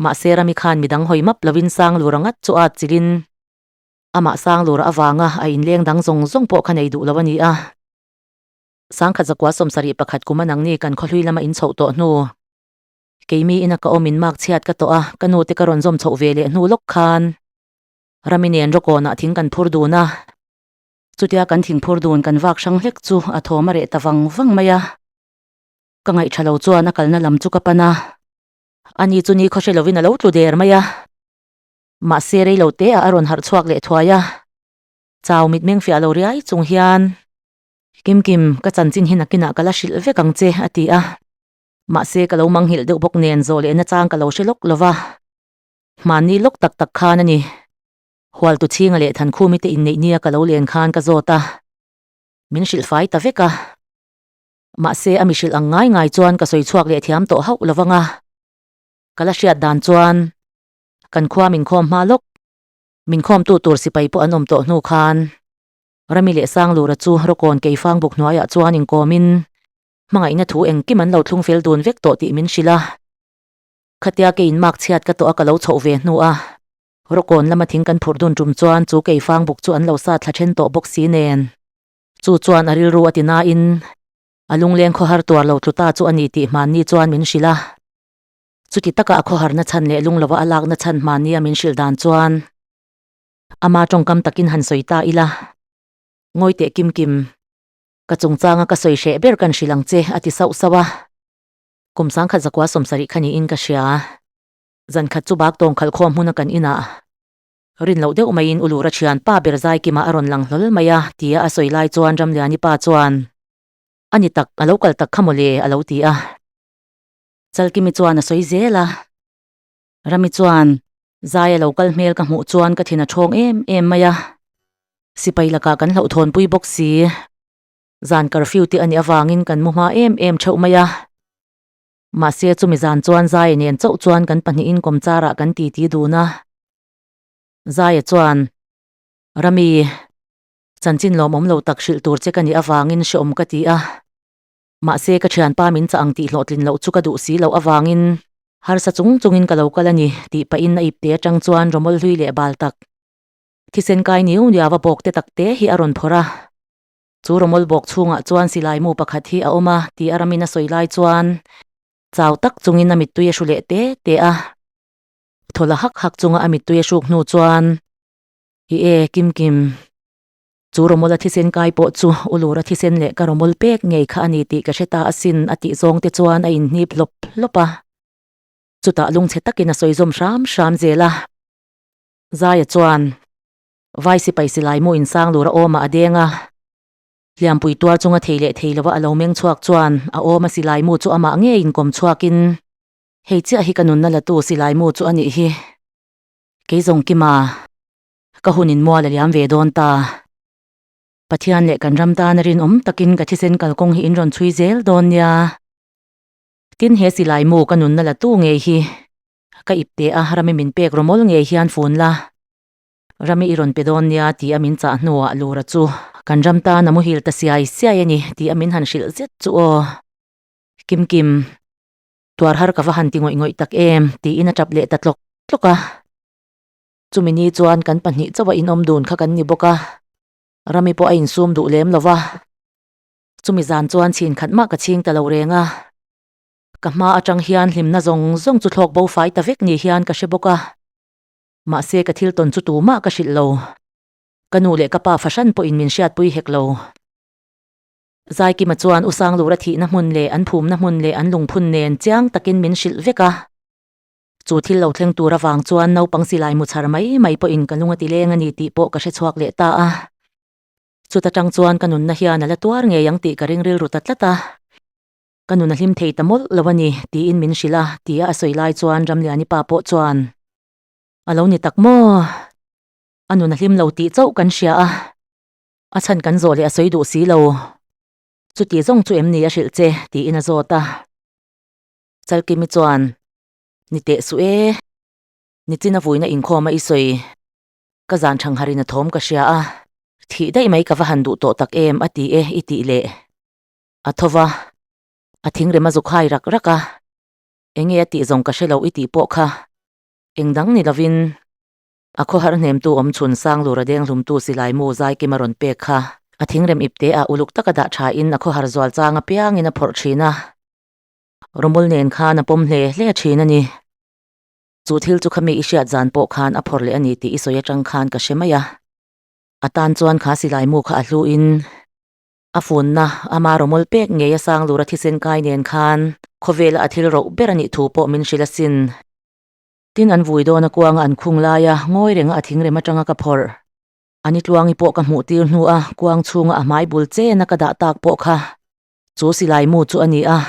A: Mahse Rami khan midang hawi map lovin Sanglura ngat chu a chilhin amah Sanglura avanga a inleng dang zawng zawng pawh kha nei duh lo a ni a. 1771 kuma nangni kan khawhlui lama inchhoh tawh hnu. Keimi ina ka awm in mark chhiat ka tawh a, ka nu te ka rawn zawm chhoh ve leh hnu lawk khan Rami nen rawkawnah thing kan phur dun a. Chutia kan thing phur dun kan vak hrang hlek chu a thawm a reh ta vang vang mai a. Ka ngaihṭha lo chuan a kalna lam chu ka pan a, ani chu ni khawhre lovin a lo tlu der mai a. Mahse rei lo te ah a rawn harh chhuak leh thuai a, chau mitmeng fiah lo riai chung hian, Kim Kim, ka chanchin hi nakinah ka la hrilh vek ang che, a ti a. Mahse ka lo manghilh deuh bawk nen zawh lehna chang ka lo hre lawk lo va, hmanni lawk tak tak khan a ni. Hualtu chhinga leh Thankhumi te inneih nia ka lo len khan ka zawt a, min hrilh fai ta vek a. Mahse a mi hrilh ang ngai ngai chuan ka sawi chhuak leh thiam tawh hauh lo vang a, ka la hriat dan chuan kan khua min khawm hma lawk, min khawmtu tur sipai pawh an awm tawh hnu khan Rami leh Sanglura chu Rawkawn Keifang buk hnuaiah chuan inkawmin hmangaihna thu engkim an lo thlung fel dun vek tawh tih min hrilh a. Khatia keiin mark chhiat ka tawh a ka lo chhoh ve hnu a, Rawkawn lama thing kan phurh dun tum chuan chu Keifang buk chu an lo sa thla then tawh bawk si nen. Chu chuan a rilru a ti nain a lungleng khawhar tuar lo tlu ta chu a ni tih hmanni chuan min hrilh a. Chuti taka a khawharna chhan leh lung lova a lakna chhan hmanni a min hrilh dan chuan ama tawngkam takin han sawi ta ila, Ngawi teh Kim Kim, ka chungchanga ka sawi hreh ber kan hrilh ang che a ti sauh sauh a. Kum sangkhat zakua sawmsarih kha niin ka hria. Zankhat chu bak tawng khalh khawm hmuna kan inah Rin loh deuh maiin U Lura thian pa ber Zaikima a rawn lang hlawl mai a, tia a sawi lai chuan Ramliani pa chuan, A ni tak, a lo kal tak kha mawle, a lo ti a. Chalkimi chuan a sawi zel a. Rami chuan, Zai a lo kal hmel ka hmuh chuan ka thin a ṭhawng em em mai a. Sipai lakah kan hlauhthawnpui bawk si. Zan curfew te a nih avangin kan mu hma em em ṭheuh mai a. Mahse chumi zan chuan Zaia nen chauh chuan kan pahnihin kawmcharah kan titi dun a. Zaia chuan, Rami, chanchin lawmawm lo tak hrilh tur che ka nih avangin hreawm ka ti a. Mahse ka thianpa min chah ang tih hlawhtlin loh chu ka duh si loh avangin harsa chung chungin ka lo kal a ni tih pahin a ipte atang chuan rawmawl hlui leh bal tak thisen kai niu niau a bawk te tak te hi a rawn phawrh a. Chu rawmawl bawk chhungah chuan silai mu pakhat hi a awm a tih a ramin a sawi lai chuan chau tak chungin a mittui a hru leh te te a. Thaw la hak hak chunga a mittui a hruk hnu chuan, I e, Kim Kim. Chu rawmawla thisen kai pawh chu U Lura thisen leh ka rawmawl pek ngei kha a ni tih ka hre ta asin a tih zawng te chuan a inhnip hlawp hlawp a. Chutah lungchhe takin a sawi zawm hram hram zel a. Zaia chuan, Vai sipai silai mu insang lura awmah a deng a. Hliampui tuar chunga thei leh thei lova a lo meng chhuak chuan a awma silai mu chu amah ngei inkawm chhuakin, Hei chiah hi ka nunna latu silai mu chu a nih hi. Kei zawng Kima, ka hun in mual a liam ve dawn ta. Pathian leh kan ram tana rinawm takin ka thisen kalkawng hi in rawn chhui zel dawn nia. Tin he silai mu ka nunna latu ngei hi ka ip teh a, Rami min pek rawmawl ngei hian fun la. Rami i rawn pe dawn nia ti a min chah hnuah Lura chu kan ram tan a muhil ta siai siai a ni ti a min han hrilh zet chu aw. Kim Kim. Tuar har ka va han ti ngawih ngawih tak em? tiin a tap leh ta tlawk tlawk a. Chumi ni chuan kan pahnih chauh a inawm dun kha kan ni bawk a, Rami pawh a insum duh lem lo va. Chumi zan chuan chhin khat mah ka chhing ta lo reng a. Ka hma atang hian hlimna zawng zawng chu thlawk bo fai ta vek ni hian ka hre bawk a. Mahse ka thil tawn chu tumah ka hrilh lo. Ka nu leh ka pa fahran pawhin min hriatpui hek lo. Zaikima chuan U Sanglura thihna hmun leh an phumna hmun leh an lungphun nen chiang takin min hrilh vek a. Chu thil lo thleng tur avang chuan naupang silai mu chhar mai mai pawhin ka lung a ti leng a ni tih pawh ka hre chhuak leh ta a. Chuta tang chuan ka nunna hian a la tuar ngei ang tih ka ring rilru ta tlat a. Ka nun a hlim thei ta mawlh lo a ni tiin min hrilh a tia a sawi lai chuan Ramliani pa pawh chuan a lo ni tak maw? A nun a hlim lo tih chauh kan hria a. A chhan kan zawh leh a sawi duh si lo. Chuti zawng chu em ni a hrilh che? tiin a zawt a. Chalkimi chuan, Ni teh suh e, nichin a vuina inkhawm a i sawi. Ka zan thangharin a thawm ka hria a, thih daih mai ka va han duh tawh tak em a ti e i tih leh. A tho va, a thingrem a zuk hai rak rak a, enge a tih zawng ka hre lo i tih pawh kha engdang ni lovin A khawhar hnemtu awm chhun Sanglura denghlumtu silai mu Zaikim a rawn pek kha. A thingrem ipte ah uluk taka dah tha in a khawhar zual chang apiangin a phawrh thin a. Rawmul nen khan a pawm hle hle thin a ni. Chu thil chu khami i hriat zan pawh khan a phawrh leh a ni tih i sawi atang khan ka hre mai a. A tan chuan kha silai mu kha a hluin a funna ama rawmul pek ngei a sang lura thisen kai nen khan khawvela a thil roh ber a nih thu pawh min hrilh asin. Tin an vui dawn a kuanga an khung laia ngawi renga a thingrem atanga ka phawrh. Ani tluangi pawh ka hmuh tir hnu a kuang chhunga a hmai bul chena ka dah tak pawh kha chu silai mu chu a ni a.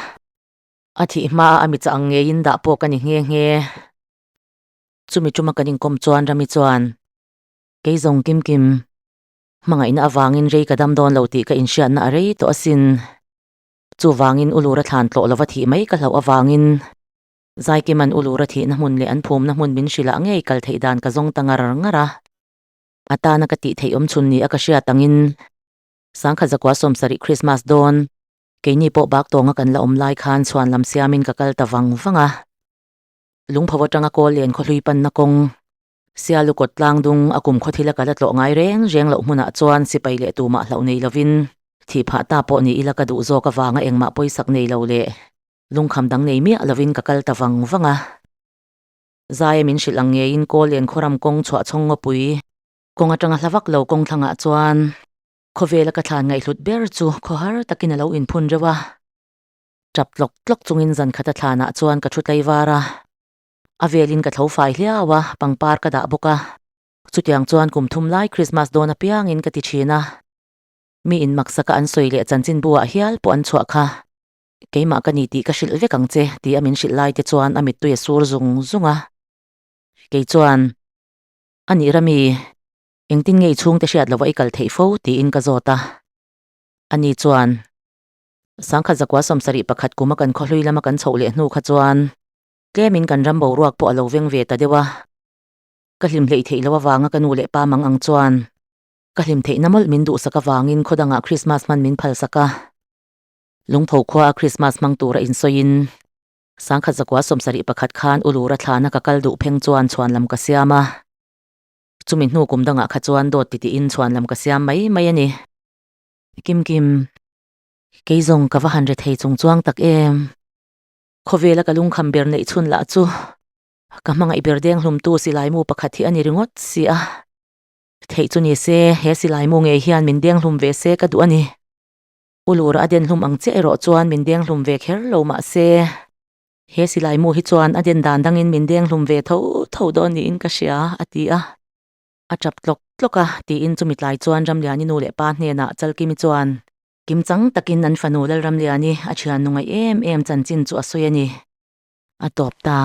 A: A thih hma a mi chah ang ngeiin dah pawh ka ni nghe nghe. Chumi tuma kan inkawm chuan Rami chuan, Kei zawng kim kim, hmangaihna avangin rei ka dam dawn lo tih ka inhriatna a rei tawh asin. Chuvangin u Lura thlan tlawh lova thih mai ka hlauh avangin Zaikiman u Lura thihna hmun leh an phumna hmun min hrilh ah ngei kal theih dan ka zawng ta ngar ngar a. A tana ka tih theih awm chhun ni a ka hriat angin Sangkhat zakua sawmsarih Krismas dawn Keini pawh bak tawnga kan la awm lai khan chhuan lam siamin ka kal ta vang vang a. Lungpho atanga kawl len khawhlui panna kawng, Sialu kawt tlang dung a kum khawthila ka la tlawh ngai reng reng loh hmunah chuan sipai leh tumah hlauh nei lovin thih phah ta pawh ni ila ka duh zawk avanga engmah pawisak nei lo leh lungkham dang nei miah lovin ka kal ta vang vang a. Zaia min hrilh ang ngeiin kawl len khawram kawng chhuah chhawng ngawpui kawng atanga hla vak lo kawng thlangah chuan Khawvela ka thlan ngaihhlut ber chu khawhar takin a lo inphun reuh a. Tap tlawk tlawk chungin zan khat a thlanah chuan ka thu tlaivar a. A velin ka tho fai hliau a, pangpar ka dah bawk a. Chutiang chuan kum thum lai Krismas dawn apiangin ka ti thin a. Mi inmaksaka an sawi leh chanchinbu ah hial pawh an chhuah kha. Keimah ka ni tih ka hrilh vek ang che ti a min hrilh lai te chuan a mittui a sur zung zung a. Kei chuan, A nih Rami, Engtin nge i chhungte hriat lova i kal theih fo? tiin ka zawt a. Ani chuan, Sangkhat zakua 71 kuma kan khawhlui lama kan chhoh leh hnu kha chuan tlemin kan ram boruak pawh a lo veng ve ta deuh a. Ka hlim hleih theih loh avanga ka nu leh pa mang ang chuan ka hlim theihna mawlh min duhsak avangin khaw dangah Krismas hman min phalsak a. Lungpho khua a Krismas hmang tura insawiin Sangkhat zakua 71 khan u Lura thlana ka kal duh pheng chuan chhuan lam ka siam a. Chumi hnu kum dangah kha chuan dawt ti tiin chhuan lam ka siam mai mai a ni. Kim Kim, kei zawng ka va han re thei chung chuang tak em? Khawvela ka lungkham ber neih chhun lah chu ka hmangaih ber deng hlumtu silaimu pakhat hi a ni ringawt si a. Theih chu ni se, he silaimu ngei hian min deng hlum ve se ka duh a ni. U Lura a den hlum ang chiah erawh chuan min deng hlum ve kher lo mah se. He silai mu hi chuan a den dan dangin min deng hlum ve tho tho dawn niin ka hria, a ti a. A tap tlawk tlawk a, tiin chumi tlai chuan Ramliani nu leh pa hnenah Chalkimi chuan kimchang takin an fanu Lalramliani a thian nu ngaih em em chanchin chu a sawi a ni. A tawp ta.